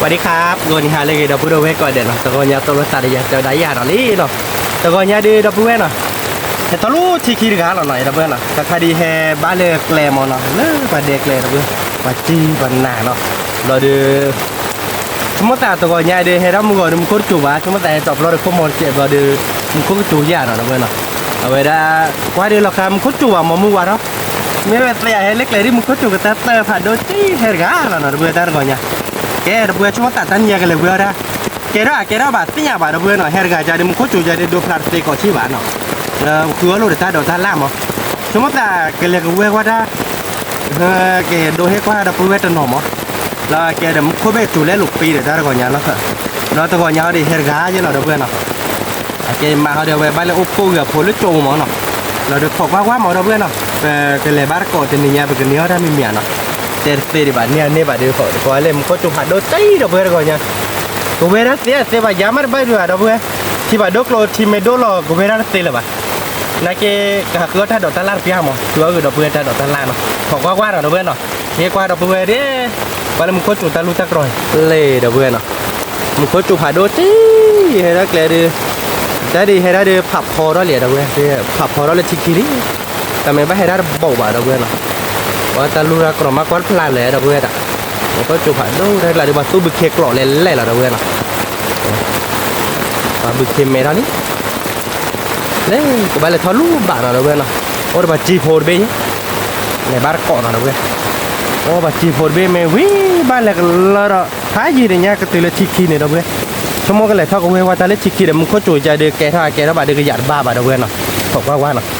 สวัสดีครับ ဂီၤနံၤဟါလၢအဂ့ၤ ဒီပုၢ်ဒီဝဲၢ်ကိးဂၤဒဲးနီၤ, တဂီၤညါသိၣ်လိသးဒီးယၤတဲဝဲဒၣ်ယၤဒီးလံနီၤ, တဂီၤညါဒုးဒီပုၢ်ဝဲၢ်နီၤ, ဟဲထီၣ်လၢထံခံတဂၤလီၤနီၤ ဒီပုၢ်ဝဲၢ်နီၤ, တခါဒုးဟဲဘါလၢကျဲမၢ်နီၤ, လၢပှၤဒဲးကျဲဒီပုၢ်ဝဲၢ်, ပှၤတံၤပှၤနၤနီၤ, ဘျီဒီး ဆိကမိၣ်သးတဂီၤညါဒုး ဟဲထီၣ်မုၢ်ဂီၤဒီး မူခိၣ်စူၤဘၣ်, ဆိကမိၣ်သးဟဲကၠီၤပျီဒီးခိၣ်မီၤတစဲးဘျီဒီး မူခိၣ်ကစူၤယၤနီၤ ဒီပုၢ်ဝဲၢ်နီၤ, အဝဲဒၣ် ကွၢ်ဒုးလီၤဃာ်မူခိၣ်စူၤဘၣ် မီၤမုၢ်ဝါထီၣ်, မ့ၢ်ဝဲသ့ၣ်အဟဲလၢကျဲဒ်မူခိၣ်စူၤကတၢၢ်တၢၢ်ဖးဒိၣ်တံၢ်ဟဲတဂၤလီၤနီၤ ဒီပုၢ်ဝဲၢ်တၢ်တဂီၤညါ, ကဲ ဒီပုၢ်ဝဲၢ် ဆိကမိၣ်သးတၢ်နံၤညါကလဲၤဝဲအီၤဒၣ်, ကဲထီၣ်အကဲထီၣ်ဘၣ်သ့ၣ်ညါဘၣ် ဒီပုၢ်ဝဲၢ်နီၤ, ဟဲတဂၤကဒီး မူခိၣ်စူၤကဒီး ဒိဖျါတသ့ကိးထံၣ်ဘၣ်နီၤ, ဒီးဃုအီၣ်လိာ်ဒီးတၢ်ဒိးတၢ်လၢ်မၢ်, ဆိကမိၣ်သးကလဲၤကဝဲၤကွၢ်တၢ် ကဲဒိဟ့ၣ်ကွၢ်ဒီပုၢ်ဝဲၢ်တနီၤမၢ်, လီၤကဲဒီးမူခိၣ်ဘ့ၣ်စူၤလဲလိာ်ပ့ၤဒီးတၢ်တဂီၤညါလီၤ, ဒီးတဂီၤညါအီၤဒုးဟဲတဂၤယဲလီၤ ဒီပုၢ်ဝဲၢ်နီၤ, အကဲမၤဟီဒီးဝဲဘၣ်လဲၤအိၣ်ဖှိၣ်ဂ့ၤအဖိလၢကၠိမၢ်နီၤ, လီၤဒီးခိးကွၢ်ကွၢ်မၢ် ဒီပုၢ်ဝဲၢ်နီၤ, ပကလဲၤဘါတကိးတနံၤညါ ပကန့ၢ်အီၣ်တၢ်မံၤမံၤနီၤ, တဲတသ့ဒံးဘၣ် န့ၢ်အန့ၢ်ဘၣ်ဒီး ပှၤလဲၤမူခိၣ်စူၤဖးဒိၣ်တံၢ် ဒီပုၢ်ဝဲၢ်တဂီၤညါ, ကဝဲၤတၢ်သ့သ့ဘၣ် ယၤမ့ၢ်တဘၣ်ဒံးဘၣ် ဒီပုၢ်ဝဲၢ်, ထံဖးဒိၣ်ကျိထံမ့ၢ်ဒိၣ်လီၤ ကဝဲၤတၢ်တသ့လၢၤဘၣ် နာ်က့ ကဃုအီၣ်တၢ်ဒိးတၢ်လၢ်တပျၢ်မၢ်, ဃုအီၣ်ဂ့ၤဒီပုၢ်ဝဲၢ်တၢ်ဒိးတၢ်လၢ်နီၤ, ခိးကွၢ်ကွၢ်နီၤ ဒီပုၢ်ဝဲၢ်နီၤ, ဟ့ၣ်ကွၢ်ဒီပုၢ်ဝဲၢ်ဒ်, ပှၤလၢမူခိၣ်စူၤတၢ်လူၢ်တၢ်ကြီၤ, လဲၤဒီပုၢ်ဝဲၢ်နီၤ, မူခိၣ်စူၤဖးဒိၣ်တံၢ် ဟဲဒၣ်ကျဲဒုး, တၢ်ဒုးဟဲဒၣ်ဒုး ဖးဖီထီၣ်လံ ဒီပုၢ်ဝဲၢ်, ဖးဖီထီၣ်လၢထံခံလံ, တၢ်မ့ၢ်ဘၣ်ဟဲဒၣ်တဘိးဘၣ် ဒီပုၢ်ဝဲၢ်နီၤ, ပှၤတၢ်လူၢ်တၢ်ကြီၤမၤကွၢ်တဖျါလဲၣ် ဒီပုၢ်ဝဲၢ်ဒၣ်, မူခိၣ်စူၤဖးဒိၣ်တၢ်ကျါဒုး ပှၤသူၣ်ဘုခ့ကျိးလဲၤလဲၣ်လီၤ ဒီပုၢ်ဝဲၢ်နီၤ ပှၤဘုခ့မဲထီၣ်လံ, လဲၤကဘၣ်လဲၤထီၣ်လူၤဘၣ်နီၤ ဒီပုၢ်ဝဲၢ်နီၤ, အိၣ်ဒီးပှၤစံဖိတဘ့ၣ်, လဲၤဘါတကိးနီၤ ဒီပုၢ်ဝဲၢ်, အိၣ်ပှၤစံဖိတဘ့ၣ်မ့ၢ်ဝံၤဘၣ်လဲၤကလၢဒီး ဖးယံာ်တညါကတုၤလၢထံခံန့ၣ် ဒီပုၢ်ဝဲၢ်, ဆိကမိၣ်ကလဲၤထီၣ်ကဝဲၤဝဲတၢ်လၢထံခံဒီး မူခိၣ်စူၤကဒီး ကဲထီၣ်ကဲထီၣ်ဘၣ်ဒုးကယၣ်တဘၣ်ဘၣ် ဒီပုၢ်ဝဲၢ်နီၤ, ခိးကွၢ်ကွၢ်နီၤ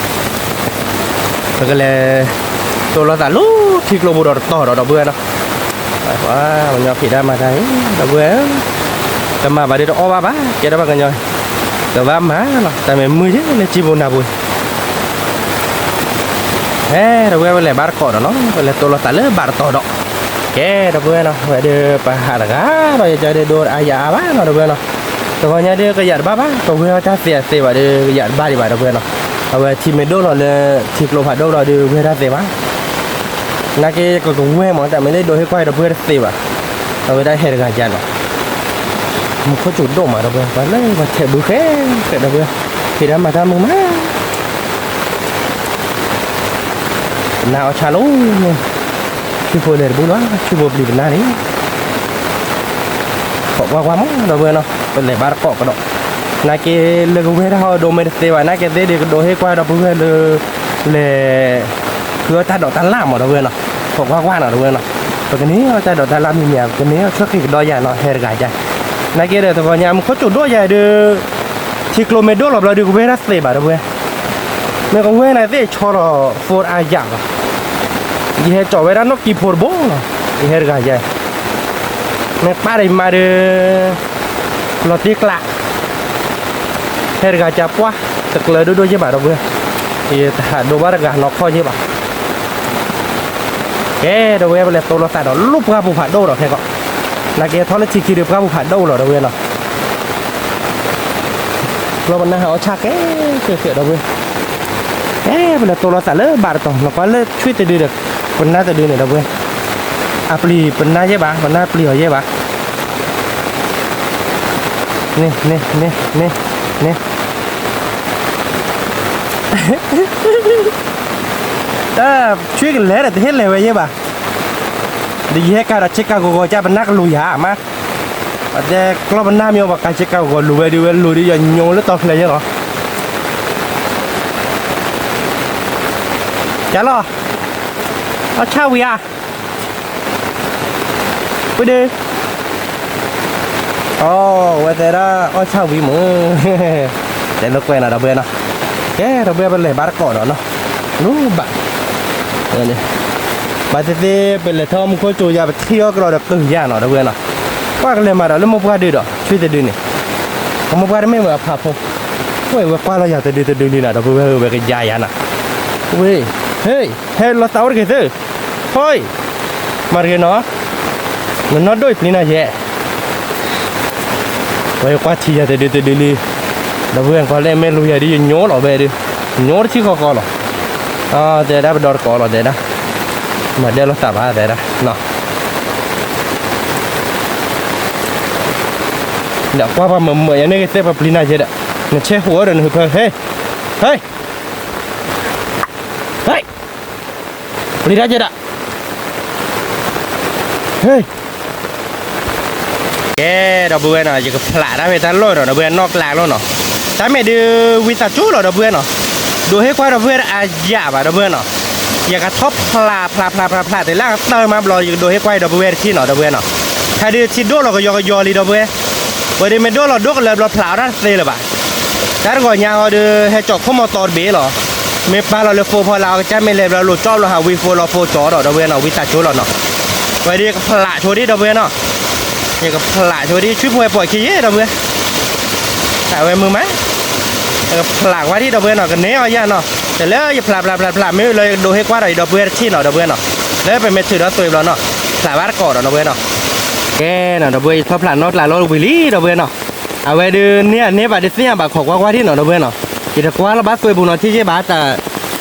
ပကလဲၤ တိၢ်လိာ်သးလၢထံကျိပူၤဒီးတတီၤဒီး ဒီပုၢ်ဝဲၢ်နီၤ, ပှၤကညီဖံးတၢ်မၤတၢ်အံၤ ဒီပုၢ်ဝဲၢ်, တမၤဘၣ်ဒုးတအီၣ်ဘၣ်ဘၣ် ကဲထီၣ်ပှၤကညီ, ကဘၣ်မၤလီၤ တၢ်မ့ၢ်မုာ်ယဲလၢစံဖိနၢ်ပူၤ, ဟဲဒီပုၢ်ဝဲၢ် ပလဲၤဘါတကိးဒီးနီၤ ပလဲၤတိၢ်လိာ်သးလၢဘၣ်တတီၤဒီး, ကဲဒီပုၢ်ဝဲၢ်နီၤ ဝဲဒုးပဟးတဂၤဒီး ယကဒီးဒိအါယၤအါဘၣ်နီၤ ဒီပုၢ်ဝဲၢ်နီၤ, တဂီၤညါဒုးကယၣ်တဘၣ်ဘၣ် ကဝဲၤတၢ်သ့အသ့ဘၣ်ဒီး ကယၣ်တဘၣ်ဒံးဘၣ် ဒီပုၢ်ဝဲၢ်နီၤ, အဝဲထံမ့ၢ်ဒိၣ်လီၤလၢ ထံကျိဖးဒိၣ်လီၤဒီး ဝဲၤတၢ်သ့ဘၣ် နာ်က့ကကဝဲၤမၢ် တၢ်မ့ၢ်လၢဒိးဟ့ၣ်ကွၢ်ဒီပုၢ်ဝဲၢ်တသ့ဘၣ်, အဝဲဒၣ်ဟဲတဂၤယါနီၤ, မူခိၣ်စူၤဒိၣ်မး ဒီပုၢ်ဝဲၢ် ပှၤလၢပှၤထဲးဘုဃဲဃဲ ဒီပုၢ်ဝဲၢ်, ဖံးတၢ်မၤတၢ်မုာ်မး, ပနၢ်အီၣ်ဆၣ်လီၤ, ဆူဖိလဲၤတဘူၣ်လီၤ ဆူဖိပျံၤပနၢ်န့ၣ် ခိးကွၢ်ကွၢ်မး ဒီပုၢ်ဝဲၢ်နီၤ ပလဲၤဘါတကိးကဒီး, နာ်က့လၢကဝဲၤတၢ်ဟီဒိးမ့ၢ်တသ့ဘၣ် နာ်က့သ့ဒုးကဒိးဟ့ၣ်ကွၢ်ဒီပုၢ်ဝဲၢ်လၢ လဲၤ ဃုအီၣ်တၢ်ဒိးတၢ်လၢ်မၢ် ဒီပုၢ်ဝဲၢ်နီၤ, ခိးကွၢ်ကွၢ်နီၤ ဒီပုၢ်ဝဲၢ်နီၤ, ပကန့ၢ်အီၣ်တၢ်ဒိးတၢ်လၢ်မံၤမံၤ ပကန့ၢ်အီၣ်ဆၢဃံးကဒီးယၤနီၤ ဟဲတဂၤယါ, နာ်က့ဒီးတဂီၤညါ မူခိၣ်စူၤဒိၣ်ယၤဒုး ထံကျိမ့ၢ်ဒိၣ်လီၤဘျီဒုး ကဝဲၤတၢ်သ့ဘၣ် ဒီပုၢ်ဝဲၢ်, မ့ၢ်ကဝဲၤန့ၣ်သ့ၣ်ဆီလီၤ ဖိအါယၤဘၣ်, ယဟဲကၠီဝဲဒၣ်နီၣ်ကံဖိတဘိနီၤ, ယဟဲတဂၤယါ မ့ၢ်ပၢ်ဒီးယမါဒီး လီၤတံၢ်ကျး, ဟဲတဂၤကၢ်ပှၢ်, တကျၢၤဒိၣ်ဒိၣ်ယဲၢ်ဘၣ် ဒီပုၢ်ဝဲၢ်, ယတဟးဒိးဘၣ်တဂၤနီၢ်ခီၣ်ယဲၢ်ဘၣ်, ကဲ ဒီပုၢ်ဝဲၢ် ပလဲၤတိၢ်လိာ်သးဒီး လူၢ်ပှၢ်ပူၤဖးဒိၣ်ဒီးခဲကီး, နာ်က့ထီၣ်လၢထံခံဒီး ပှၢ်ပူၤဖးဒိၣ်လီၤ ဒီပုၢ်ဝဲၢ်နီၤ ကျီပနၢ်ဟးအီၣ်ဆၣ်ကဲကဲကဲ ဒီပုၢ်ဝဲၢ်, ကဲ ပလဲၤတိၢ်လိာ်သးလၢဘၣ်တတီၤ နကွၢ်လၢဆွံၣ်တဒုဒီး ပနၢ်တဒုန့ၣ် ဒီပုၢ်ဝဲၢ်, အပျံၤပနၢ်ယဲၢ်ဘၣ် ပနၢ်ပျံၤအီၤယဲၢ်ဘၣ်, န့ၣ် န့ၣ် န့ၣ် န့ၣ် တၢ်ဆွံၣ်ကလဲၤဒီး တဟ့ၣ်လဲၤဝဲယဲၢ်ဘၣ်, ဒီးယဟဲကၤဒီးဆ့ကၤဂီၤဂီၤ ကပနၢ်ကလူၤယၤမး, အတဲကျီပနၢ်မ့ၢ်အီၤ ပှၤကၤဆ့ကၤဂီၤဂီၤလူၤဝဲဒုး ဝဲလူၤဒုးယညိလၢတီၤဖျဲယဲၢ်လီၤ, ကလီၤ, အီၣ်ဆၣ်ဝံၤဧါ ဝံၤဒုး, အဝဲတဲဒၣ်အီၣ်ဆၣ်ဝံၤမး, တဲလိာ်ကွဲနီၤ ဒီပုၢ်ဝဲၢ်နီၤ, ကဲ ဒီပုၢ်ဝဲၢ် ပလဲၤဘါတကိးဒီးနီၤ, လူၤဘၣ်, ဘၣ်သ့ၣ်သ့ၣ် ပလဲၤထီၣ်မူခိၣ်စူၤယၤ ပထံၣ်အီၣ်ကဒီးဒီးကုၢ်ယၤနီၤ ဒီပုၢ်ဝဲၢ်နီၤ, ကွၢ်ကလဲၤမၤဒီးလၢမိၢ်ပှၢ်ဒုးဒီး ဆွံၣ်တဒုန့ၣ်, အမိၢ်ပှၢ်တမ့ၢ်ဝဲအဖးဖိ, ဝဲဝဲကွၢ်လီၤယၤတဒုတဒုလံနီၤ ဒီပုၢ်ဝဲၢ် ဝဲကယါယၤနီၤ, ဝ့ၢ်, ဟ့ၣ်, ဟဲလီၤသးအိၣ်တဂ့ၤသ့ၣ်, ဟိ, မၤတဂ့ၤနီၤ, နနီၢ်ဒိၣ်အံၤပျံၤနၤယဲၢ် ဝဲကွၢ်ထံယၤတဒုတဒုလံ, ဒီပုၢ်ဝဲၢ်ကီးလၢမ့ၢ်လူၤယၤဒ်ယညိလီၤဝဲဒုး, ညိတဆံဃီဃီလီၤ, တဲဒၣ်ပဒီတကိးလီၤတဲဒၣ်, မၤဒဲလိာ်သးဘၣ်တဲဒၣ်နီၤ, ဒီးကွၢ်ပှၤမုာ်မုာ်ယၤန့ၣ်ဂ့ၤသ့ၣ်ပှၤပျံၤနၤယဲဒီး, နဆဲးဟူးအီၤဒီးနဟုးဖၢ ဟ့ၣ်, ဟ့ၣ်, ဟ့ၣ်, ပျံၤတၢ်ယဲဒီး, ဟ့ၣ် ကဲ ဒီပုၢ်ဝဲၢ်နီၤ, ယကဖျးတၢ်ဖဲတၢ်လီၢ်ဒီး ဒီပုၢ်ဝဲၢ်နီၢ်ကျးလီၤနီၤ, တၢ်မဲာ်ဒုး ဝံသးစူၤလီၤ ဒီပုၢ်ဝဲၢ်နီၤ, ဒိးဟ့ၣ်ကွၢ်ဒီပုၢ်ဝဲၢ်တအါယၣ်ဘၣ် ဒီပုၢ်ဝဲၢ်နီၤ, ယကထီၣ်ဖျးဖျးဖျးဖျးဖျး တုၤလၢအကတၢၢ်မးဘျီ ယကဒိးဟ့ၣ်ကွၢ်ဒီပုၢ်ဝဲၢ်တထံၣ်နီၤ ဒီပုၢ်ဝဲၢ်နီၤ, ခဲဒုးထံဒိၣ်လီၤကယီကယီလံ ဒီပုၢ်ဝဲၢ်, ဝဲဒုးမ့ၢ်ဒိၣ်လီၤဒိၣ်ကလၢဘျီဖျးအီၣ်တၢ်တသ့လၢၤဘၣ်, တၢ်တဂီၤညါဟီဒုး ဟဲကၠီၤခိၣ်မီတီတဘ့ၣ်လီၤ, မ့ၢ်ပာ်လီၤလၢဖိဖီလာ်အီၤ ကစၢ်မ့ၢ်လဲၤဘျီလိာ်ကၠီဘျီဟးဝံဖိလီၤဖိကၠီဒီး ဒီပုၢ်ဝဲၢ်နီၤ ဝံသးစူၤလီၤနီၤ, ဝဲဒုးယကဖျးဆိဒံး ဒီပုၢ်ဝဲၢ်နီၤ ယကဖျးဆိဒံး ဆူဖိဝဲပိာ်ခံယဲ ဒီပုၢ်ဝဲၢ်, အဝဲမုာ်မး, ယကဖျးကွၢ်ဒံး ဒီပုၢ်ဝဲၢ်နီၤ ကန့ၢ်အီၤယၤနီၤ, တလၢယဖျးဖျးဖျးဖျး မ့ၢ်လၢယကဒိးဟ့ၣ်ကွၢ်ဒီး ယဒီပုၢ်ဝဲၢ်တထံၣ်နီၤ ဒီပုၢ်ဝဲၢ်နီၤ, လၢပမ့ၢ်ထုးဒီးသွံဘျီနီၤ, ဖျးဘၣ်တကိးဒီး ဒီပုၢ်ဝဲၢ်နီၤ, ကဲနီၤ ဒီပုၢ်ဝဲၢ် ယထီၣ်ဖျးနီၢ်ကျးလီၤဝံၤလံ ဒီပုၢ်ဝဲၢ်နီၤ, အဝဲဒုးန့ၢ်အန့ၢ်ဘၣ်ဒုးသ့ၣ်ညါဘၣ် ခိးကွၢ်ကွၢ်ဒံးနီၤ ဒီပုၢ်ဝဲၢ်နီၤ, ယတကွၢ်လီၤဘၣ်သွံပူၤနီၤ ထံၣ်က့ဘၣ်တၢ်,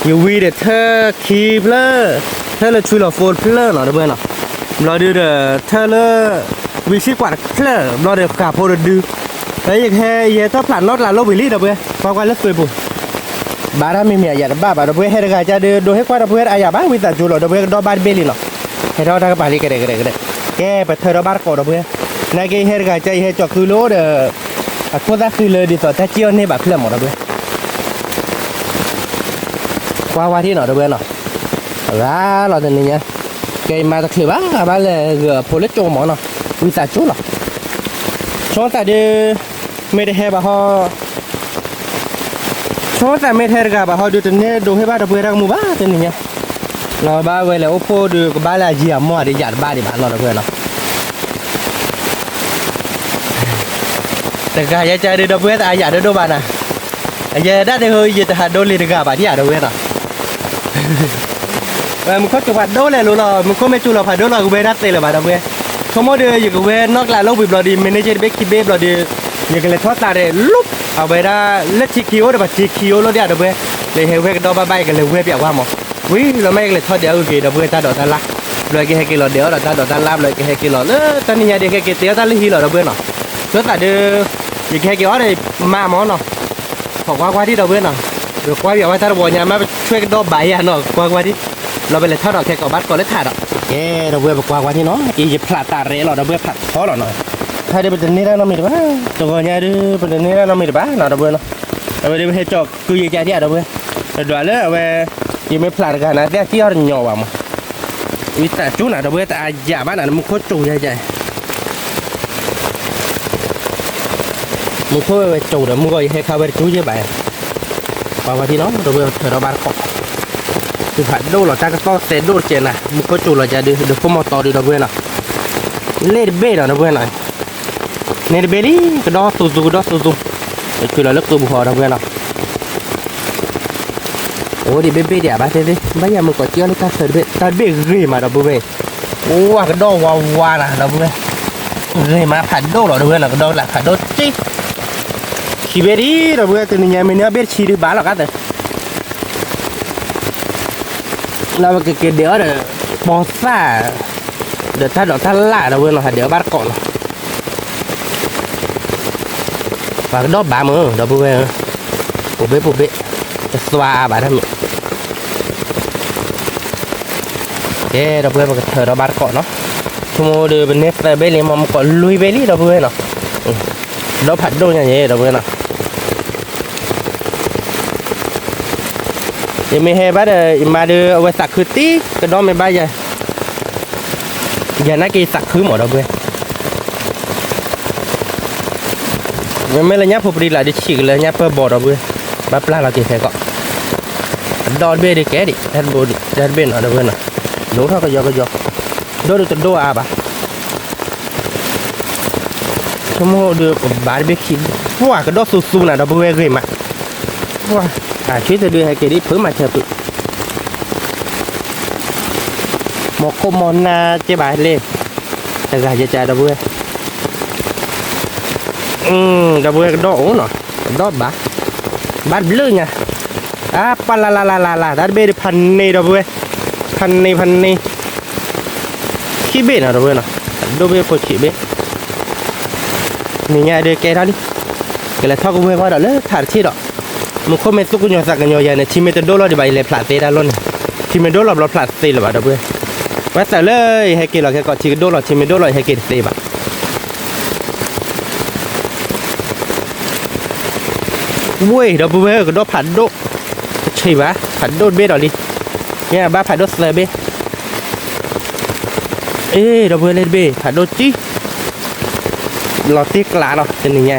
ယဝံၤဒီးထၢခံဖျၢၣ်, ထၢလၢဆွံလီၤဖိတဖျၢၣ်နီၤ ဒီပုၢ်ဝဲၢ်နီၤ, ဘျီဒုးဒီး ထၢလၢ ဝံၤဆံကွၢ်တဖျၢၣ် ဘျီဒီးဃာ်ဖိတဒု, ယကဟဲ ယဟဲထီၣ်ဖျးနီၢ်ကျးလီၤဝံၤလံ ဒီပုၢ်ဝဲၢ် ကွၢ်ကွၢ်လၢသွံပူၤ, ဘၣ်တၢ်မ့ၢ်မ့ၢ်အယၤတဘၣ်ဘၣ် ဒီပုၢ်ဝဲၢ် ဟဲတဂၤကဒီး ဒိးဟ့ၣ်ကွၢ်ဒီပုၢ်ဝဲၢ်တအါယၣ်ဘၣ် ဝံသးစူၤလီၤ ဒီပုၢ်ဝဲၢ် ကဒီးဘၣ်တဘ့ၣ်လံနီၤ, ဟဲထီၣ်တၢ်ကပၤလံ ကဒဲကဒဲကဒဲ, ကဲ ပထၢဒီးဘၣ်တကိး ဒီပုၢ်ဝဲၢ်, နာ်က့ဟဲတဂၤက ယဟဲကၠီၤကုလီၤဒီး အခိၣ်သၣ်ဃံလၢဒ်သိးတၢ်စံၣ်အီၤန့ၢ်ဘၣ်ဖျၢၣ်မး ဒီပုၢ်ဝဲၢ်, ကွၢ်ဝါထံၣ်နီၤ ဒီပုၢ်ဝဲၢ်နီၤ, အဂၤလီၤတနံၤညါ, ကဲယမါတချုးဘၣ် ဘၣ်လဲၤဂၢၢ်အဖိလၢကၠိမးနီၤ, ဝံသးစူၤလီၤ, ဆိသးဒုး မ့ၢ်တဟဲဘၣ်ဟီ ဆိသးမ့ၢ်တဟဲတဂၤဘၣ်ဟီဒုး တန့ၢ်ဒိးဟ့ၣ်ဘၣ်ဒီပုၢ်ဝဲၢ်တၢ်ကမူၣ်ဘၣ် တနံၤညါ, လီၤဘၣ်ဝဲလဲၤအိၣ်ဖှိၣ်ဒုး ကဘၣ်လၢအယံာ်အမီၢ်ဒုး ယၤတဘၣ်ဒံးဘၣ်နီၤ ဒီပုၢ်ဝဲၢ်နီၤ, တဂၤယဲကဒုး ဒီပုၢ်ဝဲၢ် တအါယၤဒိၣ်ဒိၣ်ဘၣ်နၤ, အယဲဒၣ်တဟိ ယတဟးဒိလ့ၤတဂၤဘၣ်ဒံးဧါ ဒီပုၢ်ဝဲၢ်နီၤ ဝဲမူခိၣ်စူၤဖးဒိၣ်လဲၤလိၤလီၤ, မူခိၣ်မ့ၢ်စူၤလီၤဖးဒိၣ်လီၤ ကဝဲဒၣ်သ့လၢၤဘၣ် ဒီပုၢ်ဝဲၢ်, ဆိကမိၣ်ဒီး ယကဝဲနီၢ်ကျးလီၤဝံၤဘျီဒီး မ့ၢ်န့ၢ်က့တဘ့ၣ်ခံဘ့ၣ်ဘျီဒီး ယကလဲၤထီၣ်သးရဲၣ်လိၣ် အဝဲဒၣ်လၢထံခံအိၣ်ဒီး ပှၤထံခံအိၣ်လိၣ်ဒံးဧါ ဒီပုၢ်ဝဲၢ်, လၢယဟဲဝဲကဒီးဘၣ်ဘၣ် ယကလဲၤဝဲပျးဝါမး, ဝံၤလီၤမး ယကလဲၤထီၣ်ဒဲးအဂ့ၤက့ၤ ဒီပုၢ်ဝဲၢ် တၢ်ဒိးတၢ်လၣ်, ဘျီကဟဲက့ၤလီၤဒဲးအီၣ်ဒီးတၢ်ဒိးတၢ်လၣ် ဘျီကဟဲက့ၤလီၤလၢတၢ်နံၤညါဒီး ကဟဲက့ၤတဲအီၣ်တၢ်လၢဟံၣ်လီၤ ဒီပုၢ်ဝဲၢ်နီၤ, ဆိသးဒီး ယကဟဲက့ၤအီၣ်ဒီးမါမးနီၤ, ခိးကွၢ်ကွၢ်ဒံး ဒီပုၢ်ဝဲၢ်နီၤ, ပကွၢ်ပျးဝဲတၢ်တဝီညါမး ပဆွဲကဒီးဘၣ်ယၤနီၤ ကွၢ်ကွၢ်ဒံး, လီၤပလဲၤထီၣ်ဒီးခဲကိးဘၣ်တကိးလၢထးဒီး, ကဲ ဒီပုၢ်ဝဲၢ် ပကွၢ်ကွၢ်ဒံးနီၤ, အံၤယဖျးတၢ်ရဲၣ်လီၤ ဒီပုၢ်ဝဲၢ် ဖးထီလီၤနီၤ, ဖဲဒုးပတန့ၢ်တၢ်နီတမံၤတဘၣ်, တဂီၤညါဒုး ပတန့ၢ်တၢ်နီတမံၤတဘၣ်နီၤ ဒီပုၢ်ဝဲၢ်နီၤ, အဝဲဒုးပဟဲကၠီၤကုယဲကဒံး ဒီပုၢ်ဝဲၢ်, တဒွးလၢအဝဲ ယမ့ၢ်ဖျးတဂၤနၤ တဲအကံၢ်အီၤတညီဘၣ်မး, ဝံသးစူၤနၤ ဒီပုၢ်ဝဲၢ် တအါယၣ်ဘၣ်နၤ မူခိၣ်စူၤယဲက မူခိၣ်ဝဲဝဲကၠိဒီး မုၢ်ဂီၤယဟဲခါဝဲတကၠိယဲဘၣ်, ပှၤဝဲဒ်နီၤ ဒီပုၢ်ဝဲၢ် ပထၢဒီးဘၣ်တကိး, သုဖးဒိၣ်လီၤ တၢ်ကစီၣ်သဲဒိၣ်တကဲနၤ မူခိၣ်စူၤလီၤကဒီး ဒီးခိၣ်မီတီဒီး ဒီပုၢ်ဝဲၢ်နီၤ, လ့ၣ်တဘ့ၣ်ဒီး ဒီပုၢ်ဝဲၢ်နီၤ, န့ၣ်တဘ့ၣ်လံ ကဒီသူသူ ကဒီသူသူ, ယခုလီၤလၢကုပူၤဟီ ဒီပုၢ်ဝဲၢ်နီၤ, အိၣ်ဒံးဘ့ၣ်ဘ့ၣ်ဒံးဘၣ်သ့ၣ်သ့ၣ် ဘၣ်ယၤမုၢ်ကီးကၠီလၢတၢ်ထၢတဘ့ၣ် တၢ်တဘ့ၣ်ဂ့ၤမး ဒီပုၢ်ဝဲၢ်, အိၣ်ဝဲကဒီဝါဝါနၤ ဒီပုၢ်ဝဲၢ်, ဂ့ၤမးဖးဒိၣ်လီၤ ဒီပုၢ်ဝဲၢ်နီၤ ကဒီကလးဖးဒိၣ်တ့ၢ်, ခံဘ့ၣ်ဒံး ဒီပုၢ်ဝဲၢ် တနံၤညါမ့ၢ်န့ၢ်အီၣ်ဘ့ၣ်တဆံဒုးဘၣ်လီၤကါသၢ လၢပကက့ၤဒဲးအီၣ်ဒီး ပိာ်သၣ် ဒီးတၢ်ဒိးတၢ်လၣ် ဒီပုၢ်ဝဲၢ်နီၤ ဟးဒဲးအီၣ်ဘၣ်တကိးနီၤ, ပှၤကဒီဘၣ်မုၢ် ဒီပုၢ်ဝဲၢ်, ပူၤဘ့ၣ်ပူၤဘ့ၣ်, တသွါဘၣ်တၢ်မ့ၢ် ကဲ ဒီပုၢ်ဝဲၢ် ပကထၢဒီးဘၣ်တကိးနီၤ, ဆိကမိၣ်ဒီးပန့ၢ်သၢဘ့ၣ်လံ မ့ၢ်မုၢ်ကီးလွံၢ်ဘ့ၣ်လံ ဒီပုၢ်ဝဲၢ်နီၤ, ဒီဖးဒိၣ်ညါယဲ ဒီပုၢ်ဝဲၢ်နီၤ ယမ့ၢ်ဟဲဘၣ်ဒီး ယမါဒီး အဝဲသးခုတံၢ် ကဒီမ့ၢ်ဘၣ်ယၤ, ယၤနာ်က့ၤသးခုမး ဒီပုၢ်ဝဲၢ်, မ့မ့ၢ်လၢညါဖိပဒံလးဒီး ဆံးကလၢညါပၢၢ်ဘီ ဒီပုၢ်ဝဲၢ်, ဘၣ်ပျၢ်လီၤက့ၤဖဲကီး, အဒီတဘ့ၣ်ဒုးကဲဒံး တၢ်တဘ့ၣ်နီၤ ဒီပုၢ်ဝဲၢ်နီၤ, ဒိၣ်ထီၣ်ကယီကယီ, ဒိၣ်ဒုးတဒိၣ်အါဘၣ် ဆိကမိၣ်ဒီးပဘၣ်တဘ့ၣ်ခံ, ပှၢ်ကဒီသူသူနၤ ဒီပုၢ်ဝဲၢ်ဂ့ၤမး, ပှၢ်, အဆံသဒုးဟဲက့ၤဒ်ဖုမၤဆၢဖု, မီၤခိၣ်မီၤနၢ်ကဲဘၣ်လဲၣ်, တဂၤယက ဒီပုၢ်ဝဲၢ်, ဒီပုၢ်ဝဲၢ်ကဒီအိၣ်နီၤ, ကဒီဘၣ်, ဘၣ်တဘျုးညါ, အပၢ်လၢ်လၢ်လၢ်လၢ်လၢ် တၢ်တဘ့ၣ်ဒုးဖးန့ၢ် ဒီပုၢ်ဝဲၢ်, ဖးန့ၢ်ဖးန့ၢ် ခံဘ့ၣ်နီၤ ဒီပုၢ်ဝဲၢ်နီၤ, ဒိၣ်ဘ့ၣ်ဖိဆံးဘ့ၣ်, နံၤညါဒုးကဲထီၣ်လံ, ကလဲၤထီၣ်ကဝဲၢ်ကွၢ်ဒီးလၢထးတထံၣ်ဒီး, မူခိၣ်မ့ၢ်သူၣ်ကညီၤသးကညီၤယၤန့ၣ် ထံမ့ၢ်တဒိၣ်လီၤဒံးဘၣ် ယလဲၤဖျးသ့တၢ်လီၢ်န့ၣ်, ထံမ့ၢ်ဒိၣ်လီၤဘျီဖျးသ့လၢၤဘၣ် ဒီပုၢ်ဝဲၢ်, ဝဲသးလၢ ယဟဲက့ၤလီၤခဲကီး ထံကဒိၣ်လီၤ ထံမ့ၢ်ဒိၣ်လီၤ ယဟဲက့ၤတသ့ဘၣ် ဝ့ၢ် ဒီပုၢ်ဝဲၢ်ဧၢ ကဒီဖးဒိၣ်, တဆံးဘၣ် ဖးဒိၣ်တဘ့ၣ်ဒီးလံ, မ့ၢ်အဘၣ်ဖးဒိၣ်သၢဘ့ၣ်, အ့ ဒီပုၢ်ဝဲၢ်လၢတဘ့ၣ် ဖးဒိၣ်ကံ, လီၤတံၢ်ကျးလီၤ တနံၤညါ,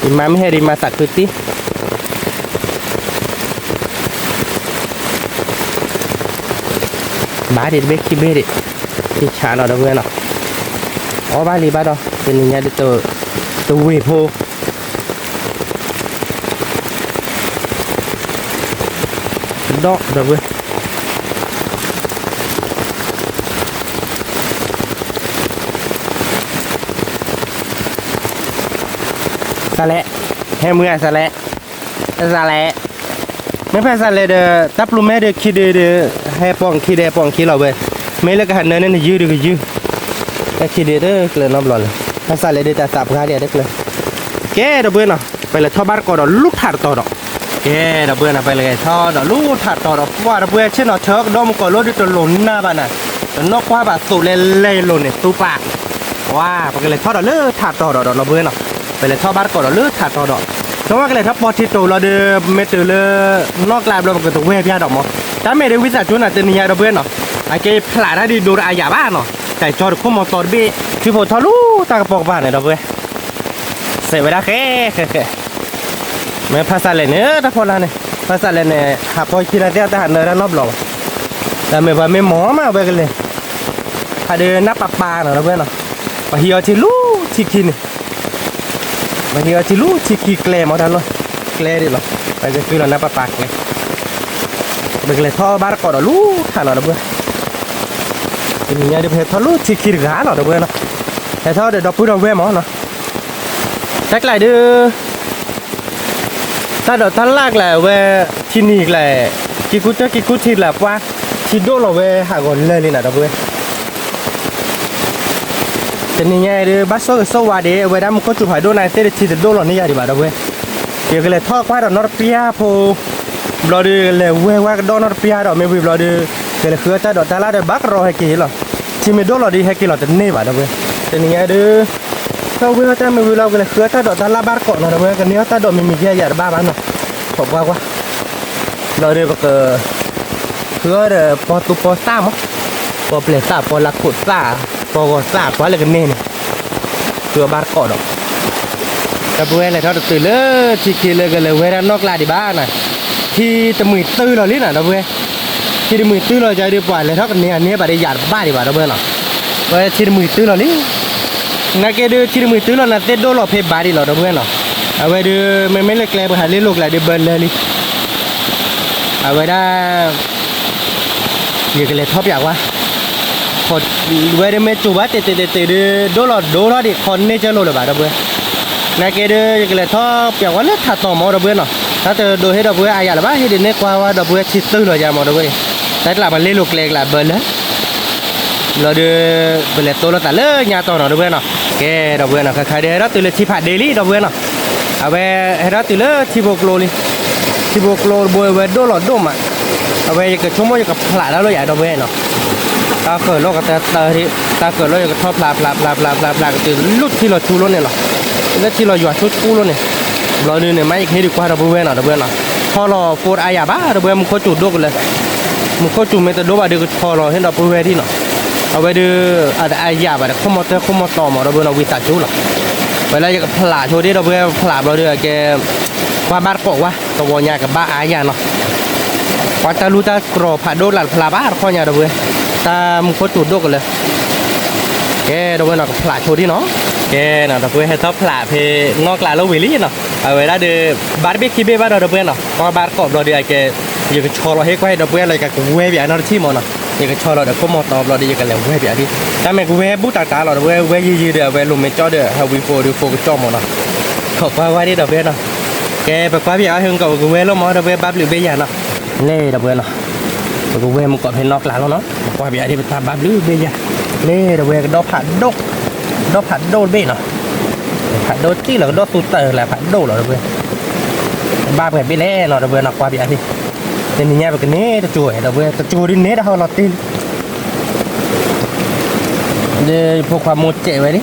ယမါမ့ၢ်ဟဲဒံးမၤသးခုတံၢ် ဘၣ်ဒံးတဘ့ၣ်ခံဘ့ၣ်ဒံး, တံၢ်ဆါလီၤ ဒီပုၢ်ဝဲၢ်နီၤ, အီၣ်ဘၣ်လံဘၣ်ဒီး တနံၤညါဒ်သိး တဝ့ၢ်ဖိ ကဒီၣ် ဒီပုၢ်ဝဲၢ် စးလဲၣ်, ဟဲမုၢ်ဧါ စးလဲၣ်, စးလဲၣ်, မ့ၢ်ဖဲစးလဲၣ်ဒီး တၢ်ပျိၤမဲဒီးခံဒုဒီး ဟဲပိာ်ခံဒီးဟဲပိာ်ခံလီၤဝဲ, မ့ၢ်လၢကဟးနၢန့ၣ် နယုၢ်ဒီးကယုၢ်, တၢ်ခံဒုတကျၢၤနီတဘျီလၢၤ, ဖဲစးလဲၣ်ဒီးတၢ်သးပှၢ်ဒံးတကျၢၤ, ကဲ ဒီပုၢ်ဝဲၢ်နီၤ ပလဲၤထီၣ်ဘၣ်တကိးဒီးလူထးတတီၤဒီး, ကဲ ဒီပုၢ်ဝဲၢ်နီၤ ပလဲၤထီၣ်ဒီးလူထးတတီၤဒီး ပှၤဒီပုၢ်ဝဲၢ်ဆ့ၣ်နီၤထၢကဒီမုၢ်ကီးလိဒုးတလိၤနၢ်ဘၣ်နၤ, တနီၣ်ကွၢ်ဘၣ်သိးလဲၤလဲၤလိၤန့ၣ် သူပာ် ဝါ ပကလဲၤထီၣ်ဒီးလၢထးတီၤဒီး ဒီပုၢ်ဝဲၢ်နီၤ, ပလဲၤထီၣ်ဘၣ်တကိးဒီးလၢထးတီၤဒီး, ဆိကမိၣ်ကလဲၤထီၣ်ပီထံတိၤလီၤဒီး မ့ၢ်တုၤလၢ နီၣ်ကျါဘျီ ပကတဝဲၢ်ပျၢ်ဒီးမး, တၢ်မ့ၢ်ဒ်ဝံသးစူၤနၤ တနံၤညါ ဒီပုၢ်ဝဲၢ်နီၤ, အကဲဖျးတၢ်ဒ်ဒိတအါယၤဘၣ်နီၤ, တၢ်ကၠီတခိၣ်မီတီတဘ့ၣ် ထံဖိထီလူတၢ်ကပီၤကပၤန့ၣ် ဒီပုၢ်ဝဲၢ် စဲးဝဲဒၣ်ဃဲ ဃဲ ဃဲ မ့ၢ်ဖးစးလဲၣ်န့ၣ် တၢ်ဖီလာ်န့ၣ် ဖးစးလဲၣ်န့ၣ် ဟးဖီခံနၤသ့ၣ်တၢ်ဟးနၢတၢ်နီတဘျီဘၣ်, တၢ်မ့ၢ်ပှၤမ့ၢ်မီၤမးဝဲကလဲၤ, ဟးဒုးနၢ်ပၢ်ပၢ်နီၤ ဒီပုၢ်ဝဲၢ်နီၤ, ပှၤဟံးအီထံလူထံခံန့ၣ်, ပှၤဟံးအီထံလူထံခံကျဲမးတၢ်လီၢ်, ကျဲဒ်လီၤ, ပကသံလီၤနၢ်ပၢ်ပၢ်ကျဲ, ပကလဲၤထီၣ်ဘၣ်တကိးဒီးလူထးလီၤ ဒီပုၢ်ဝဲၢ်, တနံၤညါဒုးပဟဲထီၣ်လူထံခံတဂၤလီၤ ဒီပုၢ်ဝဲၢ်နီၤ, ဟဲထီၣ်ဒီးဒီပုၢ်ဒီဝဲၢ်မးနီၤ, တၢ်ကျါဒုး တၢ်ဒိးတၢ်လၣ်ကျါဝဲ, ထံနံၤကျါ, ကံကူတၢၢ်ကံကူထံကျါပှၢ်, ထံဒိၣ်လီၤဝဲဟးဂီၤလၢာ်လံနၤ ဒီပုၢ်ဝဲၢ်, တနံၤညါအံၤဒုး ဘၣ်ဆိၣ်ဂ့ၤဆိၣ်ဝါဒံး အဝဲဒၣ်မူခိၣ်စူၤဖးဒိၣ်နၤသ့ၣ်ဒီး ထံတဒိၣ်လီၤန့ၢ်ယၤဒံးဘၣ် ဒီပုၢ်ဝဲၢ်, ယကလဲၤထီၣ်ကွၢ်ဒီးနီတပျၢ်ဖိ, ဘျီဒုးလဲၤဝဲဝဲကဒီးနီတပျၢ်ဒီး မ့ၢ်ဝံၤဘျီဒုး, ကလဲၤဃုအီၣ်တၢ်ဒိးတၢ်လၣ်ဒီး ဘၣ်ကရီဟဲက့ၤလီၤ, ထံမ့ၢ်ဒိၣ်လီၤဒီး ဟဲက့ၤလီၤတန့ၢ်ဘၣ် ဒီပုၢ်ဝဲၢ်, တနံၤညါဒုး ထီၣ်ဝဲအီၣ်တၢ်မ့ၢ်ဝံၤလီၤ ကလဲၤဃုအီၣ်တၢ်ဒိးတၢ်လၣ်ဘၣ်တကိးနီၤ ဒီပုၢ်ဝဲၢ်, ကန့ၢ်အီၣ်တၢ်ဒိးမံၤမံၤယဲယဲတဘၣ်ဘၣ်နီၤ, ခိးကွၢ်ကွၢ်, ဘျီဒုးပက ဃုအီၣ်ဒီးပီသူပီသၣ်မး, ပီပျဲၢ်သၣ် ပီလၢခိၣ်သၣ်, ပီဂီၤသၣ်ပှၤလၢကန့ၢ်န့ၣ်, ဃုအီၣ်ဘၣ်တကိးဒီး, ဒီပုၢ်ဝဲၢ်လဲၤထီၣ်တတုၤလၢထံခံလၢကလဲၤဝဲဒၣ်နီၣ်ကျါဒံးဘၣ်နၤ, ထံတမှံၤတုၤလီၤလံနၤ ဒီပုၢ်ဝဲၢ်, ထံတမှံၤတုၤလီၤယၤဒုး ပှၤလဲၤထီၣ်ကန့ၢ်အန့ၢ်ဘၣ်ဒီးယၤတဘၣ်ဒံးဘၣ် ဒီပုၢ်ဝဲၢ်နီၤ, ဝဲထံတမှံၤတုၤလီၤလံ နာ်က့ဒုး ထံတမှံၤတုၤလီၤနၤသ့ၣ်ဒိၣ်လီၤဖဲဘၣ်ဒံးလီၤ ဒီပုၢ်ဝဲၢ်နီၤ, အဝဲဒုးမ့မ့ၢ်လၢကျဲပှၤဟးလ့လိာ်ကျဲဒုးဘၢလၢာ်လံ, အဝဲဒၣ် ယကလဲၤထီၣ်ပၠးကွၢ်, ဝဲဒုးမ့ၢ်စူၤဘၣ်တဲာ်တဲာ်တဲာ်တဲာ်ဒုး ဒိၣ်လီၤဒိၣ်ထီၣ်ဒံးခီန့ၢ်ကၢလိာ်လၢၤဘၣ် ဒီပုၢ်ဝဲၢ်, နာ်က့ဒုး ယကလဲၤထီၣ်ပၠးကွၢ်လၢထးတီၤမး ဒီပုၢ်ဝဲၢ်နီၤ, တၢ်တဒိးဟ့ၣ်ဒီပုၢ်ဝဲၢ်အါယၤလၢၤဘၣ် ဟ့ၣ်ဒုးန့ၢ်ကွၢ်ဝဲဒီပုၢ်ဝဲၢ်ထံတုၤလီၤယၤမး ဒီပုၢ်ဝဲၢ်, တၢ်ကျးပှၤလ့လိာ်ကျဲကျါဘၢလၢာ် လီၤဒုး ပလဲၤတိလိာ်သးလၢညါတီၤနီၤ ဒီပုၢ်ဝဲၢ်နီၤ, ကဲ ဒီပုၢ်ဝဲၢ်နီၤ ခဲခါဒုး ဟဲထီၣ်တုၤလၢထံဖးဒ့လံ ဒီပုၢ်ဝဲၢ်နီၤ, အဝဲဟဲထီၣ်တုၤလၢထံဖိကျိလံ, ထံဖိကျိတဘိဝဲဒိၣ်လီၤဒိၣ်မး, အဝဲယကဆိကမိၣ်ယကဖျးတၢ်လီၤယၤ ဒီပုၢ်ဝဲၢ်နီၤ, တၢ်ဃၢၤလီၤကတၢၢ်တၢၢ်, တၢ်ဃၢၤလီၤယကထီၣ်ဖျးဖျးဖျးဖျးဖျးဖျးကတုၤလၢထံလီၤဆူလီၤန့ၣ်လီၤ, လၢထံလီၤယွၤဆူဆူလီၤန့ၣ်, ဘျီဒုးန့ၣ် မ့ၢ်ယကဟ့ၣ်ဒုးကွၢ် ဒီပုၢ်ဝဲၢ်နီၤ ဒီပုၢ်ဝဲၢ်နီၤ, ဆီလီၤဖိတအါယၤဘၣ် ဒီပုၢ်ဝဲၢ် မူခိၣ်စူၤဒိၣ်ကလၢာ် မူခိၣ်စူၤမ့ၢ်တဒိၣ်ဘၣ်ဒုးကဆီလီၤဟ့ၣ်ဒီပုၢ်ဝဲၢ်ဒံးနီၤ, အဝဲဒုး အတအါယၤဘၣ်ဒီး ခိၣ်မီၤတၢၢ်ခိၣ်မီၤတီၤမး ဒီပုၢ်ဝဲၢ်နီၤ ဝံသးစူၤလီၤ, ဝဲလၢယကဖျးဆိဒံး ဒီပုၢ်ဝဲၢ် ဖျးဘျီဒုးအကဲ ကွၢ်ဘၣ်တကိးဝဲ တဝီညါကဘၣ်အါယၤနီၤ, ကွၢ်တၢ်လူၢ်တၢ်ကြီဖးဒိၣ်လၢ်တဖျါဘၣ်တခီညါ ဒီပုၢ်ဝဲၢ်, တၢ်မူခိၣ်စူၤဒိၣ်ကလၢာ် ကဲ ဒီပုၢ်ဝဲၢ်နီၤ ကဖျးဆိဒံးနီၤ, ကဲနီၤ ဒီပုၢ်ဝဲၢ် ဟဲထီၣ်ဖျးဖဲနီၣ်ကျါလၢဝံၤလံနီၤ, အဝဲဒၣ်ဒုး ဘၣ်တဘ့ၣ်ခံဘ့ၣ်ဘၣ်ဒီး ဒီပုၢ်ဝဲၢ်နီၤ, ကွၢ်ဘၣ်တကိးဘျီဒုးအကဲ ယကဆီလီၤဟ့ၣ်ကွၢ်ဟ့ၣ်ဒီပုၢ်ဝဲၢ်လီၤ ယကဝဲပၠးနီတထံၣ်မးနီၤ, ယကဆီလီၤဒီးခိၣ်မီၤတီၤဘျီဒုး ယကလဲၤဝဲပၠးဒံး, တၢ်မ့ၢ်ကဝဲဘူးတၢ်တၢ်လီၤ ဒီပုၢ်ဝဲၢ် ဝဲယံၤယံၤဒီး အဝဲလိၤမဲာ်ကၠီဒီး ဟးဝံဖိဒီးဖိကကၠီမးနီၤ, ခိးကွၢ်ဝဲဒံး ဒီပုၢ်ဝဲၢ်နီၤ, ကဲ ပကွၢ်ပၠးအဟဲကီး ပကဝဲလီၤမး ဒီပုၢ်ဝဲၢ် ဘၣ်ဘျုးဘ့ၣ်ယၤနီၤ, န့ၣ် ဒီပုၢ်ဝဲၢ်နီၤ, ပကဝဲမုၢ်ကီးဖဲနီၣ်ကျါလီၤနီၤ, ပကွၢ်ပၠးဒံး ပတၢ်ဘၣ်ဘျုးဘ့ၣ်ယၤ, န့ၣ် ဒီပုၢ်ဝဲၢ် ကဒီဖးဒိၣ် ဒီဖးဒိၣ်တဘ့ၣ်နီၤ, ဖးဒိၣ်တံၢ်လီၤ ကဒီၣ်သူတၢ်လၢဖးဒိၣ်လီၤ ဒီပုၢ်ဝဲၢ်, ဘၣ်ပှဲၤဘ့ၣ်လဲၣ်နီၤ ဒီပုၢ်ဝဲၢ်နီၤ ကွၢ်ပယၤသ့ၣ်, တနံၤညါပကန့ၢ်တစိၤဝဲ ဒီပုၢ်ဝဲၢ် တစိၤဒ်န့ၣ်တဟီလီၤတ့ၢ်လံ, ဒီးယဖိခွါမိၢ်စဲးဝဲလံ, ဒီ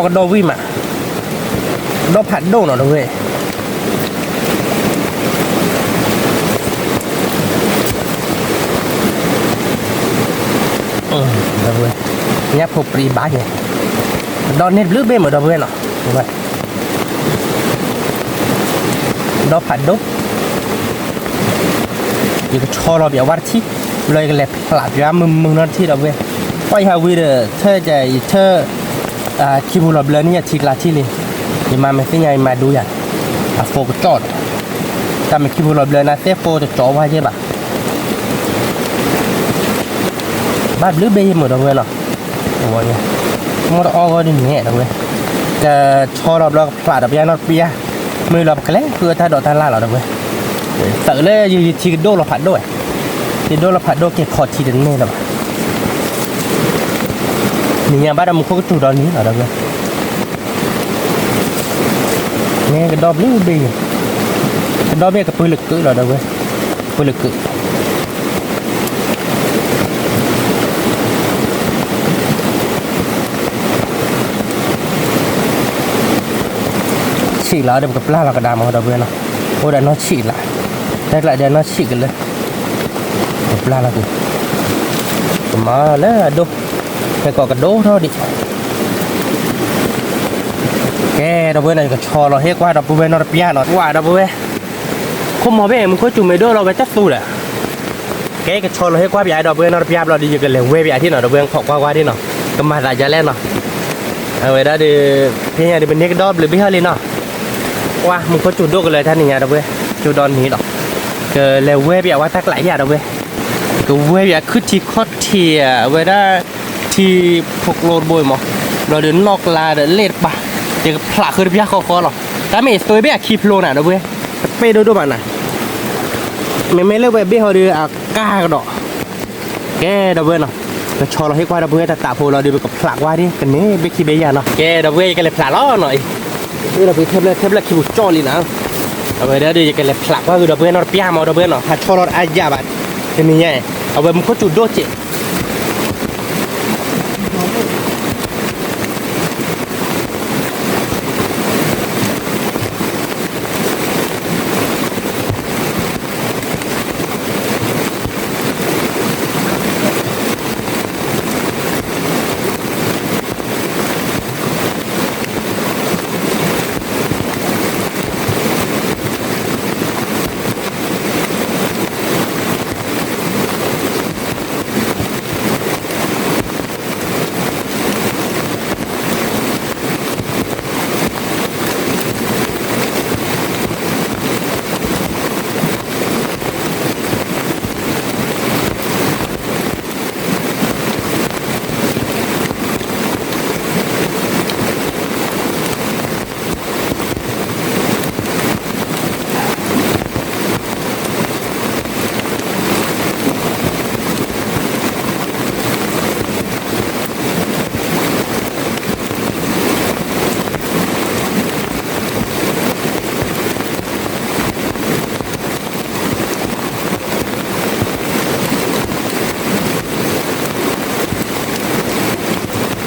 ကဒီၣ်ဝံၣ်မး, ဒီဖးဒိၣ်နီၤ ဒီပုၢ်ဝဲၢ် ညၣ်ဖိပြံဘၣ်ကဲ, ဒီန့ၢ်ဘျုးဘ့ၣ်မး ဒီပုၢ်ဝဲၢ်နီၤ, ဒီဖးဒိၣ်, ယကဆီလီၤပျးဝါတထံၣ်, ဘျီယကလဲၤဖျးပျးမုာ်မုာ်နီတထံၣ် ဒီပုၢ်ဝဲၢ်, ပှၢ်ယဟးဝံၤဒီး ထၢၣ်ယထၢၣ် ခံပူၤလီၤဘျၢန့ၣ် ယထံကျါထံၣ်လံ, ယမၤမ့ၢ်သ့ၣ်ညါ ယမၤဒူယၤ, အဖိကကၠီၣ်ဒီး, တၢ်မ့ၢ်ခံပူၤလီၤဘျၢန့ၣ် သ့ၣ်ဖိတကၠီၣ်ဝါယဲဘၣ်, ဘၣ်ဘျုးဘ့ၣ်ယဲမး ဒီပုၢ်ဝဲၢ်နီၤ, မိၢ်တအီၣ်ဂီၢ်ဒ်န့ၣ် ဒီပုၢ်ဝဲၢ်, ကဆီလီၤဘျီကဖျးဒီးပယါနီတပျၢ်, မ့ၢ်လီၤပကလဲၤဃုတၢ်ဒိးတၢ်လၢ်လီၤ ဒီပုၢ်ဝဲၢ်, သုးလၢယထံကဒိၣ်လီၤဖးဒိၣ်ဝဲ, ထံဒိၣ်လီၤဖးဒိၣ်ကဲခီထံတန့ၢ်လၢၤဘၣ်, နံၤညါဘၣ်ဒီးမူခိၣ်ကစူၤဒီနံၤလီၤ ဒီပုၢ်ဝဲၢ် န့ၣ်ကဒီဘျုးဘ့ၣ်, ကဒီဘ့ၣ်ကပၢလၢကုးလီၤ ဒီပုၢ်ဝဲၢ်, ပၢလၢကုး, ဆံးလီၤဒီးပကပျၢ်လီၤကဒါမး ဒီပုၢ်ဝဲၢ်နီၤ, အိၣ်ဒီးနီၢ်ဆံးလီၤ, တၢ်ကျးဒီးနီၢ်ဆံးကလၢာ်, ပကပျၢ်လီၤက့ၤ, ကမၤလၢအဒိၣ်, ဟဲကိးကဒိၣ်ထီၣ်ဒံး ကဲ ဒီပုၢ်ဝဲၢ်နီၤ ယကဆီလီၤဟ့ၣ်ကွၢ်ဒီပုၢ်ဝဲၢ်နီတပျၢ်နီၤ, ကွၢ်ဒီပုၢ်ဝဲၢ်, ခိၣ်မီၤဘ့ၣ် မူခိၣ်စူၤမ့ၢ်ဒိၣ်လီၤဝဲတၢ်သူဒီး, ကဲ ကဆီလီၤဟ့ၣ်ကွၢ်ပယါဒီပုၢ်ဝဲၢ်နီတပျၢ်ဘျီဒီး ယကလဲၤဝဲပယါထံၣ်နီၤ ဒီပုၢ်ဝဲၢ် ခိးကွၢ်ကွၢ်ထံၣ်နီၤ, ကမၤသးဒ်လဲၣ်နီၤ, အဝဲဒၣ်ဒီး, ဖဲညါဒီး ပန့ၢ်ကဒီဘျုးဘ့ၣ်ဟီလံနီၤ, ကွၢ် မူခိၣ်စူၤဒိၣ်ကလၢာ်တနံၤညါ ဒီပုၢ်ဝဲၢ်, စူၤဒီနံၤဒီး, ကလဲၤဝဲပယါဝဲတၢ်ကျးယါ ဒီပုၢ်ဝဲၢ်, ကဝဲပယါခုၣ်ထံခီၣ်ထံး အဝဲဒၣ် ထံဖိကျိတဘိအံၤမး, ဘျီဒီးနီၣ်ကျါဒီးလ့ၣ်တပၤ, ယကဖျးဃုတပျၢ်ဃီဃီလီၤ, တၢ်မ့ၢ်အသွဲဘ့ၣ်အခံဖျိနၤ ဒီပုၢ်ဝဲၢ်, တပ့ၢ်ဒိၣ်ဒိၣ်ဘၣ်နၤ, မ့မ့ၢ်လၢဝဲဘ့ၣ်ဟီဒီးအကါကဒီး, ကဲ ဒီပုၢ်ဝဲၢ်နီၤ, ကဆီလီၤဟ့ၣ်ကွၢ်ဒီပုၢ်ဝဲၢ် တၢ်တးဖိလီၤဒီး ပကဖျးကွၢ်ဒ် ကန့ၢ်ဘ့ၣ်ခံဘ့ၣ်ယါနီၤ, ကဲ ဒီပုၢ်ဝဲၢ် ယကလဲၤဖျးလီၤနီၤအံၤ, အ့ၣ် ဒီပုၢ်ဝဲၢ် ထဲဖျၢၣ် ထဲဖျၢၣ်ခံပူၤကၠီၣ်လံနၤ, အဝဲဒၣ်ဒီး ယကလဲၤဖျးကွၢ်ဃုာ်ဒီပုၢ်ဝဲၢ်နီတပျၢ်မး ဒီပုၢ်ဝဲၢ်နီၤ, ဟးဆီလီၤတအါယၢ်ဘၣ်, တနံၤညါအံၤ, အဝဲမူခိၣ်စူၤဒိၣ်စဲး ကဲ ဒီပုၢ်ဝဲၢ်နီၤ, ပှၤဝၤဒံး ဘၣ်ဘျုးဘ့ၣ်ယၤ ဒီပုၢ်ဝဲၢ်လံ, ပှၤ မူခိၣ်စူၤဒိၣ်နီၤ ဒီပုၢ်ဝဲၢ်, လီၤကၠီၣ်ဒီး မူခိၣ်စူၤဒိၣ်ကလၢာ်, ကဲ ဒီပုၢ်ဝဲၢ်နီၤ, ပှၤဝၤဒံးနီၤ, ဘၣ်ဒံး ဘၣ်ဘျုးဘ့ၣ်ယၤ ဒီပုၢ်ဝဲၢ်နီၤ, ကဝံၣ်ဃီလၢ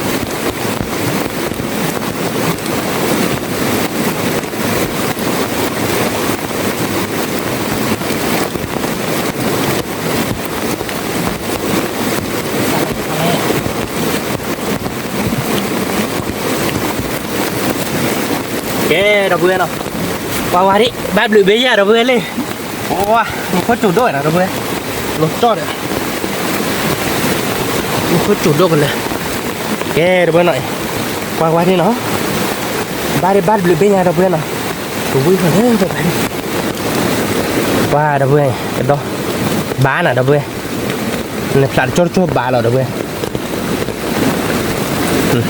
ပှၤ ဒီပုၢ်ဝဲၢ် ကဒီး ဘၣ်နၤ ဒီပုၢ်ဝဲၢ်, နဖျးတကၠိတကၠိဘၣ်လီၤ ဒီပုၢ်ဝဲၢ်, ကဒီး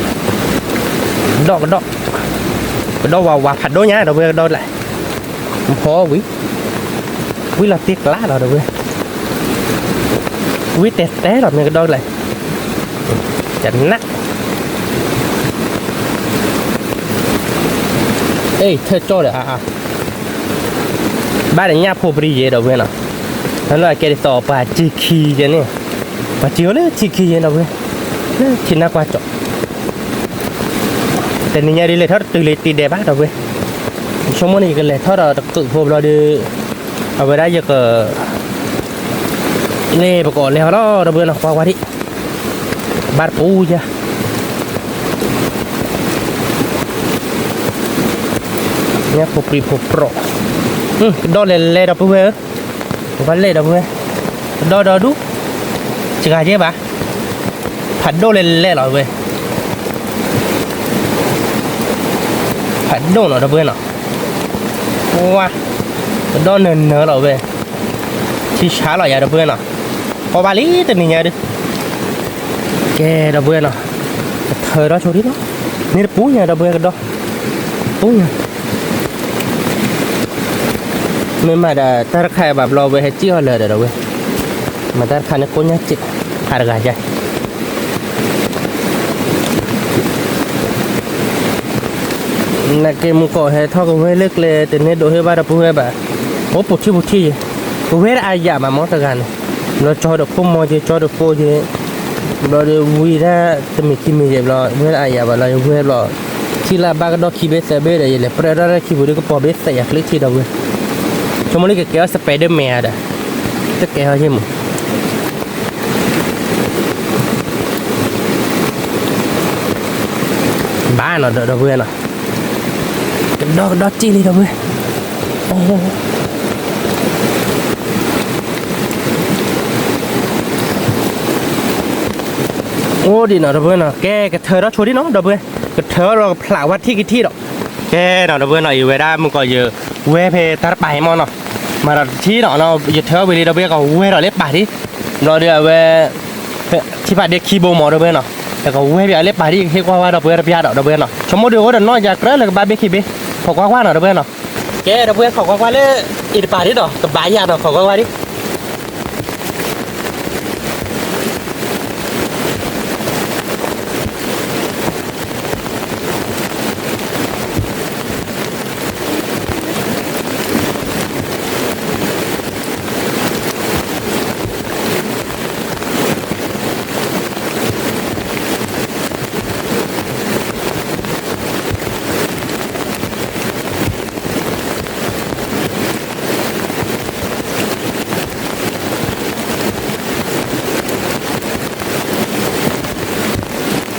ကဒီး ကဒီးဝၤဝၤဖးဒိၣ်ညါ ဒီပုၢ်ဝဲၢ် ကဒီးလဲၣ်, ဖီဝံၤ ဝံၤလီၤတ့ၢ်ကျါလီၤ ဒီပုၢ်ဝဲၢ်, ဝံၤတဲတဲလီၤ မ့ၢ်ကဒီးလဲၣ်, တနၢ်, အ့ၣ် ထၢၣ်ကၠီၣ်ဒီးအါအါ, ဘၣ်ဒီးညၣ်ဖိပြံယဲဒီပုၢ်ဝဲၢ်နီၤ, လၢအကဲဒ်သိးပှၤစံခံယဲန့ၣ်, ပှၤစံအိၣ်လၢထံခံယဲဒီပုၢ်ဝဲၢ်, လၢထံနၢ်ကွၢ်ကၠီၣ်, တနံၤညါဒ်လဲၣ်ထီၣ်တတုၤလၢတံၤဒဲးဘၣ် ဒီပုၢ်ဝဲၢ်, ဆိကမိၣ်န့ၣ် ယကလဲၤထီၣ်ဒီးတကုးဖိဘျီဒီး အဝဲဒၣ်ယက လဲၤပကအီၣ်လဲၤဟီလီၤ ဒီပုၢ်ဝဲၢ်နီၤ, ကွၢ်ကွၢ်ဒံး, ဘၣ်တပူၤယၤ, ညၣ်ဖိပြံဖိပြီၣ်, ကဒီၣ်လဲၤလဲၤဒီပုၢ်ဝဲၢ်ဧၢ, ကွၢ်လဲၤဒီပုၢ်ဝဲၢ်, ကဒီၣ်ဒီဒူၣ်, စှၤကဲဘၣ်, ဖးဒိၣ်လဲၤလဲၤလီၤဝဲ ဖးဒိၣ်နီၤ ဒီပုၢ်ဝဲၢ်နီၤ, ဝါ, ကဒီၣ်နၢၤနၢၤလီၤဝဲ, ထံဆါလီၤယၤ ဒီပုၢ်ဝဲၢ်နီၤ, ကီဘၣ်လံတနံၤညါဒုး, ကဲဒီပုၢ်ဝဲၢ်နီၤ, ကထၢထီၣ်ဆိဒံးနီၤ, န့ၣ်တပူၤညါ ဒီပုၢ်ဝဲၢ် ကဒီၣ်, ပူၤညါ မ့ၢ်မးဒီးတၢ်တခါအံၤဘၣ်ဘျီ ဝဲဟဲစံၣ်အီၤလၢာ်ဒီး ဒီပုၢ်ဝဲၢ်, မ့ၢ်တၢ်တခါန့ၣ်ကိၣ်ညါစ့ၢ်, ဖးတဂၤယါ နက့ၤမူကီၢ်ဟဲထီၣ်ကဝဲလၢကျဲ တန့ၢ်ဒိးဟ့ၣ်ဘၣ်ဒီပုၢ်ဝဲၢ်ဘၣ်, အိၣ်ပူၤထံၣ်ပူၤထံၣ်ယဲ, ကဝဲဒၣ်အါယၤမးမ့ၢ်တဂၤန့ၣ်, ဘျီကၠီဒီးခိၣ်မီက့ၤ ကၠီဒီးကိၣ်က့ၤ, ဘျီဒီးဝံဒၣ်တမံၤခံမံၤယဲဘျီ ဝဲဒၣ်အါယၤဘၣ်လီၤ ယဝဲဘျီ, ထံၣ်လၢဘၣ်ကဒီၢ်ခံဘ့ၣ်သၢဘ့ၣ်ဒီး ယလဲၤပြၢထီၣ်တၢ်ခံပူၤဒီးကပီၤဘ့ၣ်သၢယၤချ့ထံဒီပုၢ်ဝဲၢ်, ဆိကမိၣ်လၢကကဲအီၤ Spider-Man ဒီး, တကဲအီၤယဲမး ဘၣ်နီၤ ဒီပုၢ်ဝဲၢ်နီၤ, ကဒီၣ်ကဒီၣ်စ့ၢ်လံ ဒီပုၢ်ဝဲၢ်, အိၣ်ဒံးနီၤ ဒီပုၢ်ဝဲၢ်နီၤ, ကဲကထၢထီၣ်ဆိဒံးနီၤ ဒီပုၢ်ဝဲၢ်, ကထၢထီၣ်ဒီးကဖျးဝဲထံၣ်ကထံၣ်ဒီး, ကဲနီၤ ဒီပုၢ်ဝဲၢ်နီၤ, ယဝဲဒၣ်မုၢ်ကီၢ်ယဝဲဖဲတၢ်တပၤအံၤမ့ၢ်နီၤ, မၤဒီးတထံၣ်နီၤ ယထၢဝံၤလံ ဒီပုၢ်ဝဲၢ် ကဝဲဒီးလၢပာ်ဒံး, ဘျီဒီးအဝဲ ထံဖးဒ့ခံဘိမး ဒီပုၢ်ဝဲၢ်နီၤ, ယကဝဲပၠးလၢပာ်ဒံး ကဟ့ၣ်ကွၢ်ဝဲဒီပုၢ်ဝဲၢ်တပျၢ်ဒီး ဒီပုၢ်ဝဲၢ်နီၤ, ဆိကမိၣ်ဒီးအိၣ်ဒီးနီၢ်ယၤကြၢးလၢကဘၣ်ဘ့ၣ်ခံဘ့ၣ်, ခိးကွၢ်ကွၢ်နီၤ ဒီပုၢ်ဝဲၢ်နီၤ, ကဲ ဒီပုၢ်ဝဲၢ် ခိးကွၢ်ကွၢ်လ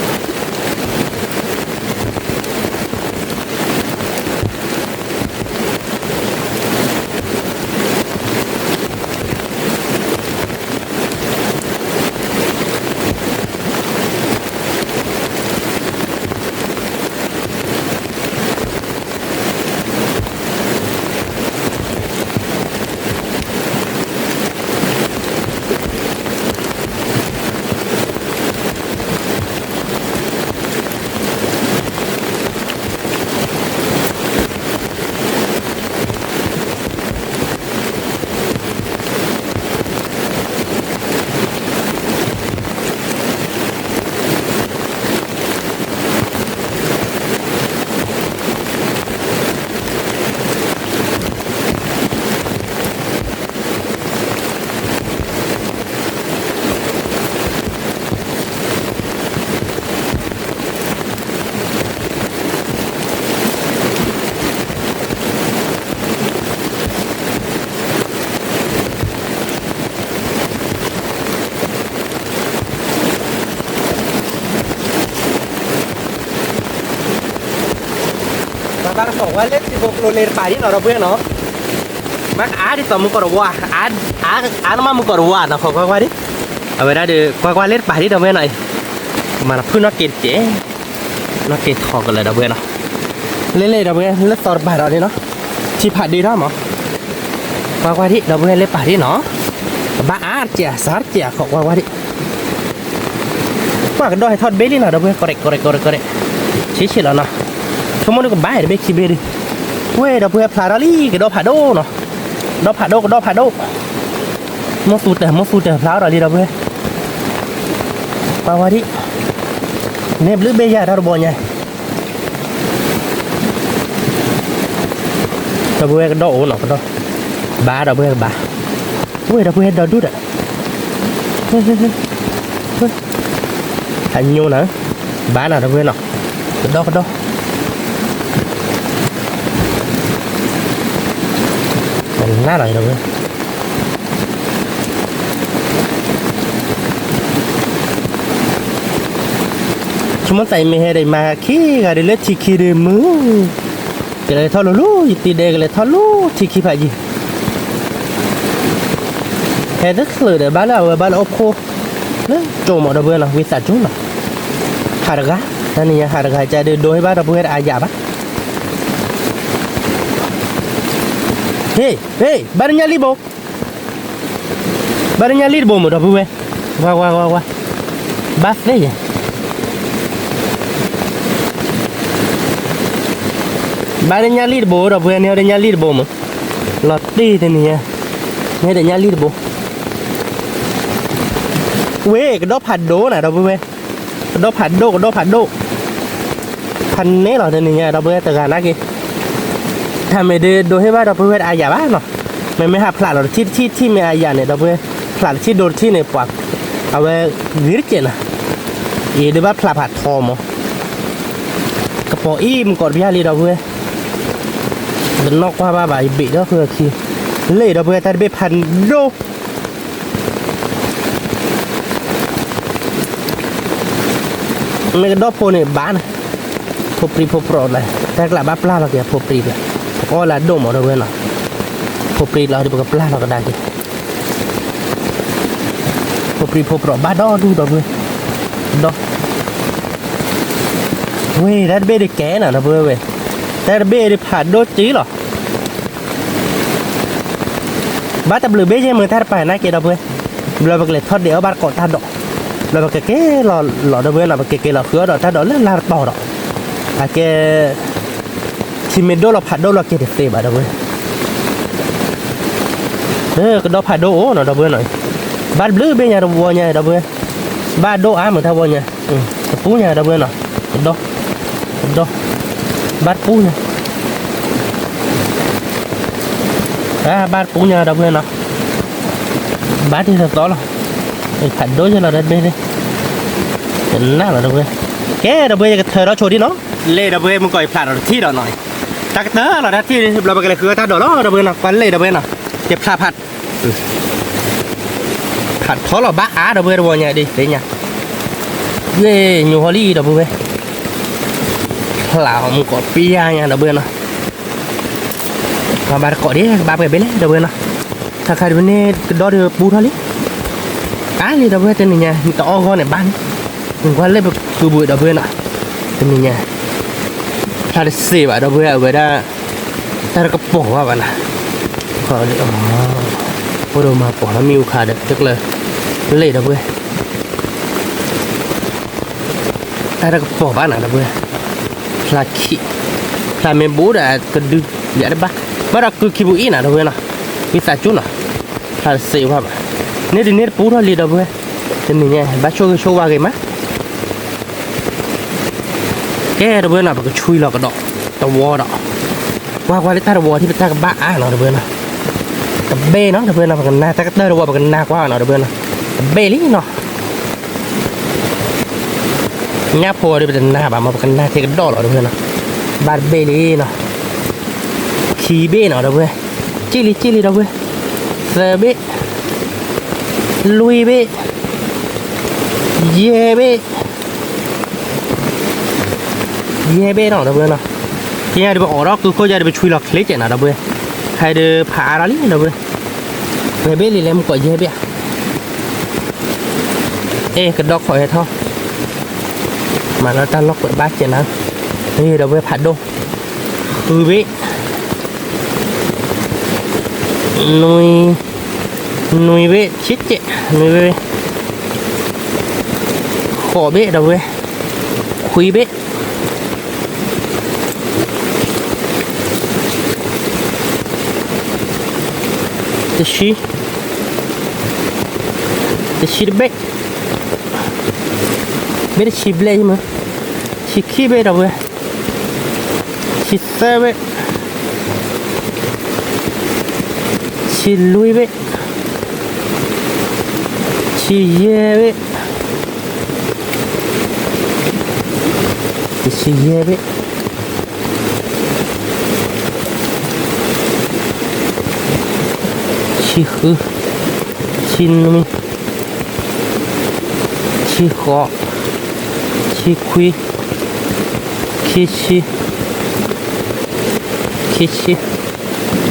ၢ အံၤတပၤဒံးဒီး ကဘၣ်ယၤနီၤ ခိးကွၢ်ကွၢ်ဒံး ဘၣ်ဘၣ်တခိးကွၢ်လၢထံဖိကျိလၢတပၤဒံးနီၤ ဒီပုၢ်ဝဲၢ်နီၤ, မ့ၢ်အါဒ်သိးမုၢ်ကီၢ်တဝါ, အါနမ့ၢ်မုၢ်ကီၢ်တဝါနီၤ ခိးကွၢ်ကွၢ်ဒံး, အဝဲဒၣ်ဒီး ကွၢ်ကွၢ်လၢတပၤဒံး ဒီပုၢ်ဝဲၢ်နီၤအံၤ, မၤနဖုၣ်နီၣ်က့ၤတက့ၢ်, နီၣ်က့ၤထီၣ်ကလၢာ် ဒီပုၢ်ဝဲၢ်နီၤ, လၢလၢ ဒီပုၢ်ဝဲၢ် လၢသီတပၤဒီးန့ၣ်နီၤ, ထံဖးဒ့ထီၣ်မး, ကွၢ်ကွၢ်ဒံး ဒီပုၢ်ဝဲၢ် လၢပၤဒံးနီၤ, ကဘၣ်အါတက့ၢ် စှၤတက့ၢ် ခိးကွၢ်ကွၢ်ဒံး ကွၢ်ကဒီၣ်ဟဲထီၣ်တဘ့ၣ်လံနီၤ ဒီပုၢ်ဝဲၢ် ကီးရဲၣ်ကီးရဲၣ်ကီးရဲၣ်, ဆံးဆံးလီၤနီၤ, ဆိကမိၣ်ဒုးကဘၣ်တဘ့ၣ်ခံဘ့ၣ်ဒုး, ဝဲၢ် ဒီပုၢ်ဝဲၢ် ဖျါထီၣ်လံ ကဒီၣ်ဖးဒိၣ်နီၤ, ဒီဖးဒိၣ် ကဒီၣ်ဖးဒိၣ်, မိၢ်သူတၢၢ် မိၢ်သူတၢၢ် ဖျါထီၣ်လံ ဒီပုၢ်ဝဲၢ်, ကွၢ်ကွၢ်ဒံး, န့ၣ်ဘျုးဘ့ၣ်ယၤတၢ်တဘီညါ, ဒီပုၢ်ဝဲၢ်ကဒီးအိၣ်နီၤ ကဒီး, ဘါဒီပုၢ်ဝဲၢ်ကဘါ, ဝဲၢ်ဒီပုၢ်ဝဲၢ်ဒီဒူၣ်ဒီး, အညိနၤ, ဘါနၤဒီပုၢ်ဝဲၢ်နီၤ, ကဒီးကဒီး, နးလီၤဒီပုၢ်ဝဲၢ် ဆိကမိၣ်သးအံၤမ့ၢ်ဟဲဒီး ယမၤခံဂၤဒုးလၢထံခံဒုးမုာ်, ကလဲၤထီၣ်လိၤလိၤ ယတံၤဒဲးကလဲၤထီၣ်လိၤထံခံဖးယံၤ, ဟဲတချုးဒီး ဘၣ်လၢအဝဲဘၣ်လၢအိၣ်ခိၣ်, လၢကၠိမးဒီပုၢ်ဝဲၢ်နီၤ ဝံသးစူၤနီၤ, ဟးတဂၤ, တနံၤညါဟးတဂၤကဒီး ဒိဟ့ၣ်ဘၣ်ဒီပုၢ်ဝဲၢ်တအါယၤဘၣ်, ဟ့ၣ် ဟ့ၣ် ဘၣ်တညၣ်လံၣ်တဘိ ဘၣ်တညၣ်လံၣ်တဘိမး ဒီပုၢ်ဝဲၢ်, ဝါ ဝါ ဝါ ဝါ, ဘၣ်သ့ၣ်ယဲ, ဘၣ်တညၣ်လံၣ်တဘိ ဒီပုၢ်ဝဲၢ် န့ၢ်တညၣ်လံၣ်တဘိမး, လီၤတံၢ်တနံၤညါ, န့ၢ်တညၣ်လံၣ်တဘိ, ဝ့ၢ် ကဒီးဖးဒိၣ်နၤ ဒီပုၢ်ဝဲၢ်, ကဒီးဖးဒိၣ် ကဒီးဖးဒိၣ်, ဖးန့ၢ်လီၤတနံၤညါ ဒီပုၢ်ဝဲၢ် တဂၤနာ်က့ၤ တၢ်မ့ၢ်ဒုးဒိးဟ့ၣ်ဘၣ်ဒီပုၢ်ဝဲၢ်တအါယၤဘၣ်နီၤ, မ့မ့ၢ်ဟးဖျးလီၤတထံၣ်တထံၣ် ထံၣ်မ့ၢ်အါယၤန့ၣ် ဒီပုၢ်ဝဲၢ် ဖျးတထံၣ်ဒိတထံၣ်န့ၣ် ပှၤ အဝဲဂ့ၤတကဲးနၤ, အံၤဒုးဘၣ်ဖျးဖးထီမး, ကပီၤအံၤမုၢ်ကီးတပျၢ်လံ ဒီပုၢ်ဝဲၢ်, တနီၣ်ကွၢ်ဘၣ်ဘၣ် ယဘ့ၣ်ဒီးဃုအခံ, လ့ၣ် ဒီပုၢ်ဝဲၢ် တၢ်တဘ့ၣ်ဖးဒိၣ် မ့ၢ်ကဒီးဖိန့ၣ်ဘၣ်နၤ, ဖိပြံဖိပြီၤနၤ တၢ်ကျးဘၣ်ပျၢ်လီၤက့ၤအဖိပြံဒီး, ပကအီၣ်လၢအဒိၣ်မး ဒီပုၢ်ဝဲၢ်နီၤ, ဖိပြံလီၤဒီး ပကပျၢ်လီၤကဒါက့ၤ, ဖိပြံဖိပြီၤဘၣ်ဒီဒူၣ် ဒီပုၢ်ဝဲၢ်, ဒီး ဝ့ၢ် တၢ်တဘ့ၣ်ဒုးကဲနၤ ဒီပုၢ်ဝဲၢ်, တၢ်တဘ့ၣ်ဒုးဖးဒိၣ်တံၢ်လီၤ ဘၣ်တဘျုးဘ့ၣ်ယဲၢ်မုာ် တၢ်တပၤနာ်က့ၤ ဒီပုၢ်ဝဲၢ်, ဘျီပကလဲၤထီၣ်ဒဲးအီၣ်ဘၣ်တကိးတၢ်ဒိး, ဘျီပကက့ၤလီၤလီၤ ဒီပုၢ်ဝဲၢ်နီၤ, ပကက့ၤလီၤဃုအီၣ်ဒီးတၢ်ဒိးလၢလါတပီၤဒီး, အကဲ ထံမ့ၢ်ဒိၣ်လီၤဖးဒိၣ်လီၤက့ၤတသ့ဘၣ် ဒီပုၢ်ဝဲၢ်, ကဒီးဖးဒိၣ်အိၣ်နီၤ ဒီပုၢ်ဝဲၢ်နီၤ, ဘၣ်တဘျုးဘ့ၣ်ညါတဝီညါ ဒီပုၢ်ဝဲၢ်, ဘၣ်ဒိၣ်အါမုာ်တၢ်ဝီညါ, တပူၤညါ ဒီပုၢ်ဝဲၢ်နီၤ, ကဒီး, ကဒီး, ဘၣ်တပူၤညါ ဘၣ်တပူၤညါ ဒီပုၢ်ဝဲၢ်နီၤ, ဘၣ်တံၢ်သီသီလီၤ, ဖးဒိၣ်ယဲၢ်လီၤ တၢ်တဘ့ၣ်သ့ၣ်, တနၢ်လီၤ ဒီပုၢ်ဝဲၢ်, ကဲ ဒီပုၢ်ဝဲၢ် ယကထၢထီၣ်ဆိဒံးနီၤ, လ့ၣ် ဒီပုၢ်ဝဲၢ် မုၢ်ကီးယဖျးဒီးတထံၣ်ဒီးနီၤ, တၢ်ကတၢၢ်လီၤတၢ်ထံၣ် ဘျီပကလဲၤဃုအီၣ်တၢ်ဒိးလီၤ ဒီပုၢ်ဝဲၢ်နီၤ, ကွၢ်လ့ၣ် ဒီပုၢ်ဝဲၢ်နီၤ, ယဖျးဖး ဖးထီလီၤဘၣ်အါ ဒီပုၢ်ဝဲၢ် တဝီညါဒ်သ့ၣ်ညါ, ယဲၢ်ညိဟီလံ ဒီပုၢ်ဝဲၢ်, ဖျးအီၤမုၢ်ကီးပျၢ်ညါ ဒီပုၢ်ဝဲၢ်နီၤ, ပှၤဘၣ်တကိးဒ် ကဘၣ်ပှဲၤဘ့ၣ်လဲၣ် ဒီပုၢ်ဝဲၢ်နီၤ, ခါခါဒ်ပန့ၢ်ကဒီဒုးပူထီၣ်လံ, အါလံ ဒီပုၢ်ဝဲၢ် တနံၤညါ တအီၣ်ဂီၢ်န့ၣ်ဘၣ်န့ၣ်, ကွၢ်လ့ၣ်ပကုာ်ဘှံး ဒီပုၢ်ဝဲၢ်နီၤ, တနံၤညါ ဖျါတစ့းဘၣ် ဒီပုၢ်ဝဲၢ် အဝဲဒၣ် တၢ်တကပီၤဘၣ်ဘၣ်နၤ, အိၣ်ဒိၣ်မးပီၤလီၤမ့ၣ်အူခါဒီး တကျၢၤလ့ၣ် ဒီပုၢ်ဝဲၢ်, တၢ်တကပီၤဘၣ်နၤ ဒီပုၢ်ဝဲၢ်, ဖျါခံ, ဖျါမ့ၢ်ဘူးဒီးကဒု ယၤတဘၣ်, ဘၣ်ဒီးကုာ်ခံပူၤအံၤနၤ ဒီပုၢ်ဝဲၢ်နီၤ, ဝံသးစူၤနီၤ, ဖျါတစ့းဘၣ်ဘၣ်, န့ၣ်ဒ်န့ၣ်တပူထီၣ်လံ ဒီပုၢ်ဝဲၢ်, တနံၤညါ ဘၣ်ဆိၣ်ဂ့ၤဆိၣ်ဝါဂ့ၤမး ကဲ ဒီပုၢ်ဝဲၢ်နီၤ ပကဆွံလီၤကဒီး တဝီဒီး ကွၢ်ကွၢ်လၢတၢ်တဝီထံၣ်ပတၢ်ကဘၣ်အါနီၤ ဒီပုၢ်ဝဲၢ်နီၤ, တဘ့ၣ်နီၤ ဒီပုၢ်ဝဲၢ်နီၤ ပကနၢ်တၢ်ကတၢၢ်တဝီ ပကနၢ်ကွၢ်နီၤ ဒီပုၢ်ဝဲၢ်နီၤ, တဘ့ၣ်လံနီၤ, ညၣ်ဖိဒီးပတနၢ်ဘၣ်မး ပကနၢ်ထဲကဒီးလီၤ ဒီပုၢ်ဝဲၢ်နီၤ, ဘၣ်တဘ့ၣ်လံနီၤ, ခံဘ့ၣ်နီၤ ဒီပုၢ်ဝဲၢ်, က့ၣ်လံ က့ၣ်လံ ဒီပုၢ်ဝဲၢ်, သၢဘ့ၣ်, လွံၢ်ဘ့ၣ်, ယဲၢ်ဘ့ၣ် ယဲၢ်ဘ့ၣ်နီၤ ဒီပုၢ်ဝဲၢ်နီၤ, ကဲညါဒီးပအိးထီၣ်ကုခိၣ်ယါဒီး ပဆွံလီၤချ့ကဲနီၤ ဒီပုၢ်ဝဲၢ်, ဟဲဒီးဖးအါထီၣ်လံ ဒီပုၢ်ဝဲၢ်, ပှဲၤဘ့ၣ်လံလဲၣ် မုၢ်ကီးယဲၢ်ဘ့ၣ်ဧါ, အဲ ကဒီခီၣ်ဟဲထီၣ်, မၤလၢတၢ်လီၢ်ကွဲးဘၣ်ကဲနီၤ, ဒီပုၢ်ဝဲၢ် ဖးဒိၣ်, ဃုဘ့ၣ် နွံ, နွံဘ့ၣ် ဆံကဲး နွံဘ့ၣ်, ဃိးဘ့ၣ် ဒီပုၢ်ဝဲၢ်, ခွံဘ့ၣ်, တဆံ, တဆံတဘ့ၣ်, ဘ့ၣ်တဆံဘျဲၣ်ယမ့ၢ် ဆံခံဘ့ၣ် ဒီပုၢ်ဝဲၢ်, ဆံသၢဘ့ၣ်, ဆံလွံၢ်ဘ့ၣ်, ဆံယဲၢ်ဘ့ၣ်, ဆံယဲၢ်ဘ့ၣ်, ဆံဃု, ဆံနွံ, ဆံဃိး, ဆံခွံ, ခံဆံ, ခံဆံ,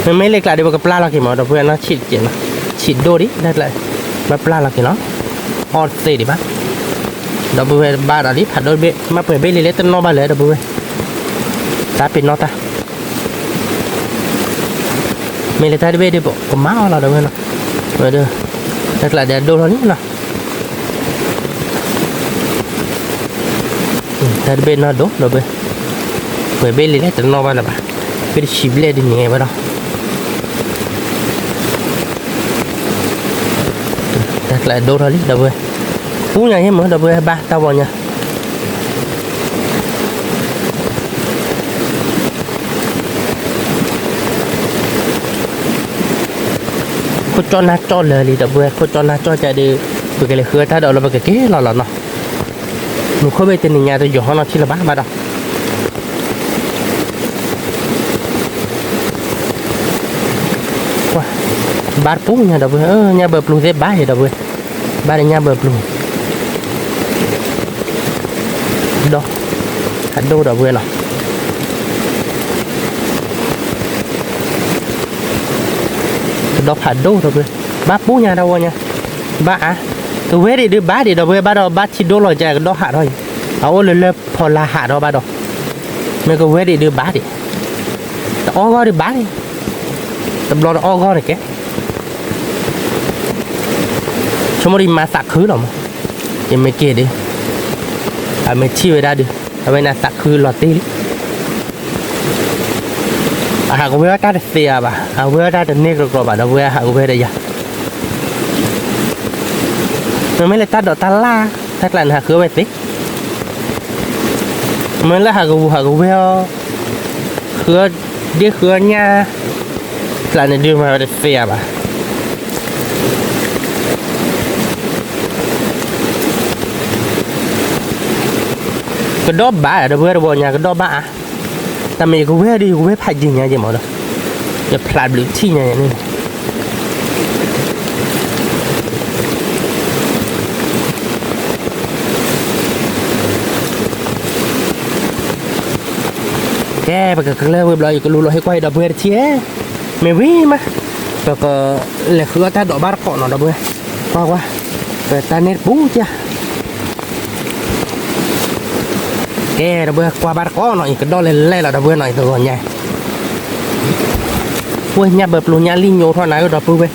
မ့မ့ၢ်လၢကျးဒီး ပကပျၢ်လီၤက့ၤမး ဒီပုၢ်ဝဲၢ်နီၤ, ဆံးတကဲးနီၤ, ဆံးဒိၣ်ဒံး တၢ်ကျး, ဘၣ်ပျၢ်လီၤက့ၤနီၤ, အီၣ်တသ့ဒံးဘၣ်, ဒီပုၢ်ဝဲၢ်ဘၣ်ဒီးလံ ဖးဒိၣ်တဘ့ၣ် မ့ၢ်ပှဲၤဘ့ၣ်လံလၢတနီၣ်ဘၣ်လဲၣ် ဒီပုၢ်ဝဲၢ်, တၢ်ပ့ၤနီၣ်တၢ် မ့ၢ်လၢတၢ်တဘ့ၣ်ဒီး ပကမၤအီၤလီၤ ဒီပုၢ်ဝဲၢ်နီၤ, ဒီး တၢ်ကျးဒီးအဒိၣ်ထီၣ်လံနီၤ, တၢ်တဘ့ၣ်နီၢ်ဒိၣ် ဒီပုၢ်ဝဲၢ်, ပှဲၤဘ့ၣ်လံလၢတနီၣ်ဘၣ်လၢၤဘၣ်, ဘ့ၣ်တဆံဘျဲၣ်ဒ်န့ၣ်ဘၣ်ဒီး တၢ်ကျးဒိၣ်ထီၣ်လံ ဒီပုၢ်ဝဲၢ်, ပူညါယဲၢ်မး ဒီပုၢ်ဝဲၢ် ဘၣ်တၢ်ဝီညါ ခိၣ်ကၠီၣ်နၢ်ကၠီၣ်လၢာ်လံ ဒီပုၢ်ဝဲၢ်, ခိၣ်ကၠီၣ်နၢ်ကၠီၣ်ကဒီး, ပကလဲၤဃုအီၣ်တၢ်ဒိးလၢပကက့ၤလီၤလီၤနီၤ, မူခိၣ်ဘ့ၣ်တနံၤညါတယီၤဟီနီၤထံလၢၤဘၣ်ဘၣ်ဒီး ဘၣ်တပူၤညါ ဒီပုၢ်ဝဲၢ်, ညၣ်ဘၢပျူၤသ့ၣ်ဘၣ်အံၤ ဒီပုၢ်ဝဲၢ်, ဘၣ်ဒီးညၣ်ဘၢပျူၤ ဒီး ဖးဒိၣ် ဒီပုၢ်ဝဲၢ်နီၤ, ကဒီးဖးဒိၣ် ဒီပုၢ်ဝဲၢ်, ဘၣ်ပူၤညါတၢ်ဝီညါ, ဘၣ်အါ, ကဝဲဒံးဒုးဘၣ်ဒံး ဒီပုၢ်ဝဲၢ်, ဘၣ်ဒီးဘၣ်ထံဒိၣ်လီၤကကဒီးဟးထီၣ်အံၤ, အအိၣ်လၢလၢဖီလာ်ဟးထီၣ်ဘၣ်ဒီး, မ့ၢ်ကဝဲဒံးဒုးဘၣ်ဒံး, တအီၣ်ဂီၢ်ဒုးဘၣ်ဒံး, တဘျီတအီၣ်ဂီၢ်န့ၣ်ကဲ ဆိကမိၣ်ဒီးယမၤသးခုလီၤမး, ယမ့ၢ်က့ၤဒီး, အမ့ၢ်ထံၣ်ဝဲဒၣ်ဒီး, အဝဲန့ၣ်သးခုလီၤတ့ၢ်လံ, အဟးကဝဲအီၣ်တၢ်တသ့ဧါဘၣ်, အဝဲအီၣ်တၢ်တန့ၢ်ကြီကြီဘၣ် ဒီပုၢ်ဝဲၢ်, ဟးကဝဲဒီးယၤ, မ့မ့ၢ်လၢတၢ်ဒိးတၢ်လၢ်, တၢ်ကျးန့ၣ် ဟးဃုအဝဲသ့ မ့ၢ်လၢဟးကဝူၤဟးကဝဲအီၤ, ဃုအီၣ်ဒ့ဃုအီၣ်ညၣ်, ကျးန့ၣ်ဒုးမၤဝဲတသ့ဧါဘၣ်, ကဒီးဘၣ် ဒီပုၢ်ဝဲၢ် တဝီညါ ကဒီးဘၣ်အါ, တၢ်မ့ၢ်ယကဝဲဒုး ယကဝဲဖးယံၤညါယဲၢ်မးဒီး, ယဖျးဘျုးထံၣ်ညါန့ၣ် ကဲ ပကကျၢၢ်ဝံၤဘျီ ယကလူလီၤဟ့ၣ်ကွၢ်အံၤ ဒီပုၢ်ဝဲၢ်တထံၣ်ဧၢ, မ့ၢ်ဝံၤမး, ပကလဲၤဃုအီၣ်တၢ်ဒိးဘၣ်တကိးနီၤ ဒီပုၢ်ဝဲၢ်, ကွၢ်ကွၢ်, ပတၢ်န့ၢ်တပူၤကၢ် ကဲ ဒီပုၢ်ဝဲၢ် ကွၢ်ဘၣ်တကိးနီၤ အံၤကဒီးလဲၤလဲၤလီၤ ဒီပုၢ်ဝဲၢ်နီၤ အံၤတဂီၤညါ, ဝဲညၣ်ဘၢပျိညၣ်လံၣ်ညိထီၣ်နၤဧၢ ဒီပုၢ်ဝဲၢ်,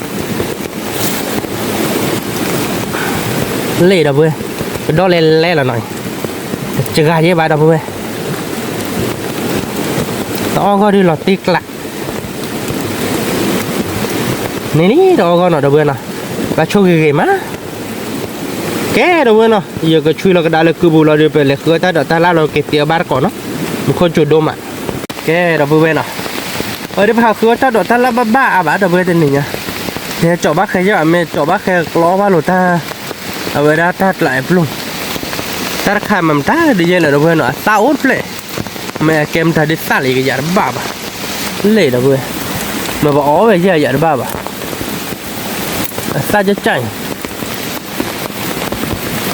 လ့ၣ်ဒီပုၢ်ဝဲၢ်, ကဒီးလဲၤလဲၤလီၤနီၤ, တစှၤယဲၢ်ဘၣ် ဒီပုၢ်ဝဲၢ်, တအီၣ်ဂီၢ်ဒုးလီၤတ့ၢ်ကျး န့ၣ်လံ တအီၣ်ဂီၢ်နီၤ ဒီပုၢ်ဝဲၢ်နီၤ, ဘၣ်ဆိၣ်ဂ့ၤဂ့ၤမး, ကဲ ဒီပုၢ်ဝဲၢ်နီၤ ယကဆွံလီၤကဒါလၢကုပူၤလီၤဒီး ပလဲၤဃုအီၣ်တၢ်ဒိးတၢ်လၢ်လီၤ က့ၤသ့အီၣ်ဘၣ်တကိးနီၤ, မူခိၣ်ကၠိဒိၣ်မး, ကဲ ဒီပုၢ်ဝဲၢ်နီၤ, အဝဲဒၣ်ပဟးဃုအီၣ်တၢ်ဒိးတၢ်လၢ်ဘၣ်ဘၣ်အါဘၣ် ဒီပုၢ်ဝဲၢ်တနံၤညါ, ကဟဲကၠီၤဘၣ်ဃဲယဲၢ် အမ့ၢ်ကၠီၤဘၣ်ဃဲကျီဘၣ်လိာ်တၢ်, အဝဲဒၣ်တၢ်ကျးအပျိၢ်, တၢ်တခါမၤမတၤဒ်ယဲၢ်လဲၣ် ဒီပုၢ်ဝဲၢ်နီၤ အသၣ်အိၣ်တဖျၢၣ် မ့ၢ်အကဲမတၤဒ်သၣ်လၢယကယၤတဘၣ်ဘၣ်, လ့ၣ်ဒီပုၢ်ဝဲၢ်, မ့ၢ်ပအီၣ်ဝဲယဲၢ်ယၤတဘၣ်ဘၣ်, အသၣ်ကၠၢ်ကၠၢ်အံၤ,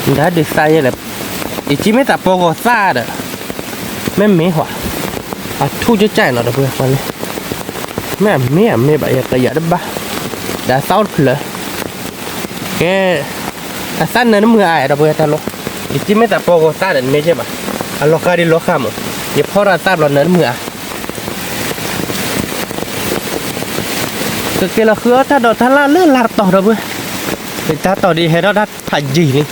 မတၤဒ်သၣ်ယဲၢ်လဲၣ်, ယထံၣ်မ့ၢ်သးပီဂီၤသၣ်ဒီး, မ့ၢ်မ့ၢ်ဟီ, အထူၣ်ကၠၢ်ကၠၢ်အံၤနီၤ ဒီပုၢ်ဝဲၢ်, မ့ၢ်အမ့ၢ်အမ့ၢ်ဘၣ် ယကယၤတဘၣ်, ဒီးအသၣ်အိၣ်တဖျၢၣ်, ကဲ အသၣ်နၢတမုာ်အါ ဒီပုၢ်ဝဲၢ်တၢ်လီၤ, ယထံၣ်မ့ၢ်သးပီဂီၤသၣ်ဒီး နမ့ၢ်ကဲဘၣ်, အလီၤဃာ်ဒ်လီၤဃာ်မး, ယဖီၣ်ထီၣ်အသၣ်ဘျီနၢတမုာ်အါ, ကက့ၤလီၤဃုအီၣ်တၢ်ဒိးတၢ်လၢ်လၢလါတတီၤ ဒီပုၢ်ဝဲၢ်, တၢ်တီၤဒ်ဟဲထီၣ်တၢ်ဖးယံၤလံ, အ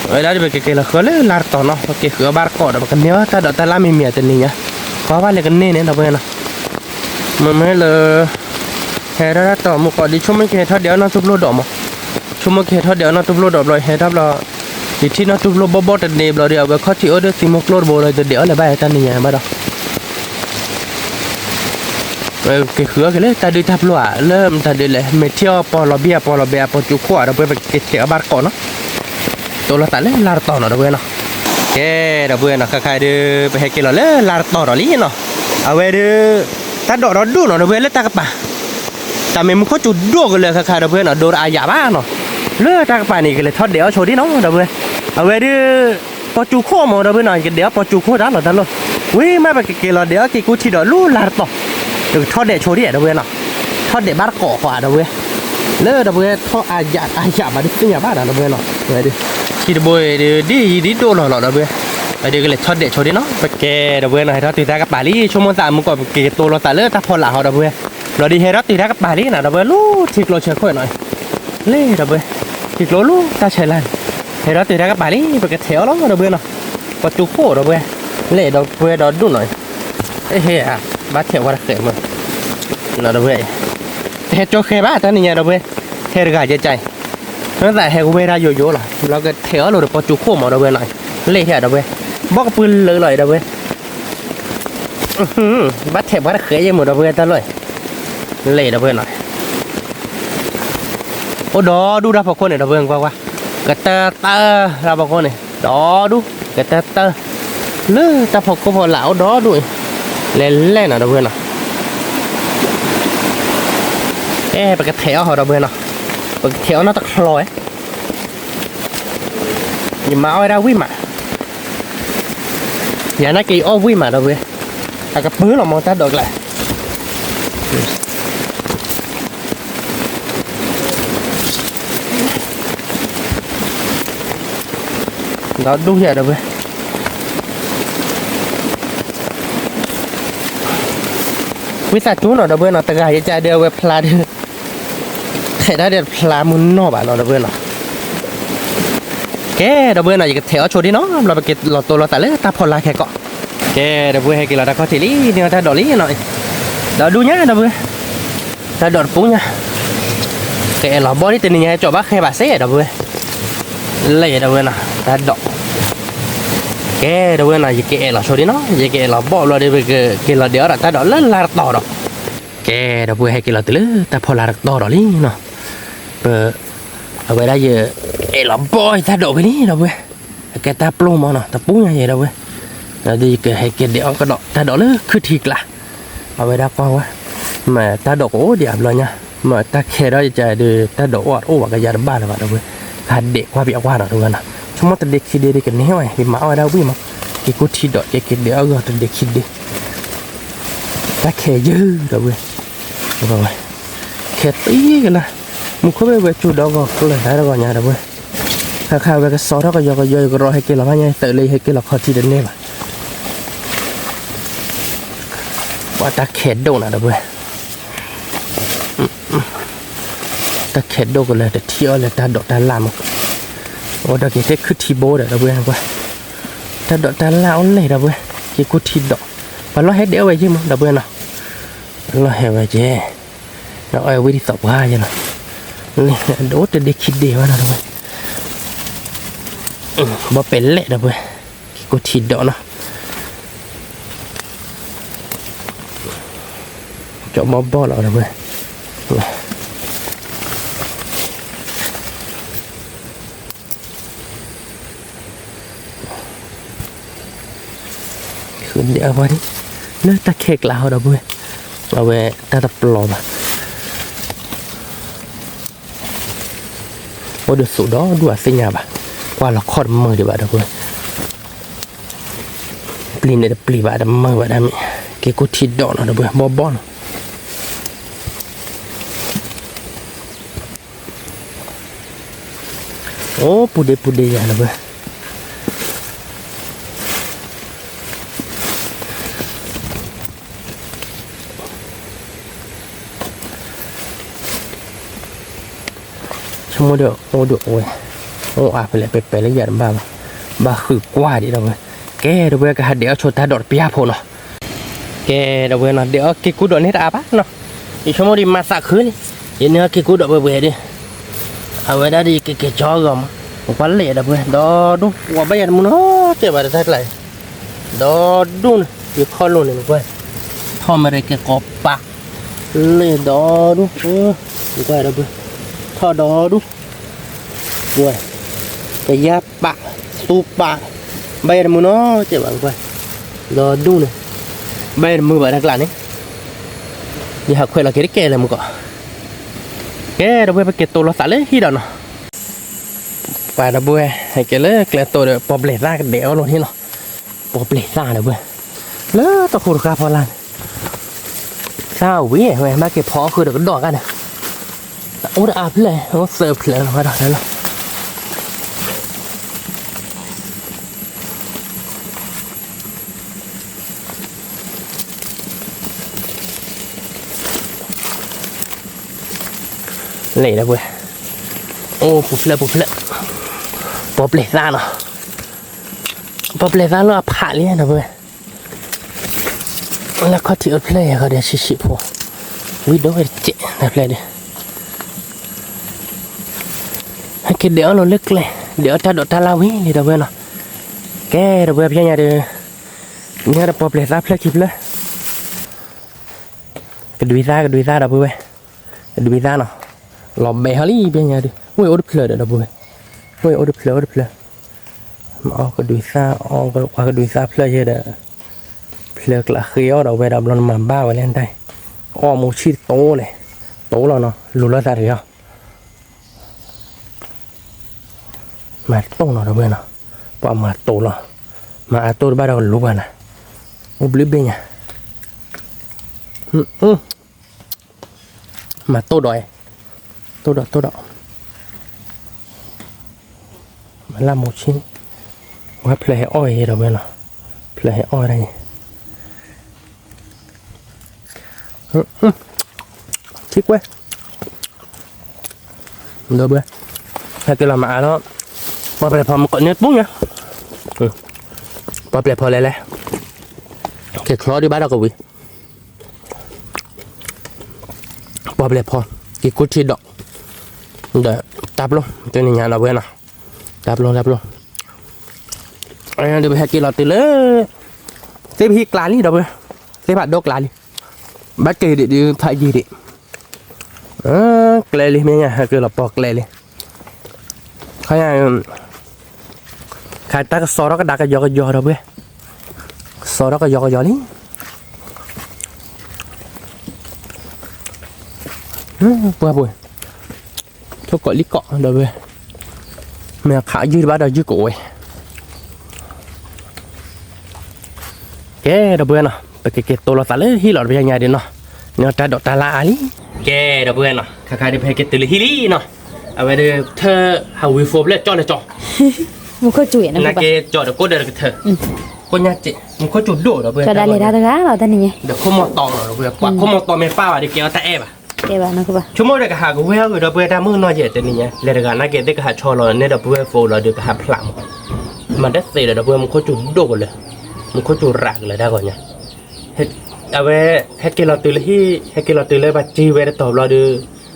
ဝဲဒၣ်ဒ်ပကက့ၤလီၤဃုအီၣ်လၢလါတတီၤနီၤ ပက့ၤဃုအီၣ်ဘၣ်တကိးဒီး ပကန့ၢ်အီၣ်တၢ်ဒိးတၢ်လၢ်မံၤမံၤအတနံၤညါ, ကွၢ်ဘၣ်လၢကန့ၢ်န့ၣ် ဒီပုၢ်ဝဲၢ်နီၤ, မ့မ့ၢ်လၢ ဟဲထီၣ်တၢ်တီၤမူကီးဒ်ဆိကမိၣ်ကဟဲထီၣ်ဒဲးအီၣ်နီၢ်သူၣ်ဖျိဒီးမး, ဆိကမိၣ်ကဟဲထီၣ်ဒဲးအီၣ်နီၢ်သူၣ်ဖျိဒီးဘျီ ဟဲထီၣ်ဘျီ, ယထံၣ်နီၢ်တူၢ်ဖျိဘီဘီတန့ၢ်ဘျီဒီး အဝဲခီၣ်ထံးအိၣ်ဒီးသံမိၢ်ကျိတဘိလီၤ ယတဒဲးအီၣ်လၢၤဘၣ်တၢ်နံၤညါဘၣ်ဒီး က့ၤဃုအီၣ်က့ၤလၢတၢ်ဒုၣ်တၢ်ပျိၢ်ဧါ လၢမတၤဒုးလဲၣ် မ့ၢ်ထံၣ်အီၣ်ပီၢ်လီၤဘံၣ်အပီၢ်လီၤဘဲအပီၢ်ကၠူခိၣ်ဧါ ဒီပုၢ်ဝဲၢ် ပကက့ၤထဲးအီၣ်ဘၣ်တကိးနီၤ တိၢ်လိာ်သးလၢလါတတီၤနီၤ ဒီပုၢ်ဝဲၢ်နီၤ. ကဲ ဒီပုၢ်ဝဲၢ်နီၤ ခဲခါဒုး ပဟဲက့ၤလီၤလၢလါတတီၤဒီးလံနီၤ. အဝဲဒုး တၢ်ဒိးဒီဒူၣ်နီၤ ဒီပုၢ်ဝဲၢ် လၢတၢ်ကပၤ တၢ်မ့ၢ်မူခိၣ်စူၤဒိၣ်ကလၢာ်ခဲခါ ဒီပုၢ်ဝဲၢ်နီၤ ဒိးတအါယၣ်ဘၣ်နီၤ. လၢတၢ်ကပၤန့ၣ် ကလဲၤထီၣ်ဒဲးအီၣ်ဆိဒ်နီၤ ဒီပုၢ်ဝဲၢ်. အဝဲဒုး ပီၢ်ကၠူခိၣ်မး ဒီပုၢ်ဝဲၢ်နီၤ ယကဒဲးအီၣ်ပီၢ်ကၠူခိၣ်တၢ်လီၤတၢ်လီၤ. ဝံၤမး ပကက့ၤလီၤဒဲးအီၣ်က့ၤကူထံဒီးလၢလါတတီၤ ပကထီၣ်ဒဲးဆိဒ် ဒီပုၢ်ဝဲၢ်နီၤ. ထီၣ်ဒဲးဘၣ်တကိးဃီ ဒီပုၢ်ဝဲၢ်. လၢ ဒီပုၢ်ဝဲၢ် ထီၣ်အါယၣ်အါယၣ်ဘၣ်ဒ်သ့ၣ်ညါဘၣ်နီၤ ဒီပုၢ်ဝဲၢ်နီၤ. ဝဲဒုး ထံတဘိအံၤဒုး ဒ်အံၤဒ်ဒိၣ်လီၤလီၤ ဒီပုၢ်ဝဲၢ်. ဝဲဒုးကလဲၤထီၣ်ဒဲးဆိဒ်နီၤ ပကဲ ဒီပုၢ်ဝဲၢ်နီၤ ဟဲထီၣ်တုၤတၢ်ကပၤလံ ဆိကမိၣ်သးမုၢ်ကီၢ် ပက့ၤတိၢ်လိာ်သးလၢတၢ်ဖီလာ်ဃီ ဒီပုၢ်ဝဲၢ်. လီၤဒုးဟဲထီၣ်တုၤတၢ်ကပၤလံနီၤ ဒီပုၢ်ဝဲၢ် လၢထံကျိဆၢခိၣ်နီၤ လ့ ဒီပုၢ်ဝဲၢ် ထံကျိလၢတၢ်ဆဲးလၢ်န့ၣ် ဟဲထီၣ်တုၤတၢ်ကပၤလံ ပကထဲးအီၣ်လီၤ ဒီပုၢ်ဝဲၢ်နီၤ. ပီၢ်ကၠူခိၣ် ဒီပုၢ်ဝဲၢ် လ့ ဒီပုၢ်ဝဲၢ် ဒီဒူၣ်နီၤ. အဟ့ ဘၣ်ထဲးဝဲတဃဲးမး ဒီပုၢ်ဝဲၢ် တဟဲကၠီဃဲဘၣ် တၢ်နံၤညါ ဒီပုၢ်ဝဲၢ် ထဲးတဂၤယဲကၢ်အံၤ နသးဟဲကဝဲၢ်တၢ်ယိယိလီၤ ဘျီကထဲးအီၣ်လိာ်ဒီးပီၢ်ကၠူခိၣ်မး ဒီပုၢ်ဝဲၢ်နီၤ. လ့ ထဲး ဒီပုၢ်ဝဲၢ် ဘီၣ်ကပၢလၢလီၤ ဒီပုၢ်ဝဲၢ် ဘၣ်ထဲးပှၤတဃဲးယဲမး ဒီပုၢ်ဝဲၢ် တၢ်လီၢ်အံၤ လ့ ဒီပုၢ်ဝဲၢ်နီၤ. အိၣ်ဒီဒူၣ်တၢ်ဖီခိၣ်န့ၣ် ဒီပုၢ်ဝဲၢ် ကွၢ်ကွၢ် ကတၢၢ်တၢၢ်တၢ်ဖီခိၣ်န့ၣ် ဒီဒူၣ် ကတၢၢ်တၢၢ် လၢတၢ်ဖီခိၣ်ဖီလာ်အိၣ်ဒီဒူၣ်အံၤ လဲၤလဲၣ်နီၤ ဒီပုၢ်ဝဲၢ်နီၤ. အဲ ပကထဲးအီၣ်ဃီ ဒီပုၢ်ဝဲၢ်နီၤ ပကထဲးအီၣ်နီတချီဝဲ ယမၤအီၣ်ဝဲဒၣ်ဝံၣ်မး ယၤနာ်က့ၤအီၣ်ဝံၣ်မး ဒီပုၢ်ဝဲၢ် အကပၢလီၤမးတၢ်ဒိးကျါ ဒီဒူၣ်ယၤ ဒီပုၢ်ဝဲၢ် ဝံသးစူၤနီၤ ဒီပုၢ်ဝဲၢ်နီၤ တဂၤယကဒီးအဝဲဖျါဒုး ထဲးတၢ်ဒဲးတဖျါမုၢ်နီၢ်ဘၣ်နီၤ ဒီပုၢ်ဝဲၢ်နီၤ. ကဲ ဒီပုၢ်ဝဲၢ်နီၤ ယကထဲးအီၣ်ဆိဒ်နီၤ ဘျီပက့ၤလီၤတိၢ်လိာ်သးလၢတၢ်ဖီလာ်ခဲကိး ကဲ ဒီပုၢ်ဝဲၢ်ဟဲက့ၤလီၤတၢ်ခီၣ်ထံးလံ န့ၢ်အီၣ်တၢ်ဒိးလံနီၤ ဒီဒူၣ်ညါ ဒီပုၢ်ဝဲၢ် တၢ်ဒိးတပူၤညါ ကအဲၣ်လီၤဘီဒ်တနံၤညါ ကၠီၤဘၣ်ဃဲဘၣ်စ့ ဒီပုၢ်ဝဲၢ် လၢ ဒီပုၢ်ဝဲၢ်နီၤ တၢ်ဒိး ကဲ ဒီပုၢ်ဝဲၢ်နီၤ ယကအဲၣ်လီၤဆိဒ်နီၤ ယကအဲၣ်လီၤဘီဘျီဒီး ပကက့ၤလီၤဒဲးအီၣ်ဒီးတၢ်ဒိးလၢလါတတီၤဒီး ကဲ ဒီပုၢ်ဝဲၢ်ဟဲက့ၤလီၤတုၤလၢတၢ်ဖီလာ်တတီၤဒီးလံနီၤ ပ အဝဲဒၣ်ယ အဲၣ်လီၤဘီတၢ်ဒိးဖဲန့ၣ် ဒီပုၢ်ဝဲၢ် အကဲတၢ်ပျိမးနီၤ တပူၤညါယဲ ဒီပုၢ်ဝဲၢ် ဒီးယကဟဲက့ၤဒဲးအီၣ်ကဒီးတၢ်ဒိးလၢခုထံကျါ အဝဲဒၣ်ကွၢ်ဝဲ မ့ၢ်တၢ်ဒိးကအိၣ်ဒံးအဘျီညါ မ့ၢ်တၢ်ခဲဒီးယကဒီး တၢ်ဒိးအိၣ်အိၣ်ဘၣ်ကယၤတဘၣ်လၢၤဘၣ် ဒီပုၢ်ဝဲၢ် ကဟးဒဲးကွၢ်ပယီၤကွၢ်နီၤ ဒီပုၢ်ဝဲၢ်နီၤ ဆိကမိၣ်တဒ့ခံဒ့ဒ်ကန့ၢ်ဝဲ ယမၤအီၣ်ဝဲဒၣ်ဝံၣ်မး က့ၤကူထံဒိး က့ၤက့ၤဒဲးအီၣ်ဂီၤတဒ့ခံဒ့ တၢ်ခဲယုၢ် ဒီပုၢ်ဝဲၢ် ခဲသံကလၢ် မူခိၣ်ဘ့ၣ်ဝဲကၠူဒီးဂီၤကျၢၤတၢ်တဂီၤညါ ဒီပုၢ်ဝဲၢ် ခါခါဝဲကစီထီၣ်ကယီကယီ ယကရီဟဲက့ၤလီၤဘၣ်ညါ ယသုးလၢယဟဲက့ၤလီၤခီထံတန့ၢ်ဘၣ် ပှၤတၢ်ခဲဒိၣ်နၤ ဒီပုၢ်ဝဲၢ် တၢ်ခဲဒိၣ်ကလၢာ် တထံၣ်အီၤလၢတၢ်ဒိးတၢ်လၢ်မး အိၣ်ဒီးက့ၤသ့ၣ်ခုထံဘိဒီး ဒီပုၢ်ဝဲၢ် တၢ်ဒိးတၢ်လၢ်အိၣ်လဲၣ် ဒီပုၢ်ဝဲၢ် က့ၤကူထံဒိး ပှၤလီၢ်ဟဲဒဲးအီၣ်ဝဲယဲၢ်မး ဒီပုၢ်ဝဲၢ်နီၤ ပှၤလီၢ်ဟဲဝဲယဲၢ် ဒီးအီၣ်ဝဲဝံၣ်ဒ်သိးပှၤယဲၢ်နီၤ ဒိၣ်တဒ့ခံဒ့ဘၣ်နီၤ ဒီပုၢ်ဝဲၢ် ဘီပဲာ်လဲၣ် ဒီပုၢ်ဝဲၢ် က့ၤကူထံဒိးနီၤ ကၠီဘီဘီလီၤ ဒီပုၢ်ဝဲၢ် ဃုဒဲးအဝဲန့ၣ် လၢတၢ်ခဲကျါဟီ ဒီပုၢ်ဝဲၢ် အဝဲတၢ်တပျီဘၣ် အိၣ်ဒီးသူးဒီဒူၣ်အသ့ၣ်ညါဘၣ် ကွၢ်လီၤခီၣ်တမုာ်ဒံးဘၣ် ဒီပုၢ်ဝဲၢ် ပျံၤန့ၣ်တပျံၤဘၣ် တမုာ်ဘၣ်ဒၣ်မ့ၢ် က့ၤကူထံဒိးနီၤ ဒီပုၢ်ဝဲၢ် ဘီဘီနီၤ အိၣ်ပူၤဒ့ပူၤဒ့ယၤ ဒီပုၢ်ဝဲၢ် ဆိကမိၣ်ဒီး အိၣ်ဒီးဝဲ အိၣ်အါဖဲလဲၣ် ပဲပဲလၢယၤတဘၣ်ဘၣ် ဘၣ်ဃုကွၢ်ဒံး ဒီပုၢ်ဝဲၢ် ကဲ ဒီပုၢ်ဝဲၢ် ကဟးဒဲးအီၣ်ဆိတၢ်ဒိးတပျၢ်ဖိနီၤ ကဲ ဒီပုၢ်ဝဲၢ်နီၤ ဒဲးအီၣ်က့ၤကူဒိးန့ၢ်တအါဘၣ်နီၤ ယဆိကမိၣ်ဒီးမၤသးခုလံ ယန့ၢ်အီၣ်က့ၤကူဒိးပှဲၤပှဲၤဒီး အဝဲဒၣ်ဒီးယကက့ၤကၠီဂီၤမး ကွၢ်လဲၣ်ဒီပုၢ်ဝဲၢ် ဒီဒူၣ် ဝဲဘၣ်ယၤတမုၢ်နီၤ တဲဘၣ်တၢ်ကျါအံၤ ဒီဒူၣ်န့ၣ် ယခီၣ်လိၤန့ၣ်နကွၢ် ထီၣ်မ့ၢ်ရဲၣ်ကဲကိးပာ် လဲၣ်ဒီဒူၣ် နကွၢ်ဒီပုၢ်ဝဲၢ် ထီၣ်ဒီဒူၣ် ဝဲ ကယါပာ် သူပာ် ဘၣ်ယၤတမုၢ်နီၤ တဲဘၣ်နကွၢ် ဒီဒူၣ်န့ၣ် ဘၣ်ယၤတမုၢ်ဘၣ်တၢ်ကျါန့ၣ် ယဟးခွဲးလီၤက့ၤတကဲလၢမုၢ်ကီး ကဲဒီပုၢ်ဝဲၢ် ပက့ၤတိၢ်လီၤသးလၢဟံၣ်ဒီးနီၤ ပှၤဒီပုၢ်ဝဲၢ် ဟဲက့ၤလၢကျဲတိၢ်ဒီး ပီၣ်ပျဲၢ်သၣ်ကဒဲးအီၣ်လိာ်ဟ့ၣ်လီၤ ပီၣ်ပျဲၢ်သၣ်ဒီပုၢ်ဝဲၢ် လၢတၢ်ဃိတခါဖီလာ်န့ၣ် သၣ်ဝံၤဝဲ ဘၣ်က့ၤဖီအီၣ်ဃုာ်ဒီးကဒီးအခါန့ၣ် အိၣ်ဒီးအါဖျၢၣ် အိၣ်သၢဖျၢၣ်လီၤ ဝဲဒီးလီၤ လဲၣ်ဒီပုၢ်ဝဲၢ် အိၣ်ပူၤဖျၢၣ်ပူၤဖျၢၣ် ပီၣ်ပျဲၢ်သၣ်နီၤ ပီၣ်ပျဲၢ်သၣ်လၢအဖးလံဒီပုၢ်ဝဲၢ် လၢခီၣ်ထံးအိၣ်ဖျၢၣ်ယဲၢ်ဃီဒီးဆံးဆံးဖိ ဝံၤဒိၣ်ဝဲတစဲး တဖျၢၣ်ဒီး ဟဲက့ၤဒဲးအီၣ်လိာ်လၢကျဲ ဒဲးအီၣ်တၢ်ဒိးတၢ်လၣ်ဝံၤလံဒီပုၢ်ဝဲၢ်နီၤ ကဲဒီပုၢ်ဝဲၢ် ဖဲညါဒီး မ့ၢ်ဒီးပီၣ်ပျဲၢ်သၣ်ဖျၢၣ်ခံဖျၢၣ် ကဒွံသၣ် ကဒွံသၣ်ဒီပုၢ်ဝဲၢ် ကဒွံသၣ်နီၤ လီၤဘဲဟီလံ ဖဲညါဒီး ဝဲၢ်အိၣ်တဖျၢၣ်ဒီးဒီပုၢ်ဝဲၢ် ဝဲၢ်အိၣ်တဖျၢၣ် အိၣ်တဖျၢၣ် မၤအီၣ်ကဒွံသၣ် အီၣ်ကွၢ်ကဒွံသၣ်ဖျၢၣ်ယဲၢ်ဒီး ဖျၢၣ်ကျးဃ့အီၣ်ဒီးဝဲဒီးဘျီနမၤဘၣ်ဝဲလဲၣ်တၢ် အီၣ်မူဆံၣ်တတိၢ်လဲၣ် တိၢ်လီၤနီၤ လူၤလီၤသးတဂ့ၤအီၤ မၤတိၢ်နီၤဒီပုၢ်ဝဲၢ်နီၤ ပှၤမၤတိၢ်လီၤ မၤအါတိၢ်တဘၣ်ဒီးကလူၤပှၤနၤ အိၣ်ဘျုးဘ့ၣ်ညါ မၤတိၢ်ဒီးအံၤ တိၢ်ဒီး တိၢ်ဒီး မၤလၢမူဆံၣ် ဝဲဖျၢၣ်ဟဲအီၣ်ယဲၢ်ဒီပုၢ်ဝဲၢ်နီၤ ဖျၢၣ်ဟဲအီၣ်ဒၣ်ယဲၢ် ထံကွဲၢ် ဒီပုၢ်ဝဲၢ် ဟဲက့ၤလီၤမၤအါလီၤ ပီၣ်ပျဲၢ်ဖီမုၢ်ကီးန့ၣ်ပူၤညါ ပီၣ်ပျဲၢ်ဖီလဲၣ်လဲၣ် က့ၤချီဒံးဘၣ်ဒီးကဝံၤ ပီၣ်ပျဲၢ်ဖီ က့ၤကူထံဒီး ဒီးတၢ်ပျိ တနံၤညါဒီပုၢ်ဝဲၢ်နီၤ တၢ်ပျိ တၢ်ပျိ ဒ်ပဟဲက့ၤလီၤတုၤလၢ သ့ၣ်ပဟံၣ်ကျါလံဒီပုၢ်ဝဲၢ် သ့ၣ်ဖးဒိၣ်ကျါလံ ဘၣ်က့ၤဒံးဒုးဖးယံၤဒံး ကျဲလံမ့ၢ်ညါ ဟဲက့ၤလီၤပီၣ်ကျဲလံ ခါညါ ခါတၢ်ကစီၣ်ထီၣ်ကဒါကယီကယီဒီပုၢ်ဝဲၢ် ကစီၣ်ထီၣ်ကယီကယီလံ ပှၤပှဲၤ ထိၣ်ကိးလံကိးဒီပုၢ်ဝဲၢ် မ့ၢ်အခးယုၢ်တဘၣ်ဒီးယုၢ်ကအိၣ်ဝဲ ကဲဒီပုၢ်ဝဲၢ်နီၤ ပကက့ၤတိၢ်လီၤသးလၢဟံၣ်လီၤတပျၢ်ညါဒံးနီၤ န့ၣ်တၢ်ဒိးတၢ်လၢအါလံ ကဲဒီပုၢ်ဝဲၢ်နီၤ ခါခါဒံးပဟဲက့ၤတုၤလၢဟံၣ်လံနီၤ အဝဲဒၣ်ထၢၣ်ဟးဝံၤဖိဖျၢၣ်ကၠီၣ်လၢကၠီၣ် မူခိၣ်စူၤ နက့ၤကၠီၣ်ဒီးကိးဒၢးတကထၢၣ် ကိးညါစ့ၢ် မူခိၣ်စူၤဒိၣ်ဒီပုၢ်ဝဲၢ် ဒီးခိၣ်မီၢ်တီနီၤဒီပုၢ်ဝဲၢ် ပှၤခိၣ်မီၢ်တီမ့ၢ်ပၢ်ဘၣ်ဒီးကဲအီၤတၢ်အဲၣ်ဘၣ် ဆိကမိၣ်ဒီးကဟးကဝဲၢ်အီၤဒီပုၢ်ဝဲၢ် တၢ်မုၢ်နီၢ်ယဲၢ်တနံၤညါ လဲၤတဂၤနာ်က့ၤသ့ၣ်ကဟးဆီလီၤန့ၣ်ဒီပုၢ်ဝဲၢ်ဖိလီၤဒီးကဟးဖျးမး မၤတသ့ဒီးဒီပုၢ်ဝဲၢ် မူခိၣ်စူၤဒိၣ်ကလၢာ် မူခိၣ်စူၤရးကလၢာ်တၢ်ဂီၤညါ အဝဲ ဟဲက့ၤလီၤတုၤလၢဟံၣ် ဟဲက့ၤလီၤတုၤလၢပှၤစ့ဝဲတတီၤဘျီဒီး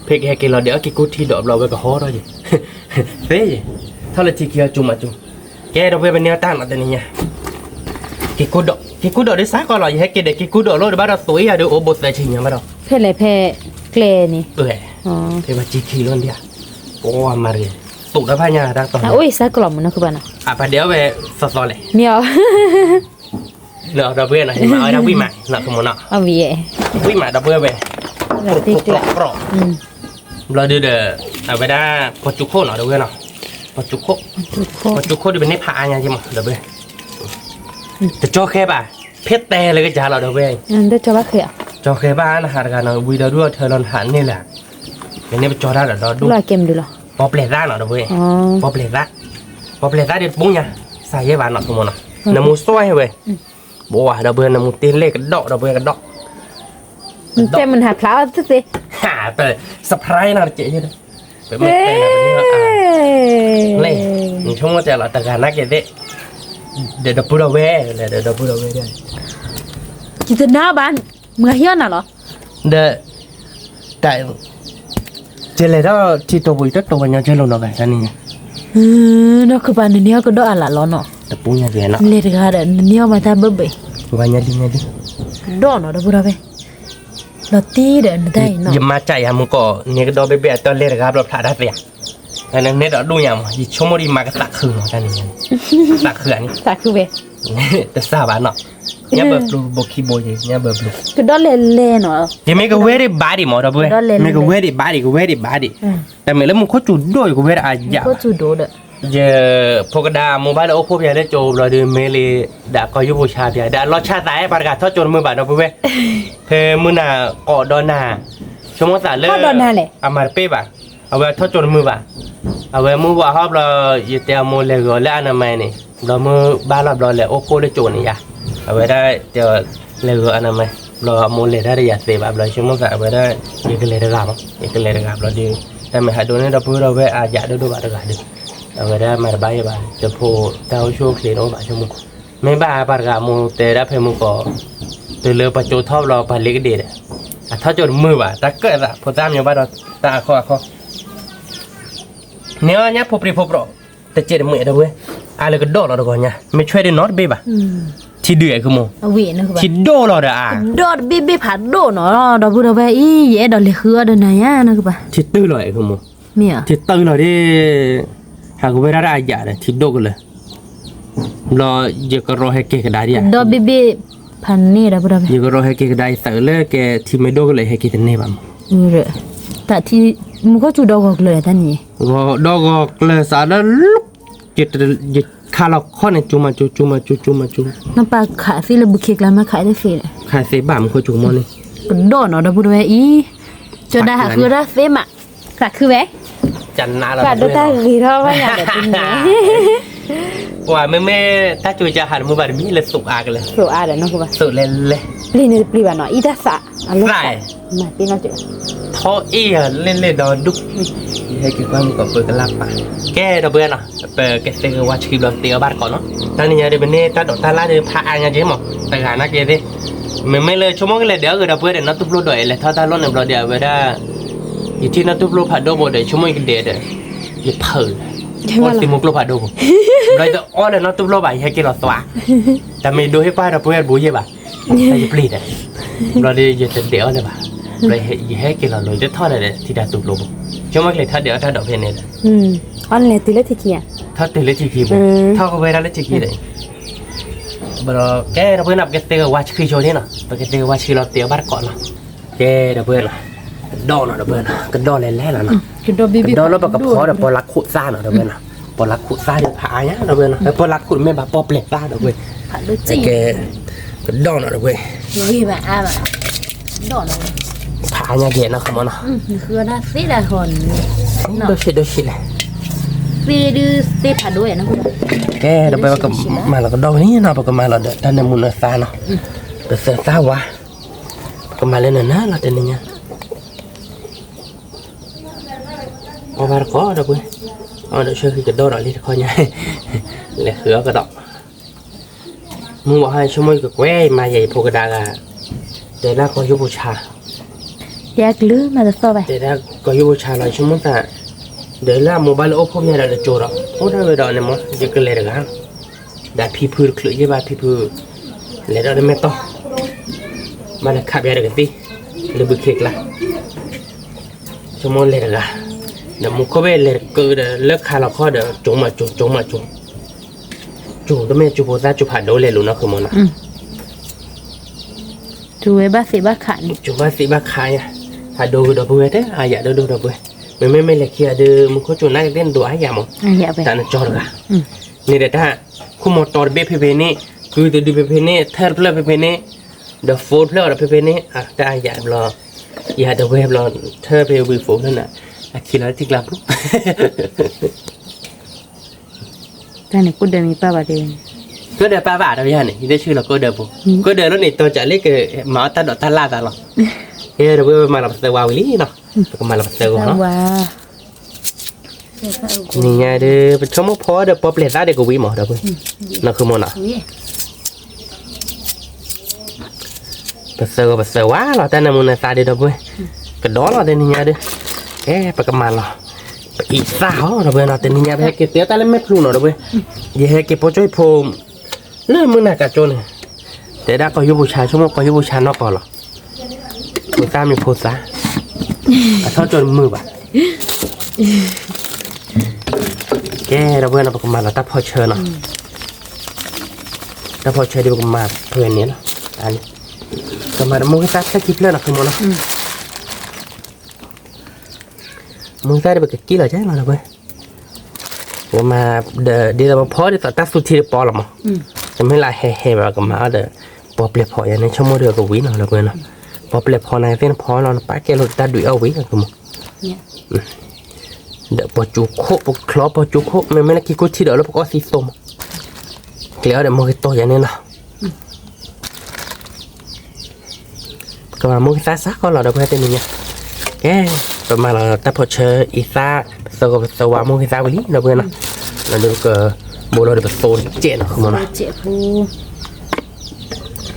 ဖဲကဟဲက့ၤလီၤဒံးအီၣ်က့ၤကူထံဒီးဘျီဝဲကဟီထီၣ်ယဲၢ် သ့ယဲၢ် ထီၣ်လၢထံခံအီၤကၠိမးကၠိ ကဲဒီပုၢ်ဝဲၢ် ပန့ၢ်အီၣ်တၢ်နီၤတနံၤညါ က့ၤကူဒီး က့ၤကူဒီးဒ်စးကီးလီၤ ယဟဲက့ၤဒီးက့ၤကူဒီးလီၤ တဘၣ်ဒီးသိးအံၤယၤဒီးအိၣ်ဘိသၢဆံညါဘၣ်ဒီး ဖဲလဲၣ်ဖဲကျဲန့ၣ် ဖဲပှၤစ့ခံလီၤဒံး ပှၤမၤတဂ့ၤ သိးတၢ်ဖးညါတၢ်တီၤ အိၣ်အံၤစးကီးလီၤမးနီၤ ခုဘၣ်နီၤ အပှၤဒဲးအီၣ်ဝဲသီသီလဲၣ် မ့ၢ်အီၤ ဒီပုၢ်ဝဲၢ်နီၤ ယမၤအီၣ်ဝဲဒၣ်ဝံၣ်မးနီၤ ခမနီၤ ဝံၣ်မးဒီပုၢ်ဝဲၢ် ပြိၣ်ပြိၣ် ဘျီဒုဒီး အဝဲဒၣ် ပှၤစူၤခိၣ်နီၤ ဒီပုၢ်ဝဲၢ်နီၤ ပှၤစူၤခိၣ် ပှၤစူၤခိၣ်ဒုးပန့ၢ်ဖးအါညါက့မး ဒီပုၢ်ဝဲၢ် တကၠီဃဲဘၣ် ဖဲတဲလၢကစၢ်လီၤ ဒီပုၢ်ဝဲၢ် ကၠီဃဲဘၣ် နဟးတဂၤနီၤ ဝံၤဒီးဒုးအီၣ်ထၢလီၤ နဟးန့ၢ်လၢ မ့ၢ်န့ၣ်ပကၠီတၢ်ဒီးဒီဒူၣ် ပီၣ်ပျဲၢ်သၣ်နီၤ ဒီပုၢ်ဝဲၢ် ပီၣ်ပျဲၢ်သၣ် ပီၣ်ပျဲၢ်သၣ်ဒ်တပူၤညါ စးယဲၢ်ဘၣ်နီၤ ခမနီၤ နမူစီၣ်ဝဲ ဘၣ်ဒီပုၢ်ဝဲၢ် နမူတ့လ့ၣ်ကဒီး ဒီပုၢ်ဝဲၢ်ကဒီး တဲမနုၤဟးဖျါအီၤသ့သ့ surprise နီၤတကဲး ပမ့ၢ်တဲနၤပန့ၢ်အါ လၢ နဆိကမိၣ်တဲလီၤတဂၤနာ်က့ၤသ့ၣ် ဒီးဒီပုၢ်ဒီဝဲၢ် ဒီးဒီပုၢ်ဒီဝဲၢ်ဒီး ယတနာ်ဘၣ် မၤဟံးအီၣ်နၤလီၤ ဒီး တၢ် ကလဲၤထီၣ်ထံတိာ်ပူၤ ယတတိာ်ပှၤညီကဲလိာ်နီၤဘၣ် တၢ်နံၤညါ နီၢ်ခုပၢ် နန့ၢ်အီၣ်ကဒီးအလၢ်လီၤနီၤ, လဲၤတဂၤဒီး နန့ၢ်အီၣ်မၤတၢ်ဘၢဘၢ, ကဒီးနီၤ ဒီပုၢ်ဒီဝဲၢ်, လီၤတံၢ်ဒီးနတၢ်အံၤနီၤ, ယမၤစၢ်ယၤမူကီၢ် န့ၢ်ကဒီးဘ့ၣ်ဘ့ၣ်အတီလဲၤတဂၤဘျီဖျးတၢ်သ့ဧါ, တၢ်န့ၣ်န့ၣ်ဒီးဒိၣ်ညါမး ယဆိကမိၣ်ဒီးယမၤကသးခုမး တၢ်န့ၣ်, သးခုဧါန့ၣ်, တစၢ်ဘၣ်နီၤ, ညါဘၣ်ပျိဘိခံဘိယဲ ညါဘၣ်ပျိ, ကဒီးလဲၤလဲၤနီၤ, ယမ့ၢ်ကဝဲဒံးဘၣ်ဒံးမး ဒီပုၢ်ဝဲၢ်, မ့ၢ်ကဝဲဒံးဘၣ်ဒံး ကဝဲဒံးဘၣ်ဒံး, တၢ်မ့ၢ်လၢမူခိၣ်စူၤဒိၣ် ယကဝဲဒံးအယၣ်ဘၣ်, ယဖိကဒါမိၢ်ဘၣ်လၢအိၣ်ဖှိၣ်ဖဲလၢကၠိဘျီဒီး မ့ၢ်လံ ဒီးကီၢ်ယူၢ်ပူၤဆါဖဲ ဒီးအလီၤဆါသးအဲၣ်ပှၤတဂၤထီၣ်ကၠိတမုာ်ဘၣ် ဒီပုၢ်ဝဲၢ်, ဖဲမုၢ်နၤကိးဒီးနၤ, ဆိကမိၣ်သးလၢ အမၤတပ့ၢ်ဘၣ်, အဝဲထီၣ်ကၠိတမုာ်ဘၣ်, အဝဲမုၢ်ဝါဟီၣ်ဘျီ ယတဲအမိၢ်လဲၤဂ့ၤအီၤလၢအနမဲန့ၣ် ဘျီမုၢ်ဘၣ်လီၤဘျီလဲၤအိၣ်ဖှိၣ်လၢကၠိန့ၣ်ယါ, အဝဲဒၣ်တဲ လဲၤဂ့ၤအနမဲ, ဘျီမိၢ်လဲၤတၢ်ဒီးယၤသ့ဘၣ် ဘျီဆိကမိၣ်သးအဝဲဒၣ် ယကလဲၤတဂၤမး ယကလဲၤတဂၤဘျီဒီး, တၢ်မ့ၢ်ဟးဒိၣ်န့ၣ် ဒီပုၢ်ဝဲၢ်ဒီပုၢ်ဝဲၢ် အယၣ်ဒိၣ်ဒိၣ်ဘၣ်တဂၤဒီး, အဝဲဒၣ်မၤတဘၣ်ယဲဘၣ် တဖိတၢ်အိၣ်ဆူၣ်အိၣ်ချ့န့ၣ်အိၣ်ဘၣ်ဆိကမိၣ်, မ့ၢ်ဘၣ်ပှၤတဂၤမိၢ်တဲဒၣ်ဖဲမုၢ်ကီး, တုၤလၢပှၤကၠိထီၣ်ဘျီပှၤလ့ကဒ့ဒီး, အထီၣ်ကၠိတမုာ်ဘၣ် တၢ်ကၢၣ်သး ဖိသၣ်မံၤဘၣ်ဒီး တၢ်အခီၣ်အခီၣ် န့ၢ်အီၣ်ညါဖိပြံဖိပြီး, တစဲးတမှဲးဒီပုၢ်ဝဲၢ်, အါလၢကဒီးလီၤတဂီၤညါ မ့ၢ်ဆွဲဒ်နီတဘ့ၣ်ဘၣ်, ထံဒုးအဲၣ်ဃုမိၢ်, ထံဒိၣ်လီၤဒီးအါ, ကဒီးတဘ့ၣ်ဘ့ၣ်ဖးဒိၣ်နီၤ ဒီပုၢ်ဝဲၢ်အံၤ ယအဲၣ်ဒိးလဲၤဃုအီၣ်ဒီးနၤယါနီၢ်ကပၤ, ထံတုၤလီၤအဲၣ်ဃုမိၢ်, မ့ၢ်, ထံတုၤလီၤဒ် ဟးကဝဲဒၣ်ဒၣ်အယၣ်ဒီး ထံဒိၣ်ကလၢာ်, ဘျီ ယကရီဟဲက့ၤကဒါဒ်ဧါ, ဒီးဘ့ၣ်ဘ့ၣ်ဖးန့ၣ်ဒီး ယကရီဟဲက့ၤကဒါ ယသးလၢကဲထံမ့ၢ်ဒိၣ်ကလၢာ် ယဟဲက့ၤတန့ၢ်ဘၣ်မး, တၢ်ထံ မူခိၣ်စူၤဒီဂီၤကျၢၤတၢ်န့ၣ်, ဒီဂီၤကျၢၤစးလၢ ယခးလီၤခီၣ်န့ၣ် ကၠူမးကၠူ ကၠူမးကၠူ ကၠူမးကၠူ, နပာ်ခးသ့လၢဘုခ့ကျါမး ခးတသ့, ခးသ့ဘၣ်မူခိၣ်စူၤမီၢ်န့ၣ်, ကဒီးနီၤ ဒီပုၢ်ဝဲၢ်အံၤ, ကၠီဒၣ်ဟးဃုဒၣ်သ့မး, သးခုဝဲ ပှၤဒိးတၢ်ဂ့ၤထီၣ်ဘၣ်ယၤဒီးတန့ၣ်, ပှၤမ့မ့ၢ်တၢ်ကၠိကါဟးတမုာ်ဘၣ်တမံၤလၢသိးအါကလဲာ်, သိးအါဒီးနီၢ်ကပၤ, သိးလဲၤလဲၤ, ပျံၤန့ၣ်တပျံၤဘၣ်နီၤ အံၤတၢ်သး, အလီၢ်သး, မၤသ့နီၢ်ကပၤ, ထီအ့ၣ်လဲၤလဲၤဒီးဒူၣ်, ယဟဲက့ၤကွၢ်မုၢ်ကီးပၢကလၢ်ပာ်, ကဲဒီပုၢ်ဝဲၢ်နီၤ, ပကသ့ဂ့ၤဝါဆှံဘျီတ့အီၣ်ဘၣ်တကိးနီၤ, တၢ်နံၤညါဒီးပန့ၢ်တၢ်ဒိးတၢ်လၢ်ဒီး ဖးအါညါက့မး, တဂၤနာ်က့သ့ၣ် မ့မ့ၢ်လၢဆိကမိၣ်ကလဲၤဒဲးအဂ့ၤဒီပုၢ်ဝဲၢ်ဒီး နီၢ်တူၢ်ဖျိဒီး လဲၤထီၣ်တၢ်လီၢ်န့ၣ်ဘျီဒီး အဝဲဒၣ် ယထံၣ်နီၢ်တူၢ်ဖျိဖးဒိၣ်ဘိဒီး ဆိကမိၣ်ယကဒဲးဒီး ယဖုး, အီၣ်သံးမူကျိဖးဒိၣ်ဘိ, ဘျီယတအီၣ်လၢနီၢ်တူၢ်ဖျိဘၣ် ယဟဲက့ၤလီၤသွါ, တၢ်မ့ၢ်ဒိဟ့ၣ်ကွၢ်ဒီပုၢ်ဝဲၢ်တဘိယဲၢ်ဘၣ်, တၢ်ယပျံၤဒီး, ဘျီဒီးယတဒဲးအီၣ်လၢၤဘၣ်, ဘျီယဟဲက့ၤလီၤလီၤ ယတထီၣ်ဒီးထံၣ်တၢ်တူၢ်ဖျိဘိ, ဆိကမိၣ်ကလဲၤထီၣ်ဒဲးအီၣ်တၢ်ဒိးဖဲန့ၣ်ဒီး, အီၣ်လဲၤတုၤလၢထံခံဧါ, ထီၣ်တုၤလၢထံခံဘိ, ထီၣ်ကဝဲဒၣ်လၢထံခံဒီး ဘျီဒီးကဲဒီပုၢ်ဝဲၢ်နီၤ ပကသ့ဂ့ၤဝါဆှံဆိန့ၣ်နီၤ ပကသ့ဂ့ၤဝါဆှံလီၤတ့အီၣ်ဘၣ်တကိးနီၤ, ကဲဒီပုၢ်ဝဲၢ်နီၤ, ကဒီးနီၤဒီပုၢ်ဝဲၢ်နီၤ ကဒီးလဲၤလဲၤလီၤနီၤ, ကဒီးလၢပကဖီဒီးပီၤလၢခိၣ်သၣ်နီၤဒီပုၢ်ဝဲၢ်နီၤ, ပီၤလၢခိၣ်သၣ်ဒီးဖးအါညါဒီပုၢ်ဝဲၢ်နီၤ ပီၤလၢခိၣ်မ့ၢ်ဘၣ်ပီၣ်ပျဲၢ်သၣ်ဒီပုၢ်ဝဲၢ်, ကဲ, ကဒီးနီၤဒီပုၢ်ဝဲၢ်, ဖးအါညါကဲနီၤ ခမနီၤ, ဒိၣ်ဆံးဒိၣ်ဆံးလဲၣ်, ကဲဒီပုၢ်ဝဲၢ် ပကမၤလီၤကဒီးဝဲန့ၣ်နီၤ ပကမၤလီၤဒီးတၢ်နၢမူနၢသါနီၤ, ပသၢသၣ်ဝါ, ပကမၤလၢနၤနၤလီၤတနံၤညါ အီၣ်ဘၣ်တကိးဒီပုၢ်ဝဲၢ်, အီၣ်ဒီးဆၢဃံကဒီးဒီးလံတခီညါ, လဲၤဃုအီၣ်ကဒီး, မုၢ်ဝါဟါဆိကမိၣ်ယကကွဲးမၤယဲၢ်ယဖိကဒါဂၤ, တဲလၢကီၢ်ယူၢ်ပူၤဆါ, တဲကလုၢ်မၤတသီၣ်ဘၣ်, တဲဒၣ်ကီၢ်ယူၢ်ပူၤဆါလီၤ ဆိကမိၣ်သး, ဒီးလၢအမိၢ်ဘၣ်လၢအိၣ်ဖှိၣ်ဖဲဒီးတကၠိဒီး အိၣ်ဒၣ်ဝဲဒီးန့ၣ်မ့ၢ် ယကလဲၤတဂၤ ဒီးဖံဖုတချုးယဲၢ်ဘၣ် ဖံဖု လဲၤဒီးတမဲာ်တီၢ် ဘၣ်လဲၤခးပယါတကသံၣ် လၢဘုခ့ကျါ ဆိကမိၣ်လဲၤတဂၤ ဒီးမူခိၣ်ဘ့ၣ်လဲၤကဒီးလၢခါလီၤခီဒီး ကၠိမးကၠိ ကၠိမးကၠိ ကၠိတမ့ၢ်ကၠိဖိသၣ်ကၠိဖးဒိၣ်လဲၤလိာ်နီၢ်ခမနီၤ ကၠိဝဲဘၣ်သ့ၣ်ဘၣ်ခးန့ၣ် ကၠိဘၣ်သ့ၣ်ဘၣ်ခးယါ ဖးဒိၣ်ကဒီးပဝဲတၢ်အါယၤဒိၣ်ဒိၣ်ဒီးပဝဲ မ့မ့ၢ်မ့ၢ်လဲၤခံဂၤဒီး မူခိၣ်ကၠိနာ်က့သ့ၣ်နဒိးအါယၤမး တၢ်နကၠီတဂၤ န့ၣ်ဒီးတၢ် ခိၣ်မီၤတီတဘ့ၣ်ဖဲဖဲန့ၣ် ကုတဒုဖဲဖဲန့ၣ် ထၢတဖျၢၣ်ဖဲဖဲန့ၣ် ဒီး phone ဖျၢၣ်အီၤဒီးဖဲဖဲန့ၣ် တၢ်အါယၤဘျီ ယၤတဝဲဘျီ ထၢဖဲဝံၤ phone ဖျၢၣ်န့ၣ် အခံလီၤထံကျါပျိ တၢ်န့ၣ်ကိၣ်ဒၢမ့ၢ်ပၢ်ဘၣ်တဲ ကိၣ်ဒၢပၢ်ဘၣ်တဝဲန့ၣ် ယတဆှၢလီၤကိၣ်ဒၢဖိ ကိၣ်ဒၢလီၤန့ၣ် တီၤကးလၢကမၤအီၣ်တၢ်ဒိးတၢ်လၢ်သးလီၤ ကဲဒီးပဝဲပမၤလီၤပသၢဝါဝံၤလံနီၤ ပကမၤလီၤပသၢဂီၤနီၤ နံၤညါဒီး ပဆိကမိၣ်ဖီဒီးပီၣ်ပျဲၢ်သၣ်ဒီးကဝံၤမးဒီးပှၤ နီၢ်ခမနီၤ ပသၢဂီၤပသၢဝါလီၤ တၢ်နၢမူနၢသါဒီးဒီးပှၤ ကဒီးလီၤတနံၤညါဒီး ကဲပကမၤလီၤ ပအံၤ အံသၣ်ဟီ ဒီပုၢ်ဝဲၢ်နီၤ, တနံၤညါပဟဲက့ၤတဲတၢ်လၢမဲာ်ဖျိနီၤ ဒီပုၢ်ဝဲၢ်, ယဟဲက့ၤပိာ်ကၠီဖိ လၢမုၢ်နၤကၠိန့ၣ်, တဲဒၣ်ကီၢ်ယူၢ်ပူၤဆါ ဆိကမိၣ်ကီၢ်ယူၢ်ပူၤဆါနီၢ်ကီၢ်လီၤ, ဖိသၣ်မ့ၢ်ဖိသၣ်, အထီၣ်ကၠိတမုာ်ဘၣ်, ကဲ ဒီပုၢ်ဝဲၢ်နီၤ ပကမၤလီၤတၢ်ဖီဆၢနီၤ, တၢ်ဖီဆၢဒီးပကမၤဖဲန့ၣ်လီၤ, ကမၤဒီးမိၢ်ဂ့ၤသၣ်ဖျၢၣ်ခံဖျၢၣ်နီၤ ဃုမီၤနီၤ မုၢ်သၣ်ဒီးပကကံၣ်လီၤကဲလီၤ ဒီပုၢ်ဝဲၢ်, ကမၤဒီး ဒ်သိးပဖီဒ်သိးတၢ်သူထံတပီလီၤမး, တမ့ၢ်လၢဟဲဟဲဘၣ် ကမၤအီၤဒီး ပီၣ်ပျဲၢ်ဖီယၤန့ၣ် ဆိကမိၣ်ဒီးကဝံၤနီၤ ဒီပုၢ်ဝဲၢ်နီၤ, ပီၣ်ပျဲၢ်ဖီန့ၣ်သ့ၣ်နဖီလီၤ နပာ်ကဲလိာ်တၢ်ဒုးအီၣ်ဝံၤနီၤ ဃုမီၤ, ဒီးပီၣ်ကၠူခိၣ် ပချီပီၣ်ကၠူခိၣ် မ့မ့ၢ်လၢခံခိၣ်ထံဒီးလၢပကအီၣ်သံသိမး, ကျဲအီၤဒီးမိၢ်ဂ့ၤတီယၤန့ၣ်နီၤ ကမၤမိၢ်ဂ့ၤသၣ်စးကီးလီၤ ဒီပုၢ်ဝဲၢ်တနံၤညါ, ကဲ ပမၤလီၤတၢ်ဖီဆၢအံသၣ် ပသၢဂီၤပသၢဝါမိၢ်ဂ့ၤသၣ်ဝံၤလံ ဒီပုၢ်ဝဲၢ်နီၤ, ဒီးကဘိလီၤဒီးပသိစဲးနီၤ ဃုမီၤနီ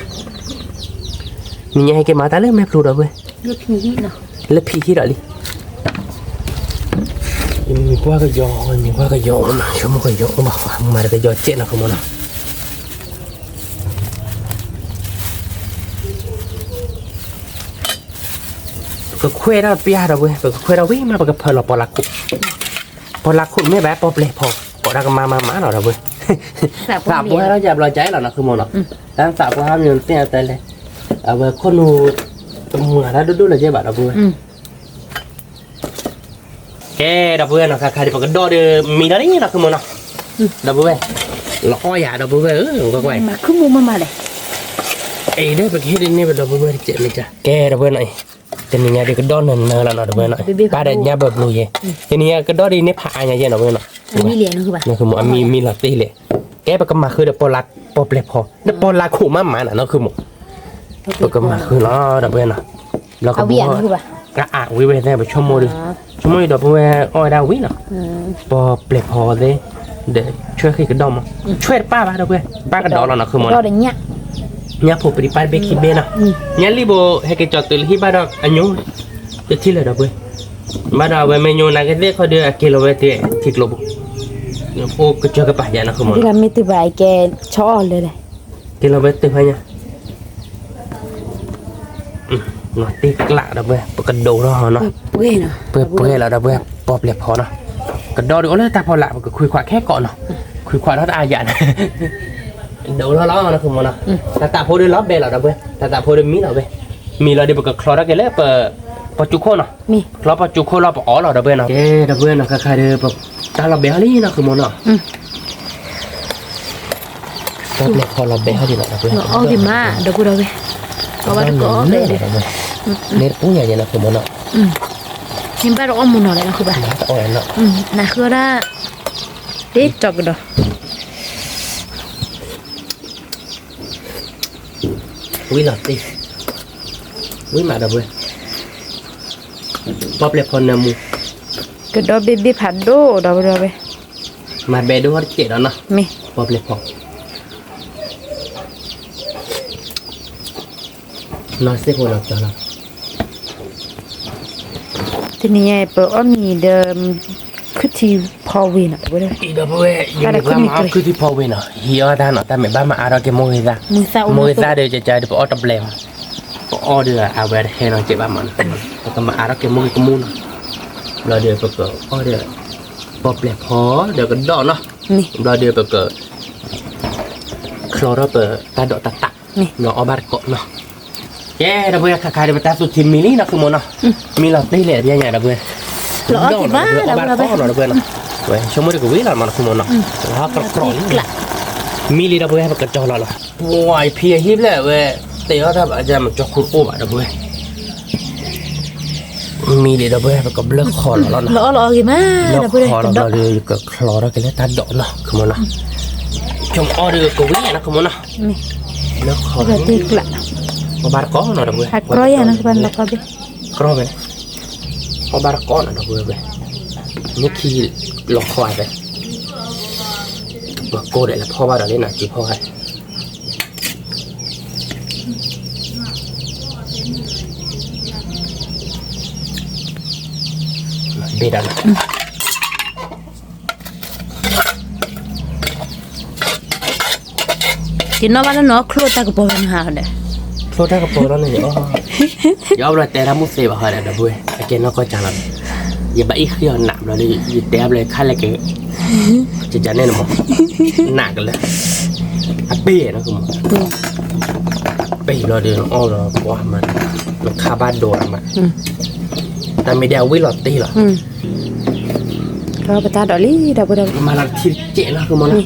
ၤ, နံၤညါဟဲက့ၤမၤတၢ်လၢမဲာ်ဖျိ ဒီပုၢ်ဝဲၢ်, လၢဖံဟံၣ်ဒီးလံ, မ့ၢ်ကွၢ်ကယီၤ မ့ၢ်ကွၢ်ကယီၤအိၣ်နီၤ ဆိကမိၣ်ကယီၤအိၣ်ဘၣ် မၤဒီးကယီၤစဲးနီၤ ဃုမီၤနီၤ ပကခွဲးထီၣ်ပျၢ် ဒီပုၢ်ဝဲၢ်, ပကခွဲးထီၣ်ဝံၤမး ပကဖၢလီၤပီၣ်လၢခိၣ်, ပီၣ်လၢခိၣ်မ့ၢ်ဘၣ်ပီၣ်ပျဲၢ်ဖီ, ကိးဒၣ်ကမၤမၤမၤလီၤ ဒီပုၢ်ဝဲၢ်, သးပှၢ်ထီၣ်ယၤဘျီကဲလီၤနီၤ ဃုမီၤနီၤ, တၢ်သးပှၢ်မ့ၢ်သ့ၣ်အတဲလဲၣ်, အဝဲခိၣ်နူာ် တမၤတၢ်ဒိၣ်ဒိၣ်လၢၤကဲဘၣ် ဒီပုၢ်ဝဲၢ် ကဲ ဒီပုၢ်ဝဲၢ်နီၤ ခါခါဒီး ပကဒီၣ်ဒီးမံလီၤလံနီၤ ဃုမီၤနီၤ, ဒီပုၢ်ဝဲၢ်, လီၤအီၣ်ယၤ ဒီပုၢ်ဝဲၢ်ဧၢ, ကွၢ်ကွၢ်, မၤခူၣ်မူမးမးလဲၣ်, အံၤဒီး ပကဟ့ၣ်ဒ်န့ၣ် ဒီပုၢ်ဝဲၢ်တကဲးမ့ၢ်ကဲ, ကဲ ဒီပုၢ်ဝဲၢ်နီၤအံၤ, တနံၤညါဒီးကဒီၣ်နၢၤနၢၤလီၤနီၤ ဒီပုၢ်ဝဲၢ်နီၤ, ပၢ်ဒီးညါဘၢဘျိယဲ, တနံၤညါကဒီၣ်ဒ်န့ၣ်ဖးအါညါယဲနီၤ ပုၢ်ဝဲၢ်နီၤ, အမံလံ အမံလီၤတ့ၢ်လဲၣ်, ကဲ ပကမၤဃုာ်ဒီးပီၣ်ပျဲၢ်ဖီ, ဒီးပီၣ်လၢခိၣ်မးမးနီၤ နီၤ ဃုမီၤ ပကမၤဃုာ်လီၤ ဒီပုၢ်ဝဲၢ်နီၤ, ဘျီကဘီ, အဝံၤဝဲသ့ၣ် ပဆိကမိၣ်ဒီး, ဆိကမိၣ်ဒီး ဒီပုၢ်ဝဲၢ်အီၣ်ဝဲဒၣ်ဝံၤနီၤ, ပီၣ်ပျဲၢ်ဖီသ့ၣ်, ဒီးဆွဲဃ့ကဒီၣ်မး, ဆွဲတပၣ်ဘၣ် ဒီပုၢ်ဝဲၢ်, ပၢ်ကဒီးလီၤနီၤ ဃုမီၤနီၤ, ညၣ်ဖိပဒံးပၢ်တဘ့ၣ်ခံဘ့ၣ်နီၤ, ညၣ်လံၢ်ဘိ ဟဲက့ၤကၠီၤတုၤလၢဟံၣ်ဘၣ်ဒီးအညိ, တထံၣ်လၢၤ ဒီပုၢ်ဝဲၢ်, ဘၣ်ဒီးအဝဲမ့ၢ်ညိနာ်က့သ့ၣ်ခီဒီး အက့ၤလီၤဝဲတုၤထံကျိပူၤ, အိၣ်ကစၢၢ်ကပၤယါနီၤ ဃုမီၤနီၤ, ကဲလီၤဝဲတုၤဘၣ်ကဲဆီအီၤလၢလဲၣ် က့ၤလီၤဝဲတုၤဖဲညါ, နီၤတ့ၢ်ကျး ဒီပုၢ်ဝဲၢ်, ပကဒိးထီၣ်နီၤ, ပှဲၤပှဲၤလီၤ ဒီပုၢ်ဝဲၢ်, ပီၣ်ပျဲၢ်ဖီနီၤ, ကဒီးဒုးအိၣ်လၢတၢ်ဖီလာ် ပကခွံခွးခဲကိးနီၤ, ခွံခွးထီၣ်တအါယၤန့ၣ်, ဒိးထီၣ်လီၤနီၤ ဃုမီၤနီၤ, တၢ်သးဖိဒီးလီၤဘဲလီၤ ဒီပုၢ်ဝဲၢ်, တၢ်သးဖိဒီးမံလီၤဝဲ, မံလီၤဒီး ပကချီထီၣ်က့ၤလၢပီၣ်ကၠူခိၣ်နီၤ, ချီပီၣ်ကၠူခိၣ်လီၤပအီၣ်လီၤ ဒီပုၢ်ဝဲၢ်နီၤ, ကဲ ဒီပုၢ်ဝဲၢ်နီၤ ခါခါဒီး ပတၢ်လီၤဘဲဟီၣ်လံနီၤ ဃုမီၤနီၤ တၢ်ပျဲၢ်ဖီလီၤဘဲဟီၣ်လံနီၤ ဒီပုၢ်ဝဲၢ်, အီၣ်က့ၤမး ဒီပုၢ်ဝဲၢ်, အီၣ်ဘၣ်တကိးဘဲလဲၣ်, မ့ၢ်တပူၤညါယဲနီၤ ဃုမီၤနီၤ, မ့ၢ်ဘၣ်တအီၣ်မူနီၤလဲၣ်နီၤ ဃုဘၣ်, နဃုအီၣ်ဒၣ်, နဃုအီၣ်ဒၣ်, တ့ၢ်တီၤကဒီး, ဝံၤလီၤတ့ၢ်, ဝံၤမး ဒီပုၢ်ဝဲၢ်, ပီၣ်ပျဲၢ်ဖီနၢမူ, ကဒီးဘ့ၣ်ဘ့ၣ်ဖးဒိၣ် ဒီပုၢ်ဝဲၢ်, မၤဘဲဒိၣ်ဟီၣ်တစဲးဒီးနီၤ, မ့ၢ်ပီၣ်ပျဲၢ်ဖီ နီၢ်စ့ၢ်ကီးလီၤကၠီလီၤ, တနံၤညါအံၤ ပအီၣ်မ့ၤဒီး ခုၣ်ထံဖီဝ့ၤနီၤ ဒီပုၢ်ဝဲၢ်, ဒီပုၢ်ဝဲၢ်, ယမ့ၢ်ဘၣ်မၤအီၣ်ခုၣ်ထံဖီဝ့ၤနီၤ ဟံးအီၣ်တၢ်နီၤ တၢ်မ့ၢ်ဘၣ်မၤအါထီၣ်က့ၤမိၢ်ဂ့ၤသၣ်, မိၢ်ဂ့ၤသၣ်ဒီး ကကါဒီး ပအီၣ်တဘျဲၣ်မး, ပအီၣ်ဒီးအဝဲတဟဲနီၤ ကဲဘၣ်မးနီၤ, ပကမၤအါထီၣ်က့ၤမိၢ်ဂ့ၤကမူၣ်နီၤ, ဘျီဒီးပကအီၣ်ဒီး ပီၣ်ပျဲၢ်ဖီဒီးကဒီးနီၤ, ဘျီဒီးပက ချီထီၣ်ပတၢ်ဒိးတၢ်တၢ်, ဘျီအီၣ်ဘၣ်တကိးနီၤ, ကဲ ဒီပုၢ်ဝဲၢ် ခါခါဒီး ပတၢ်သူၣ်ထံမံလံနီၤ ဃုမီၤနီၤ, မံလီၤတ့ၢ်လဲၣ် ပညါ ဒီပုၢ်ဝဲၢ်, ဒီးနီၤ ဒီပုၢ်ဝဲၢ် အီၣ်ဘၣ်တကိးနီၤ ဒီပုၢ်ဝဲၢ်နီၤ, ဝဲဆိကမိၣ်ဒီးကဝံၤလီၤမးနီၤ ဃုမီၤနီၤ, ဟီၣ်ကြီးကြီးလံ, မံလံ ဒီပုၢ်ဝဲၢ် ပကကၠီလီၤလီၤ, ပှၤဖံအဟံၣ်ဖျၢၣ်ဝဲ တဲအီၣ်တၢ်ဘၣ် ကမၤကၠီခိၣ်တအိၣ်ဘၣ် ဒီပုၢ်ဝဲၢ် မံလံ ဒီပုၢ်ဝဲၢ် ပကဘျၢၣ်ခီလီၤလီၤနီၤ, လီၤအီၣ်လီၤအီၣ်ဂ့ၤမး ဒီပုၢ်ဝဲၢ်, ဘျီဒီး ယကချီထီၣ်က့ၤလၢတၢ်ဒိးနီၤ ဃုမီၤနီၤ, ဆိကမိၣ်အီၣ်ဒီးကဝံၤနီၤ ဃုမီၤနီၤ, ဘျၢၣ်ခီလီၤ, အီၣ်ဘၣ်တကိးနီၤ ဒီပုၢ်ဝဲၢ်, အကြီယၤနီၤ ကဘၣ်လီၤကီဘ့ၣ်, ကြီဘ့ၣ်, အီၣ်ဘၣ်တကိးနီၤ ဒီပုၢ်ဝဲၢ်, မ့ၢ်ခံလီၤခီဘၣ်, ပကိးဒီးလၢဖီဘၣ်ဒီးလံနီၤ စုဖီဘၣ် ဘ့ၣ်ဒီးနီၤ, ယနီၣ်ဘၣ်လၢနအီၣ်ချိၣ်တၢ်ကပီၤလၢနဟါဒီး, ချိၣ်တၢ်ကပီၤလီၤန့ၣ်, ယအီၣ်ဘျီတဲတၢ်မုၢ်သ့ဘၣ်ဟီဒီး ဒီပုၢ်ဝဲၢ် အကဲနီၢ်ကီၢ်ကၢ်လီၤ, ယဘၣ်အ့ၣ်ဃ့အီၤနးဘျီဒီး ယတဲဘျီခါလဲၣ်က့, ကကန့ၣ်နမး, နးကလၢ, အပ့ၢ်နီၤကမး, ပ့ၢ်ဘျီဒီးနအီၣ်ဒီးပှၤမး, နခါဘၣ်ဒိးမး, တၢ်မ့ၢ်ဒ်အဝံၣ်လီၤတ့ၢ်လီၤ, ပတၢ်ဒိးလံဒီပုၢ်ဝဲၢ်, မၤလီၤတထံၣ်ကဲနီၤကမးနီၤ,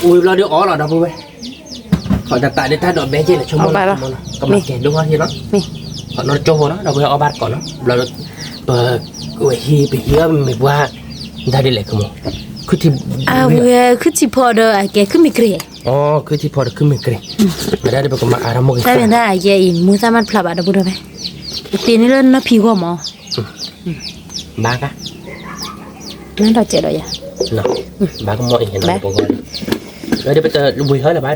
ဝံၤဘျီဒီးအီၣ်လီၤဒီပုၢ်ဝဲၢ်, ခီတၢ်တၢ်ဒ်တၢ်ဒိးဘဲကဲလဲၣ်ဆိကမိၣ်လီၤ, ကမၤကဲဒိၣ်ထီၣ်ဟ့လီၤ, ခီနီၣ်ကၠိဖိနီၤ ဒီပုၢ်ဝဲၢ်အီၣ်ဘၣ်တကိးနီၤ, ဘျီဒီး, ပဝဲဟံးပဟံးအီၣ်မ့ၤပှၤ, ဒ်လဲၣ်ကမး, ခုၣ်ထံ, ဝဲခုၣ်ထံဖီဒီးအကဲခုၣ်မ့ၢ်ကြ့, ခုၣ်ထံဖီဒီးခုၣ်မ့ၢ်ကြ့, ဝဲဒၣ်ဒီးပကမၤအါထီၣ်မိၢ်ဂ့ၤ, တၢ်မ့ၢ်တၢ်အကဲအံၤ မူသၣ်မ့ၢ်တဖျါဘၣ်ဒီပုၢ်ဝဲၢ်, ပတ့န့ၢ်လၢနီၢ်ဖံဂီၢ်မး ဘၣ်က, နဒီးကဲဒီးယၤ, ဘၣ်ကမီၤအံၤ, ဒီးပတဝံၤဟီလၢၤဘၣ်ဒီး ပဝံၤဝံၤလံ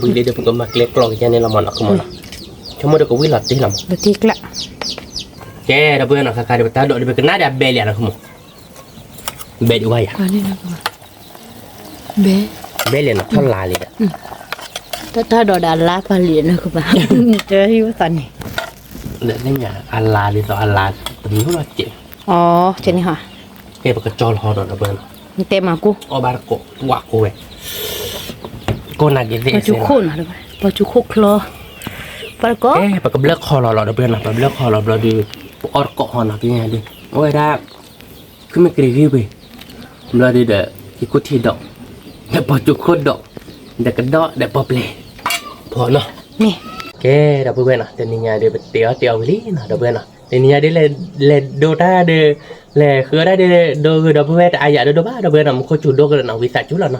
ဒီး ပကမၤကျဲကျီကယဲၢ်န့ၣ်လီၤမးနီၤ ကမးနီၤ, ဆိကမိၣ်ဒီးကဝံၤလီၤတ့ၢ်လီၤမး, ကဲဒီပုၢ်ဝဲၢ်နီၤ ခါခါဒီးပတၢ်ဒိးဒီး ပကနၣ်ဒီးအဘဲလံနီၤ ကမး, ဘဲဒံးဝဲယၤ ဘဲလဲၣ်နီၤ ထီၣ်လါလံဒီး, တၢ်ဒိးဒီးအလါပာ်လံနီၤ ကဘၣ်, တဟံၣ်ဝဲသးန့ၣ်, အလါလံသိးအလါ, တမံၤလီၤကဲး, ကဲန့ၣ်ဟီ, ကဲပကကၠီလီၤဟီဒီး ဒီပုၢ်ဝဲၢ်နီၤ, တဲမၤကိၢ်, အီၣ်ဘၣ်တကိး ပှၤကိးဝဲ, ကိးနၤက့ၤသ့ၣ်စ့ၢ်, ပှၤကၠူခိၣ်ချီ, ပှၤကိး, ပကဘျၢၣ်ခီလီၤလီၤ ဒီပုၢ်ဝဲၢ်နီၤ, ပဘျၢၣ်ခီလီၤဘျီဒီး, ပအီၣ်တကိးဟီနီၤ ပညါဒုး, အိၣ်ဝဲဒၣ် ခုၣ်မ့ၢ်ကြ့ၤဂ့ၤဝ့ၤ, ဘျီဒုးဒီး ဟံၣ်ခိၣ်ထံးဒီး, ဒီးပှၤကၠူခိၣ်ဒီး, ဒီးကဒီးဒီးပီၣ်ပျဲၢ်ဖီနီၤ, ကဲဒီပုၢ်ဝဲၢ်နီၤ တနံၤညါဒီး ပတ့အီၣ်တ့အီၣ်ဝံၤလံနီၤ ဒီပုၢ်ဝဲၢ်နီၤ, တနံၤညါဒုး လဲၤဒိတၢ်ဒီး, လဲၤဃုအီၣ်တၢ်ဒီး ဒိဂ့ၤဒီပုၢ်ဝဲၢ် တအါယၤဒိဒိၣ်ဘၣ် ဒီပုၢ်ဝဲၢ်နီၤ, မူခိၣ်စူၤဒိၣ်ကလၢနီၤ ဝံသးစူၤလီၤနီၤ,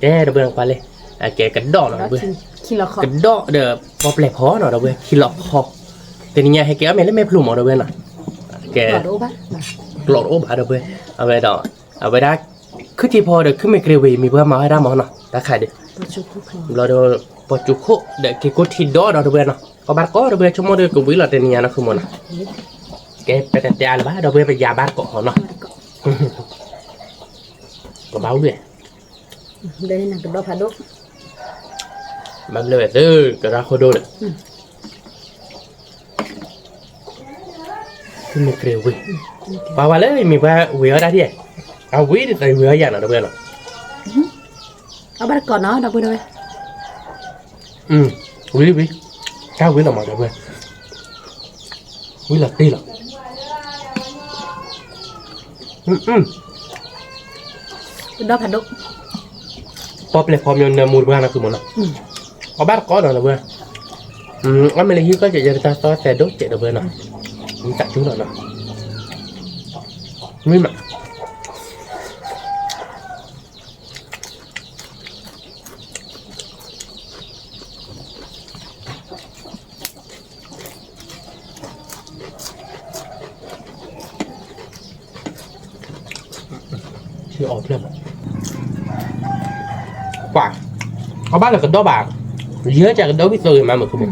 ကဲဒီပုၢ်ဝဲၢ် ကွၢ်လၢ, အကဲကဒီးနီၤ ဒီပုၢ်ဝဲၢ်, ကဒီးဒီးပီၣ်ပျဲၢ်ဖီနီၤ ဒီပုၢ်ဝဲၢ် ခံလီၤဖီ, တနံၤညါဟဲက့ၤအီၣ်မ့ၤလၢမဲာ်ဖျိမး ဒီပုၢ်ဝဲၢ်နီၤ, ကဲ, ကျိးတအိၣ်ဘၣ်ဒီပုၢ်ဝဲၢ်, အဝဲဒီး, အဝဲဒၣ်, ခုၣ်ထံဖီဒီးခုၣ်မ့ၢ်ကြ့ၤဝ့ၤ မ့ၢ်ပှၤမၤဝဲဒၣ်မးနီၤ တၢ်ခါဒီး, ဘျီဒီး, ပှၤကၠူခိၣ်ဒီးက့ၤကိၢ်ထံးဒီးဒီပုၢ်ဝဲၢ်နီၤ, အီၣ်ဘၣ်တကိးဒီပုၢ်ဝဲၢ် ဆိကမိၣ်ဒီးကဝံၤလီၤတနံၤညါနီၤ ဃုမးနီၤ, ကဲပတတဲအါလၢၤဘၣ် ဒီပုၢ်ဝဲၢ် ပယၤဘၣ်တကိးဟီနီၤ, ကဘၣ်ဝံၤ ဘၣ်ဘျၢဝဲသု, ကရၢခိၣ်ဒိၣ်ဒီး, မ့ၢ်ကြ့ၤဝ့ၤ, ပှၤဝဲလၢမ့ၢ်ပှၤဝ့ၤအီၣ်တၢ်ဒ်, အဝ့ၤဒ်သိးဝ့ၤအီၣ်ယၤနီၤ ဒီပုၢ်ဝဲၢ်နီၤ, အဘၣ်တကိးနီၤ ဒီပုၢ်ဝဲၢ်, ဝံၤဝံၤ, တၢ်ဝံၤလီၤမး ဒီပုၢ်ဝဲၢ်, ဝံၤလီၤတ့ၢ်လီၤ ဒီဖးဒိၣ်, ပီၣ်ပျဲၢ်ဖီမ့ၢ်နၢမူတပှၢ်နီၤ ဃုမးနီၤ, အီၣ်ဘၣ်တကိးနီၤ ဒီပုၢ်ဝဲၢ်, အီၣ်မ့ၤလၢဟံၣ်ကီၢ်ကဲး ယတၢ်သီသဲးဒိၣ်ကဲး ဒီပုၢ်ဝဲၢ်နီၤ, မ့ၢ်တၢ်တူၢ်လီၤနီၤ, မ့ၢ်မး ထံအီၣ်ဖျၢၣ်မး, ပှၤ, အီၣ်ဘၣ်လၢကဒီးဘၣ်, ယဲကကဒီးဝံၤသိးဂ့ၤမးမုၢ်ခုၣ်မး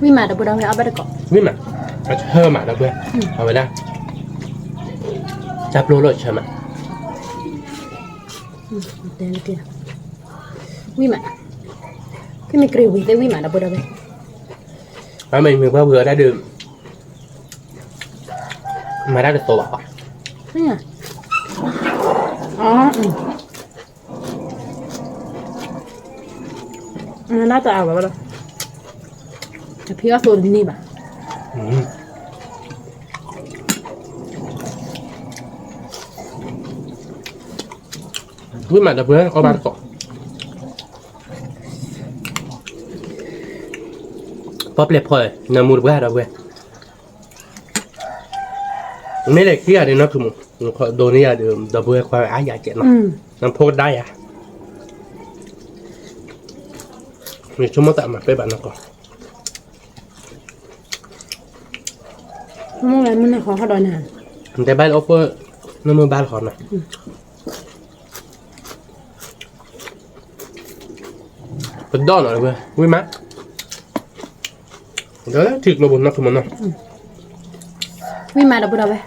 ဝံၣ်မး ဒီပုၢ်ဝဲၢ် အီၣ်ဘၣ်တကိး, ဝံၣ်မး, အဆၢမး ဒီပုၢ်ဝဲၢ်, အဝဲဒၣ်, တၢ်ပျိလီၤဆၢမး, ဝံၣ်မး, ဖဲမ့ၢ်ကြ့ၤဝံၤသ့ၣ်ဝံၣ်မး ဒီပုၢ်ဝဲၢ်, အမ့ၢ်မ့ၢ်ပှၤဝံၤအီၣ်တၢ်ဒီး, မၤတၢ်တသိးဘၣ်, အ နတအါဘၣ်, အဖံအီၣ်သိးတန့ၢ်ဘၣ်, ဝံၣ်မး ဒီပုၢ်ဝဲၢ် အီၣ်ဘၣ်တကိး, ပီၣ်ပျဲၢ်ဖီ နၢမူတပှၢ် ဒီပုၢ်ဝဲၢ်, မ့ၢ်လဲၤခံဂၤဒီးနီၢ်ခုၣ်မး, ဒိးန့ၢ်ယၤဒီး ဒီပုၢ်ဝဲၢ်ခွါဝဲအါယၤကဲးနီၤ, နဖိကဒါယၤ, နဆိကမိၣ်သးမၤပဲဘၣ်နီၢ်ကီၢ်, မ့ၢ်ဝဲမုၢ်နၤဃီဟီဒီးနၤ, နတဲဘၣ်လၢအိၣ်ဖှိၣ်, နမ့ၢ်ဘၣ်လၢဃီနီၤ, ပဒီၣ်နီၤ ဒီပုၢ်ဝဲၢ် ဝံၣ်မး, ဒီးလၢထံကျိပူၤနီၢ်ခုၣ်မးနီၤ, ဝံၣ်မးဒီပုၢ်ဒီဝဲၢ်,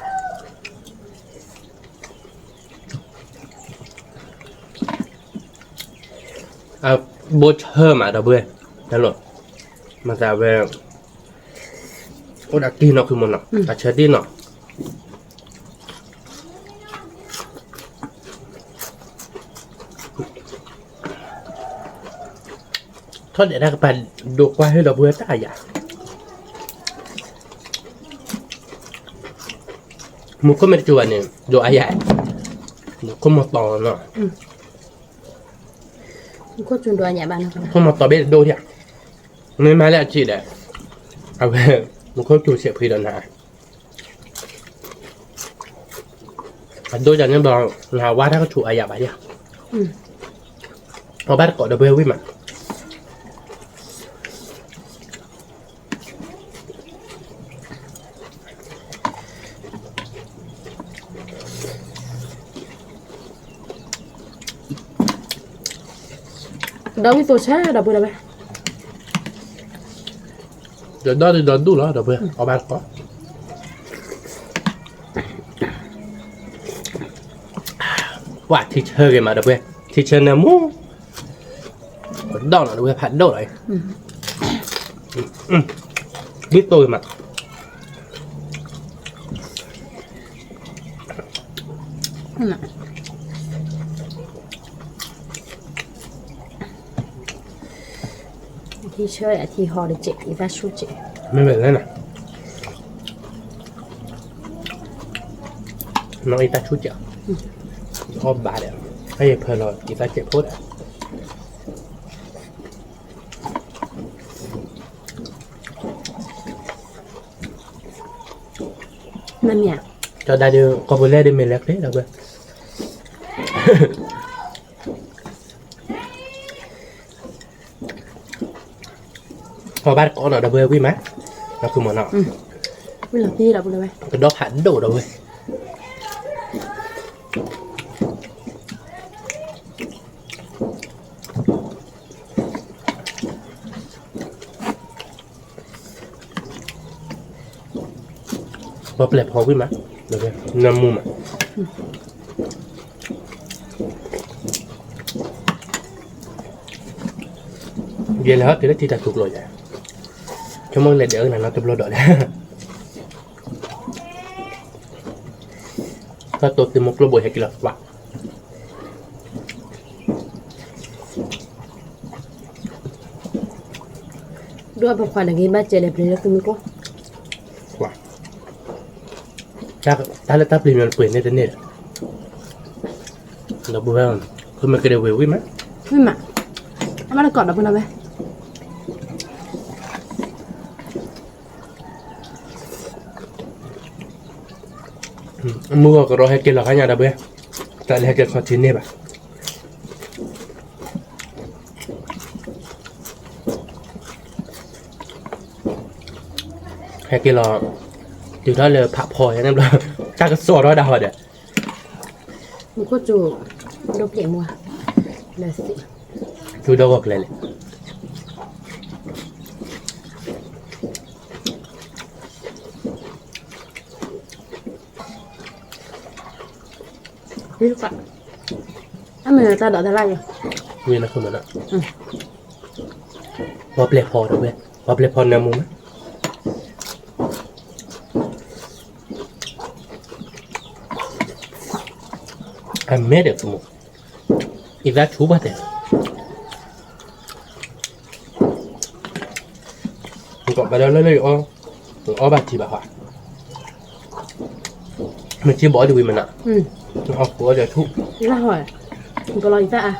အဘိဆၢမးဒီပုၢ်ဝဲၢ်, တၢ်လီၤ, မၤသးဝဲ, အိၣ်ဒၣ်တ့ၢ်နီၢ်ခုမနီၤ, အဆၢတ့ၢ်နီၤ ထီၣ်ဒဲးတၢ်ကပၤဒိးကွၢ်ဟ့ၣ်ဒီပုၢ်ဝဲၢ်တၢ်အယၤ, မူခိၣ်မ့ၢ်တစိၤဘၣ်န့ၣ် ဒိးအယၤ, မူခိၣ်မီၤတီၤနီၤ, မူခိၣ်မီၤတီၤဘ့ၣ်တဒိၣ်ဒံး, မ့ၢ်မၤလၢအစံးဒီး, အဝဲ, မူခိၣ်စူၤဆဲးဖှံဒီးနၤ အဒိၣ်ယၤန့ၣ်ဘျီ, နဝါတၢ်ကဆူးအယၤဘၣ်ယၤ, အီၣ်ဘၣ်တကိးဒီပုၢ်ဝဲၢ်ဝံၣ်မး, ဒီးဝံၣ်သိးဆၢဒီပုၢ်ဒီဝဲၢ်, ဒီးဒီဒုဒီဒူၣ်လီၤဒီပုၢ်ဝဲၢ် အီၣ်ဘၣ်တကိး ပှၤထံဆၢဂ့ၤမးဒီပုၢ်ဝဲၢ်, ထံဆၢနၢမူ, ဒီးနီၤဒီပုၢ်ဝဲၢ်ဖးဒိၣ်လီၤ, ဒ်သိးဂ့ၤမး ထံဆၢအထံဟီတစဲး အံသၣ်ဆူၣ်စဲး, မ့ၢ်ဝဲလဲၣ်နီၤ, နီၢ်အံသၣ်ဆူၣ်စဲး, အီၣ်ဘၣ်ဒီး, ဖဲယဖၢလီၤအံသၣ်စဲးဖိဒီး မ့ၢ်မ့ၢ်ဧါ, ကၠီဒၣ်ဒုး ကီၢ်ပူၤလဲၣ်ဒုးမ့ၢ်လဲၤချ့ဒီပုၢ်ဝဲၢ်, အီၣ်ဘၣ်တကိးနီၤဒီပုၢ်ဝဲၢ်ဝံၣ်မး, ဒီးဃုမီၤနီၤ, ဝံၣ်လီၤသံဒီပုၢ်ဝဲၢ်, ကဒီဖးဒိၣ်ဒီပုၢ်ဝဲၢ် ပီၤပျဲၢ်ဖီဝံၣ်မး, နၢမူမး, ယဲလၢဟီၣ်တုၤလၢထံတၢ်ထူကျိၤယဲ, ဆိကမိၣ်လဲၤဒၢးအၢနၤနီတဘျီဒီးလဲၣ်, တၢ်တိာ်သုးမီၤကျိဘိဟဲက့ၤလီၤပှၤ ဒိၣ်အပခွါန့ၣ်ဂ့ၤဘၣ်စဲးလဲၣ်ပျ့ၤလၢသုးမုၢ်ကိၣ်, တၢ်လၢတၢ်ပျ့ၤမ့ၢ်ပှ့ၤန့ၢ်တန့ၢ်ဒီး, ဒီပုၢ်ဝဲၢ်, ခိၣ်မ့ၢ်ကဒဲဝ့ၤဝံၣ်မး, ဝံၣ်မး, အမ့ၢ်တကိးဒီပုၢ်ဝဲၢ်, မုၢ်ဂီၤကရီဟဲက့ၤလီၤခါညါဒီပုၢ်ဝဲၢ်, တၢ်လၢဟဲက့ၤခီၣ်ထံးန့ၢ်ဘၣ် ဟဲက့ၤလီၤ, တုၤထီၣ်လၢဖးဖီန့ၣ်ဘျီ, တၢ်ကစီၣ်ထီၣ်ဒၣ်ဟီဒီး, မူခိၣ်စူၤ, ဒိၣ်ပျဲၢ်မူ, စူၤဒီဂီၢ်ကျဲလဲၣ်, အမ့ၢ်တၢ်ဒိးတၢ်လၢ်ယၤ, ဝံၤနဃုမးနီၤ, ပီၤပျဲၢ်ဖီဒီပုၢ်ဝဲၢ်, ပီၤပျဲၢ်ဖီနၢမူမး, အမဲာ်ဒီးကမိၣ်, အံသၣ်ဆူၣ်ဘၣ်တဲ, ကီးဘၣ်ဒီးလၢလၢယအီၣ်, အီၣ်ဘၣ်ထံဘၣ်ဟါ, မ့ၢ်ထံဘီဒ်ဝံၤမနုၤ, အီၣ်ဃုာ်အီၣ်ဒီးဆူၣ်, ပလီၤအံသၣ်အါ,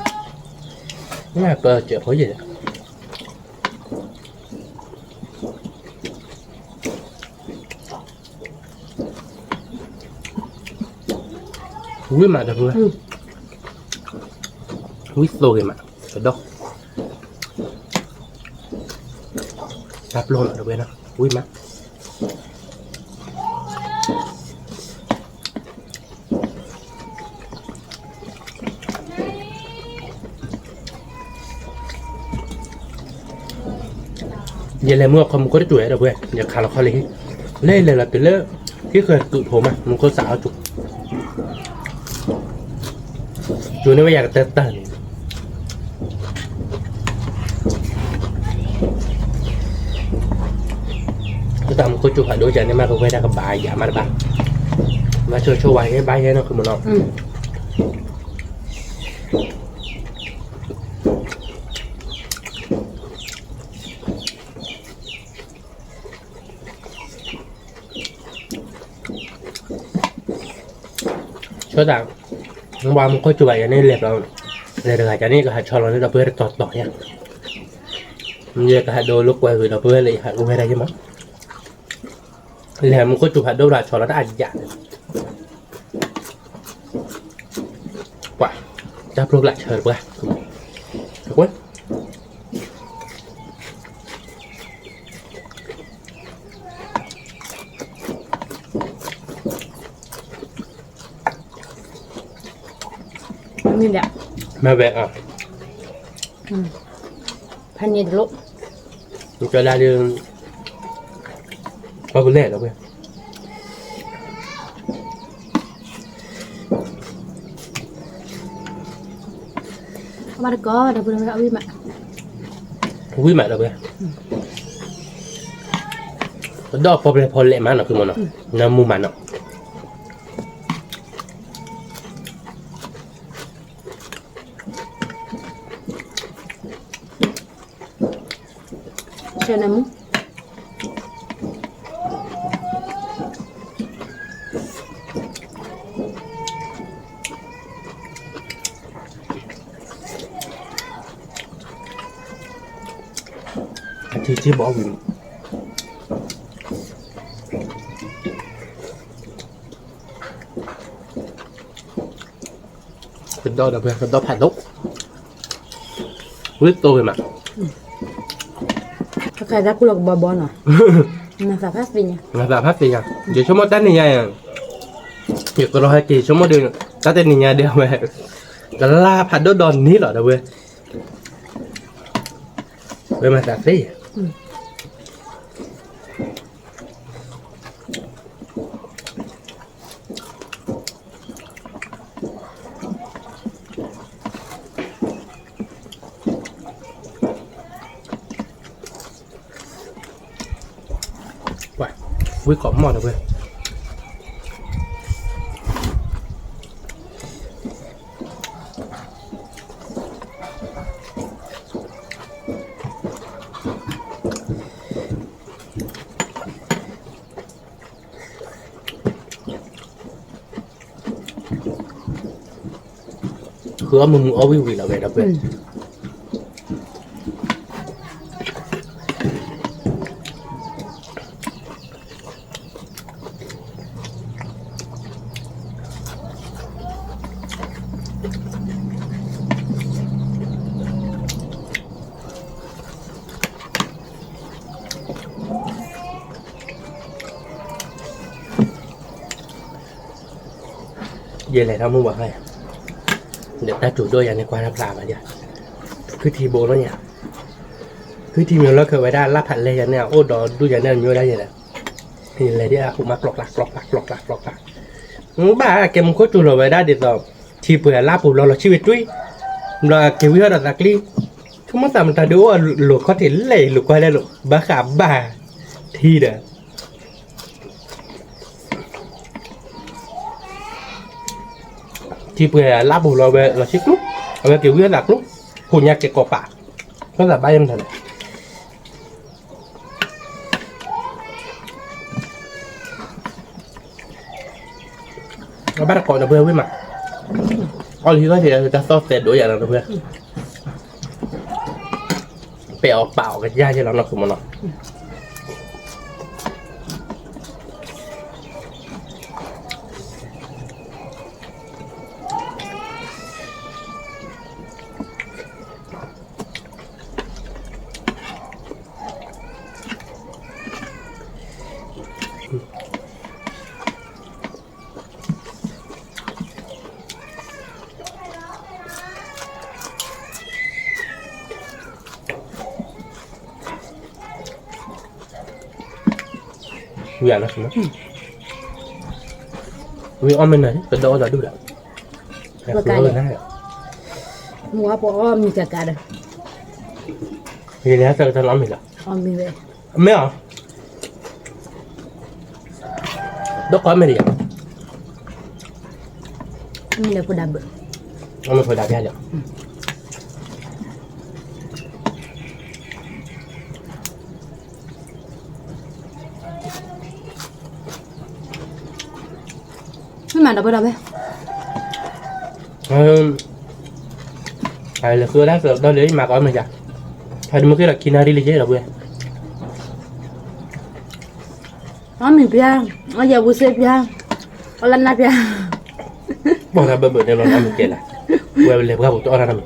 ပစဲးဖိယဲၢ်ဒီး ဝံၣ်မးဒီပုၢ်ဝဲၢ်, ဝံၣ်သိးဂ့ၤမး, ကဒီး, တၢ်ပျီၢ်နီၤဒီပုၢ်ဝဲၢ်နီၤ, ဝံၣ်မး ယလဲၤမုၢ်အခီမူခိၣ်တတူၢ်ဝဲဒီပုၢ်ဝဲၢ်, ယခးလီၤခီလံဟံၣ်, လဲၤလဲၤလီၤတုၤလၢ ဟံၣ်ဃၢၤစတူးဖိမး မူခိၣ်စးအီၣ်ကၠူၣ်, ကၠူၣ်န့ၢ်ဝဲယၤကတၢၢ်တၢၢ်န့ၣ်, တၢ်မူခိၣ်ကၠူၣ်ဖးဒိၣ်ယၤန့ၣ်မး ကဝဲဒၣ်ကဘၣ်ယၤမးတဘၣ်, မၤဆိဆိဝဲဘၣ်ယဲနီၢ်ခုမနီၤ. ဆိတၢ်, ဝဲမူခိၣ်ကၠူၣ်ဘၣ်ယၤန့ၣ်လဲၤဘျီ, လဲၤတဂၤကန့ၣ် ကဟးဆီလီၤန့ၢ်ဒီပုၢ်ဝဲၢ်တတီၤတီၤညါ, ယကဟးဒိလိာ်ကွဲဂ့ၤဒီပုၢ်ဝဲၢ်လၢယဟးကဝဲဒၣ်ယဲမး, လဲၤမူခိၣ်ကၠူၣ်ဖးဒိၣ်ဒီးဆီလီၤတၢ်အယၣ်န့ၣ် ပှၤ, တၢ်ပျိကျးဆၢတပှၢ်, ကွၢ်, မ့ၢ်ဒၣ်, မ့ၢ်ဝဲအါ, ဖဲန့ၣ်တလိၣ်, ကဒၣ်ဒီး, ပှၤကလဲၤလီၤဝဲ အမါတကီဒီပုၢ်ဝဲၢ်အဝံၣ်မး, ဝံၣ်မးဒီပုၢ်ဝဲၢ်, ဒီးပီၣ်ပျဲၢ်ဖီလဲၣ်မးနီၢ်ခုမနီၤ, နၢမူမးနီၤ. ဆဲနၢမူ အထံထံဘီဝံၤ, ကဒီးဒီးပှၤကဒီးဖးဒိၣ်, ဝံၣ်တိၢ်ဂ့ၤမး, ကခါတၢ်ကူလီၤကဘီဘီနီၤ, နသးဖးသ့ၣ်ညါ, နသးဖးသ့ၣ်ညါ, ယဆိကမိၣ်တၢ်နံၤညါ, ယကရီဟဲက့ၤဆိကမိၣ်ဒီး, တၢ်တနံၤညါဒီးဝဲ, ကလၢ်ဖးဒိၣ်ဒီးန့ၣ်လီၤဒီးဝဲ, ဝဲမၤသးသ့ ဝံၣ်ကိးမီၢ်ဒီးဝဲ ဃုအီၣ်မုာ်မုာ်အီၣ်ဝံၣ်ဝံၣ်လီၤဝဲဒီပုၢ်ဝဲၢ်, ယလဲၤထီၣ်မုၢ်ဝါဃါ, ဒီးတၢ်စူၤဒိၣ်ယၤန့ၣ် ကွၢ်တၢ်ဖျါဘၣ်ဒၣ်, ခုထံဘိလီၤညါ, ခုထံမ့ၢ်လီၤခၢးဝဲဒၣ်လၢဖးလဲၢ်ယၤန့ၣ် အအိၣ်ဒီးဒူၣ်ယၤန့ၣ် အမံၤဝဲဒၣ်ယဲလဲၣ်, ယလဲၤဒ်အဟူးမးကျီကျါ ကျီကျါ ကျီကျါ ကျီကျါ, ဘၣ်ကဲမူခိၣ်စူၤလီၤဝဲဒၣ်ဒ်သိး, ထံပှဲၤအလၣ်ပူၤဘျီလီၤဆံၣ်ဝဲတွံၢ်, ဘျီက့ၤဝံဟီၣ်ဒီးသးကျံ, ဆိကမိၣ်သးမတၤဒုးအိၣ်အလိၤခီၣ်ထံးလဲၣ်လိၤကွၢ်လဲၣ်လိၤ ဘၣ်ဃးဘၣ်, ထံဒီး ထံပှဲၤအလၣ်ပူၤလီၤဝဲလီၤဆံၣ်ကျူ, အဝဲက့ၤဝံဟီၣ်သးကျူ, ဟိညါက့ၤကိးပာ်, ဆိသးဘၣ်ယဲမတၤလဲၣ် အဘၣ်တကိးဒီပုၢ်ဝဲၢ်မး, အီၣ်လၢဟံၣ်ဂီၢ်က့ၤတၢ်သီၣ်သဲးဒိၣ်ယၤလီၤဒီပုၢ်ဝဲၢ်, ပဲာ်အီၤပာ်အီၤကယၢ်ယဲလီၤနီၢ်ခိမနီၤ. တ ဝံၤအီၣ်မ့ၤနၤ ကဒီးအီၣ်ဒီးဒူၣ်ဒီး, မ့ၢ်ဝဲပအီၣ်မ့ၤကကးဒီး, ယလဲၤဟဲသၢကတၢၢ်လီၤအီၣ်မ့ၤလီၤ, မ့ၢ်အီၤ, ဒီးကီမ့ၢ်ဒံးယၤ, မ့ၢ်လၢဖိဒၣ်ဘၣ်, အီၣ်မ့ၤဖိဒၣ်ဘၣ်လီၤ. မ့ၢ်မးဒီပုၢ်ဒီဝဲၢ်, လဲၤဃုဒၣ်သၢကတီၢ်လၢယမၤကအီၣ်မ့ၤယၤ, ဟဲဒ်မ့ၢ်ဃ့ဒီးခံနၣ်ရံၣ်လံယဲဒီပုၢ်ဝဲၢ်, အီၣ်မ့ၤပျၢ်, အီၣ်ယဲၢ်ဝူစ့ပျၢ်, အီၣ်လၢနၢ်ပျၢ်, ပှၤတၢ်ဘၢဘၢန့ၣ်လီၤ အီၣ်မ့ၤကဲလၢ်, ဝဲလဲၤပှၢ်ပူၤတအီၣ်တၢ်နီတမံ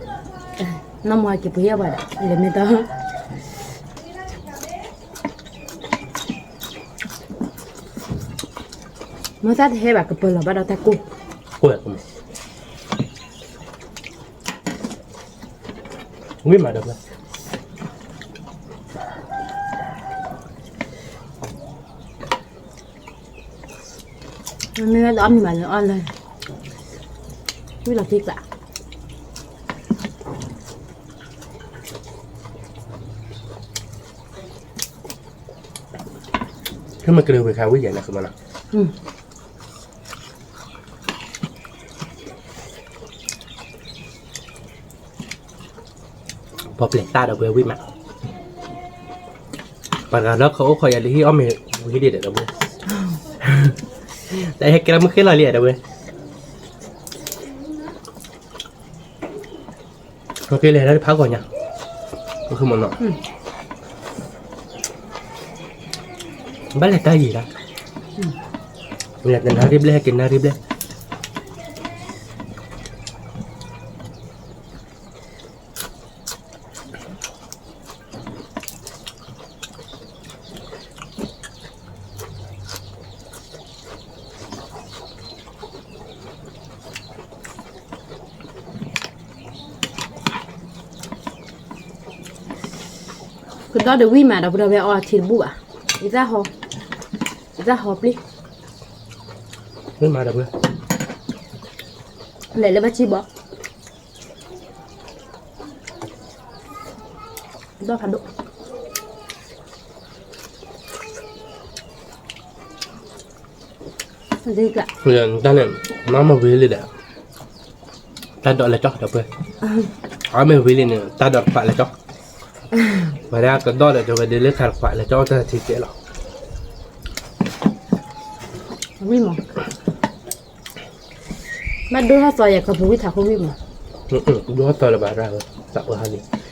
ၤ, နမ့ၢ်က့ၤပှ့ၤယဲၢ်ပှၤဒီး လဲၤမ့ၢ်တၢ် မ့ၢ်သးတဟဲဘၣ်ကပၢၤလီၤဘၣ်ဒီးတၢ်ကိၢ်, ကိၢ်, ဝံၣ်မးဒီးပှၤ, မ့ၢ်ဝဲတအီၣ်မ့ၤဘၣ်လၢအီၣ်လၢ, ဝံၣ်လီၤတံၢ်ကျး ခဲမ့ၢ်ကရၢဝံၤခါဝံၣ်ယဲၢ်န့ၣ်ကမၤနီၤ, ပှၤပျဲၤတၢ်ဒီးပှၤဝံၣ်မး, ပှၤတဂၤလၢခီအိၣ်ခီယၤလၢဟံၣ်အီၣ်မ့ၤဝံၤဒံးဒီးဝဲ, တဟဲကဲလၢမုၢ်ဃ့လီၤလံဒီးဝဲ ကလဲၤဒၣ်တဖးဂီၤညါ, မ့ၢ်နီၤ, ဘၣ်လဲၤတၢ်ယံၤလၢ, လဲၤတနၣ်ရံၣ်ဘျဲၣ် ဟဲက့ၤနၣ်ရံၣ်ဘျဲၣ် ကဒီးဒီးဝံၣ်မးဒီး ပဒီပုၢ်ဒီဝဲၢ်အီထံတဘူၣ်ဘၣ်, ယသၣ်ဟီ, ယသၣ်ဟီပျံၤ, ဝံၣ်မးဒီးပှၤ, လဲၤလၢဘၣ်စံၣ်ဘီ ဒီဖးဒိၣ်, တၢ်န့ၣ် မ့ၢ်ဝံၤလံဒီး, တၢ်ဒိးလဲၤကၠီဒီးပှၤ, အမ့ၢ်ဝံၤလံန့ၣ် တၢ်ဒိးတခွးလဲၤကၠီ, ဝဲဒၣ်ကဒီးဒီး ကဝဲဒၣ်လၢခါတခွးလဲၤကၠီတၢ်ထံကဲလီၤ, ဝံၣ်မး ဘၣ်ဒိဟီၣ်သီယဲၢ်ခီဖူဝံၣ်ထးခိၣ်ဝံၣ်မး, ဒိဟီၣ်သီလၢၤဘၣ်ရၣ်, သးပှၢ်ဟီၣ်လ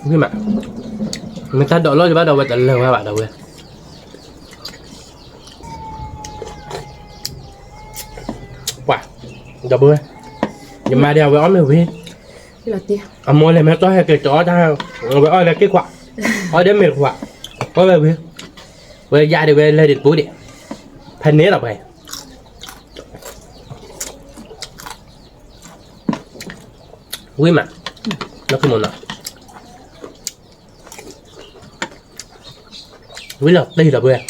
ံ, ဝံၣ်မး, မ့ၢ်တၢ်ဒိးလီၢ်ယဘၣ်ဒီးဝဲတလၢၤဝဲဘၣ်ဒီးဝဲ ပှၤ, ဒီပုၢ်ဝဲၢ်, ယမါဒံးဝဲအီၣ်မ့ၤဝံၤ, အမိၢ်လဲၤမ့ၢ်တီၢ်ဟဲက့ၤကၠီအီၣ်တၢ်, ဝဲအီၣ်လၢက့ၢ်ခွး, အီၣ်ဒီးမ့ၤတခွး, အီၣ်ဝဲဝံၤ, ဝဲယါဒံးဝဲလဲၤဒံးတပူၤဒံး, ဖဲန့ၣ်လီၤပှၤ, ဝံၣ်မး, လၢခံမနီၤ ဝံၣ်လီၤတံၢ်ဒီပုၢ်ဝဲၢ်,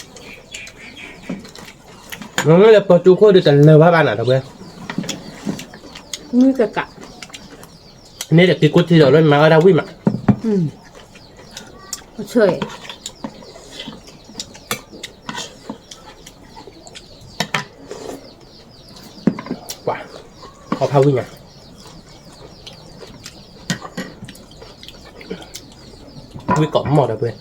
မ့မ့ၢ်လၢပှၤတူၢ်ခိၣ်ဒီးတလၢၤဘၣ်ဘၣ်နၤဒီပုၢ်ဝဲၢ်, မုၢ်ကကး, န့ၣ်ဒီးက့ၤကိးထံဒီးလၢမၤအီၣ်ဒၣ်ဝံၣ်မး, အဆၢ, ပှၤ, အီၣ်ဖးဝံၣ်ညါ, ဝံၣ်ကိးမီၢ်ဒီပုၢ်ဝဲၢ်,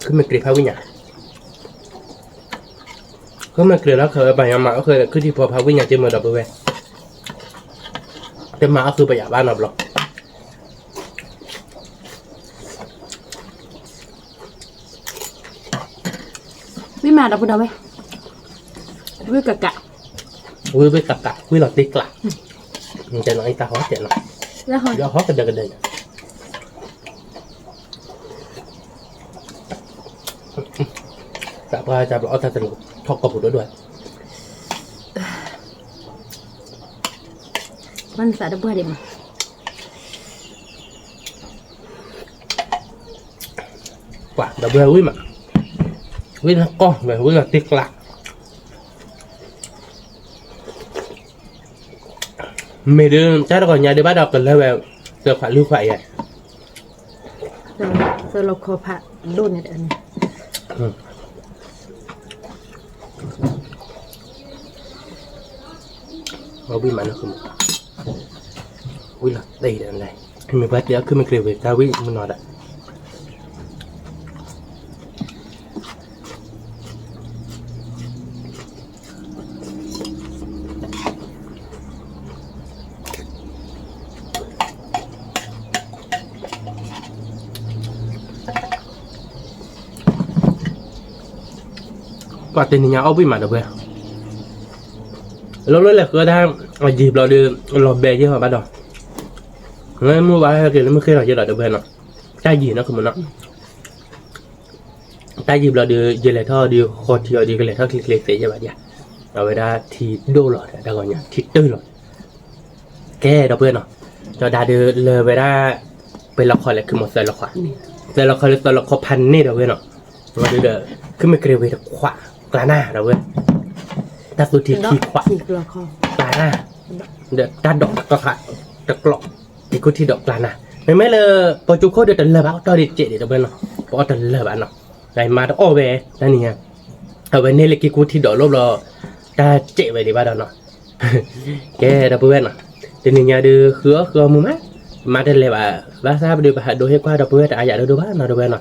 ဃုမ့ၢ်ကြ့ၤဖးဝံၣ်ညါ, ဃုမ့ၢ်ကြ့ၤလီၤခၢးဝဲပှၤညီမၤအီၣ်ဃုာ်ဒီး ခုထံဖိဖးဝံၣ်ညါက့မုာ်ဒီပုၢ်ဝဲၢ်, တမၤအီၣ်ဃုာ်ပယၤဘၣ်နီတဘျီ ဝံၣ်မးဒီပုၢ်ဒီဝဲၢ်, ဝံၣ်ကကး, ဝံၣ်ဝံၣ်ကကး ဝံၣ်လီၤတံၢ်ကျး, တဲနီၤအံၤတၢ်ဟီတဲနီၤ, ယဟီကဒၢကဒၢယၤ, တၢ် ပှၤတၢ်ဘျီအီၣ်တၢ်တလိၤ ထီၣ်ကိာ်ပူၤဒိၣ်ဒိၣ်ဧါ, ပှၤနသးတပှၢ်ဒံးမး, ပှၤဒီပုၢ်ဝဲၢ်ဝံၣ်မး, ဝံၣ်လၢကီၢ် ဝံၣ်လၢတ့ကျါ, မ့ၢ်ဒုး တၢ်တဂီၤညါဒုးဘၣ်ဒီးကလၢဝဲ သၢခွးလွံၢ်ခွးယဲၢ် သၢလီၤခီဖးဒိၣ်န့ၣ်တန့ၣ်, ဝံၣ်မးလၢ ဝံၣ်လီၤတ့ဒီးလဲၣ်, မ့ၢ်ပှၤတဲအီၤခုမ့ၢ်ကြ့ၤဝဲတၢ်ဝံၣ်မုၢ်နီၤဒၣ် ပှၤတနံၤညါအီၣ်ဘှံးမးဒီပုၢ်ဝဲၢ်, လီၤလၢလဲၤဃုတၢ် အယံာ်ဘျီဒီး လီၤဘဲယဲၢ်ဘၣ်ဒီး, လၢမုၢ်ဝါဟဲက့ၤလၢမုၢ်ဃ့ၢ်လီၤယဲၢ်ဒီးဒီပုၢ်ဝဲၢ်နီၤ, တၢ်ယံာ်နီၤကမုၢ်နီၤ တၢ်ယံာ်ဘျီဒီး ယလဲၤထီၣ်ဒီးဃီထံအီၤဒီး ကလဲၤထီၣ်ချ့ချ့သ့ယဲၢ်ဘၣ်ဒံး, အဝဲဒၣ်ထံဒိၣ်လီၤတၢ်ဂီၤညါ ထံတုၢ်လီၤ, ကဲဒီပုၢ်ဝဲၢ်နီၤ, ဒီးဒၣ်ဒုးလၢဝဲဒၣ် ပှဲၤလီၤခီလဲၣ် ခုမီၤသၢလီၤခီ, သၢလီၤခီလၢသၢလီၤခီဖးန့ၢ်ဒီပုၢ်ဝဲၢ်နီၤ, ဒီး ခုမ့ၢ်ကြ့ၤဝဲတခွး ကျါနၢ်ဒီပုၢ်ဝဲၢ်, တၢ်သူထံခံခွး ကျါနၢ်, ဒီးတၢ်ဒိးတကျီၢ်ခါ တကျီၢ်, ထံကူထံဒိးကျါနၢ်, မ့မ့ၢ်လၢ ပှၤကၠိခိၣ်ဒီးတလၢာ်ဘၣ် အီၣ်တ့ၢ်ဒံးစဲးဒံးဒီပုၢ်ဝဲၢ်နီၤ, ပအီၣ်တလၢာ်ဘၣ်နီၤ, မါတအီၣ်ဝဲ တၢ်နံၤညါ အဝဲန့ၢ်လၢက့ၤကူထံဒိးလိၣ်ဘျီ တၢ်စဲးဝဲဒံးဘၣ်ဒီးနီၤ, ကဲဒီပုၢ်ဝဲၢ်နီၤ, တနံၤညါဒုးဃုအီၣ်ဃုအီမုာ်မး, မါတလဲၤဘၣ်, ဘၣ်ဆၣ်ပဒုးပဟးဒိဟ့ၣ်ကွၢ်ဒီပုၢ်ဝဲၢ်တအါယၤဒိၣ်ဒိၣ်ဘၣ်နီၤဒီပုၢ်ဝဲၢ်နီ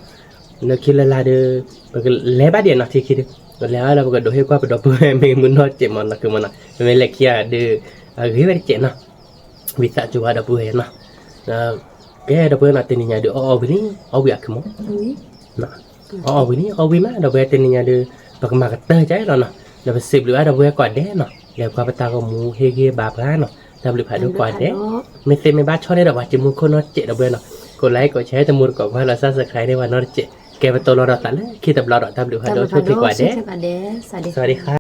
ၤ, လၢခံလၢလာ်ဒုး ပကလဲၤဘၣ်ဒံးနီၤထံခံဒုး, ပလဲၤဘၣ်လၢပကဒိးဟ့ၣ်ကွၢ်ပဒီပုၢ်ဝဲၢ်မ့ၢ်မုၢ်နီၢ်စဲးမးနီၤကမုၢ်နီၤ, မ့မ့ၢ်လဲၤခံဂၤဒုး အဂ့ၤဝဲတစဲးနီၤ, ဝံသးစူၤဝဲဒီပုၢ်ဝဲၢ်နီၤ, ကဲဒီပုၢ်ဝဲၢ်နီၤ တနံၤညါဒုးအီၣ်အီဝံၤလံ အီဝံၤအကမီၤ အီၣ်အီဝံၤလံ အီဝံၤမး ဒီပုၢ်ဝဲၢ်တနံၤညါဒုး ပကမၤကတၢၢ်ကလဲာ်နီၤ, ဒီးပစံးဘျုးဘၣ်ဒီပုၢ်ဝဲၢ်ကိးဂၤဒဲးနီၤ, လဲၤပှၤပတၢ်ဂီၤမူဟ့ၣ်ဂံၢ်ဘါပှၤနီၤ, တၢ်ဘျုးဖးဒိၣ်ကိးဂၤဒဲး, မ့ၢ်သ့မ့ၢ်ဘၣ်ဆီၣ်န့ၣ်ဒီးပှၤစံးမူခိၣ်နီၢ်စဲးဒီပုၢ်ဝဲၢ်နီၤ, ကိးlikeကိးshareတမူတကိးကွၢ်လီၤ subscribe န့ၢ်ပှၤနီတစဲး, ကဲပတိၢ်လီၤဒီးသးလၢခံတဘျီဒီး တၢ်ဘျုးဖးဒိၣ်ဆိၣ်ဂ့ၤကိးဂၤဒဲး, สวัสดีค่ะ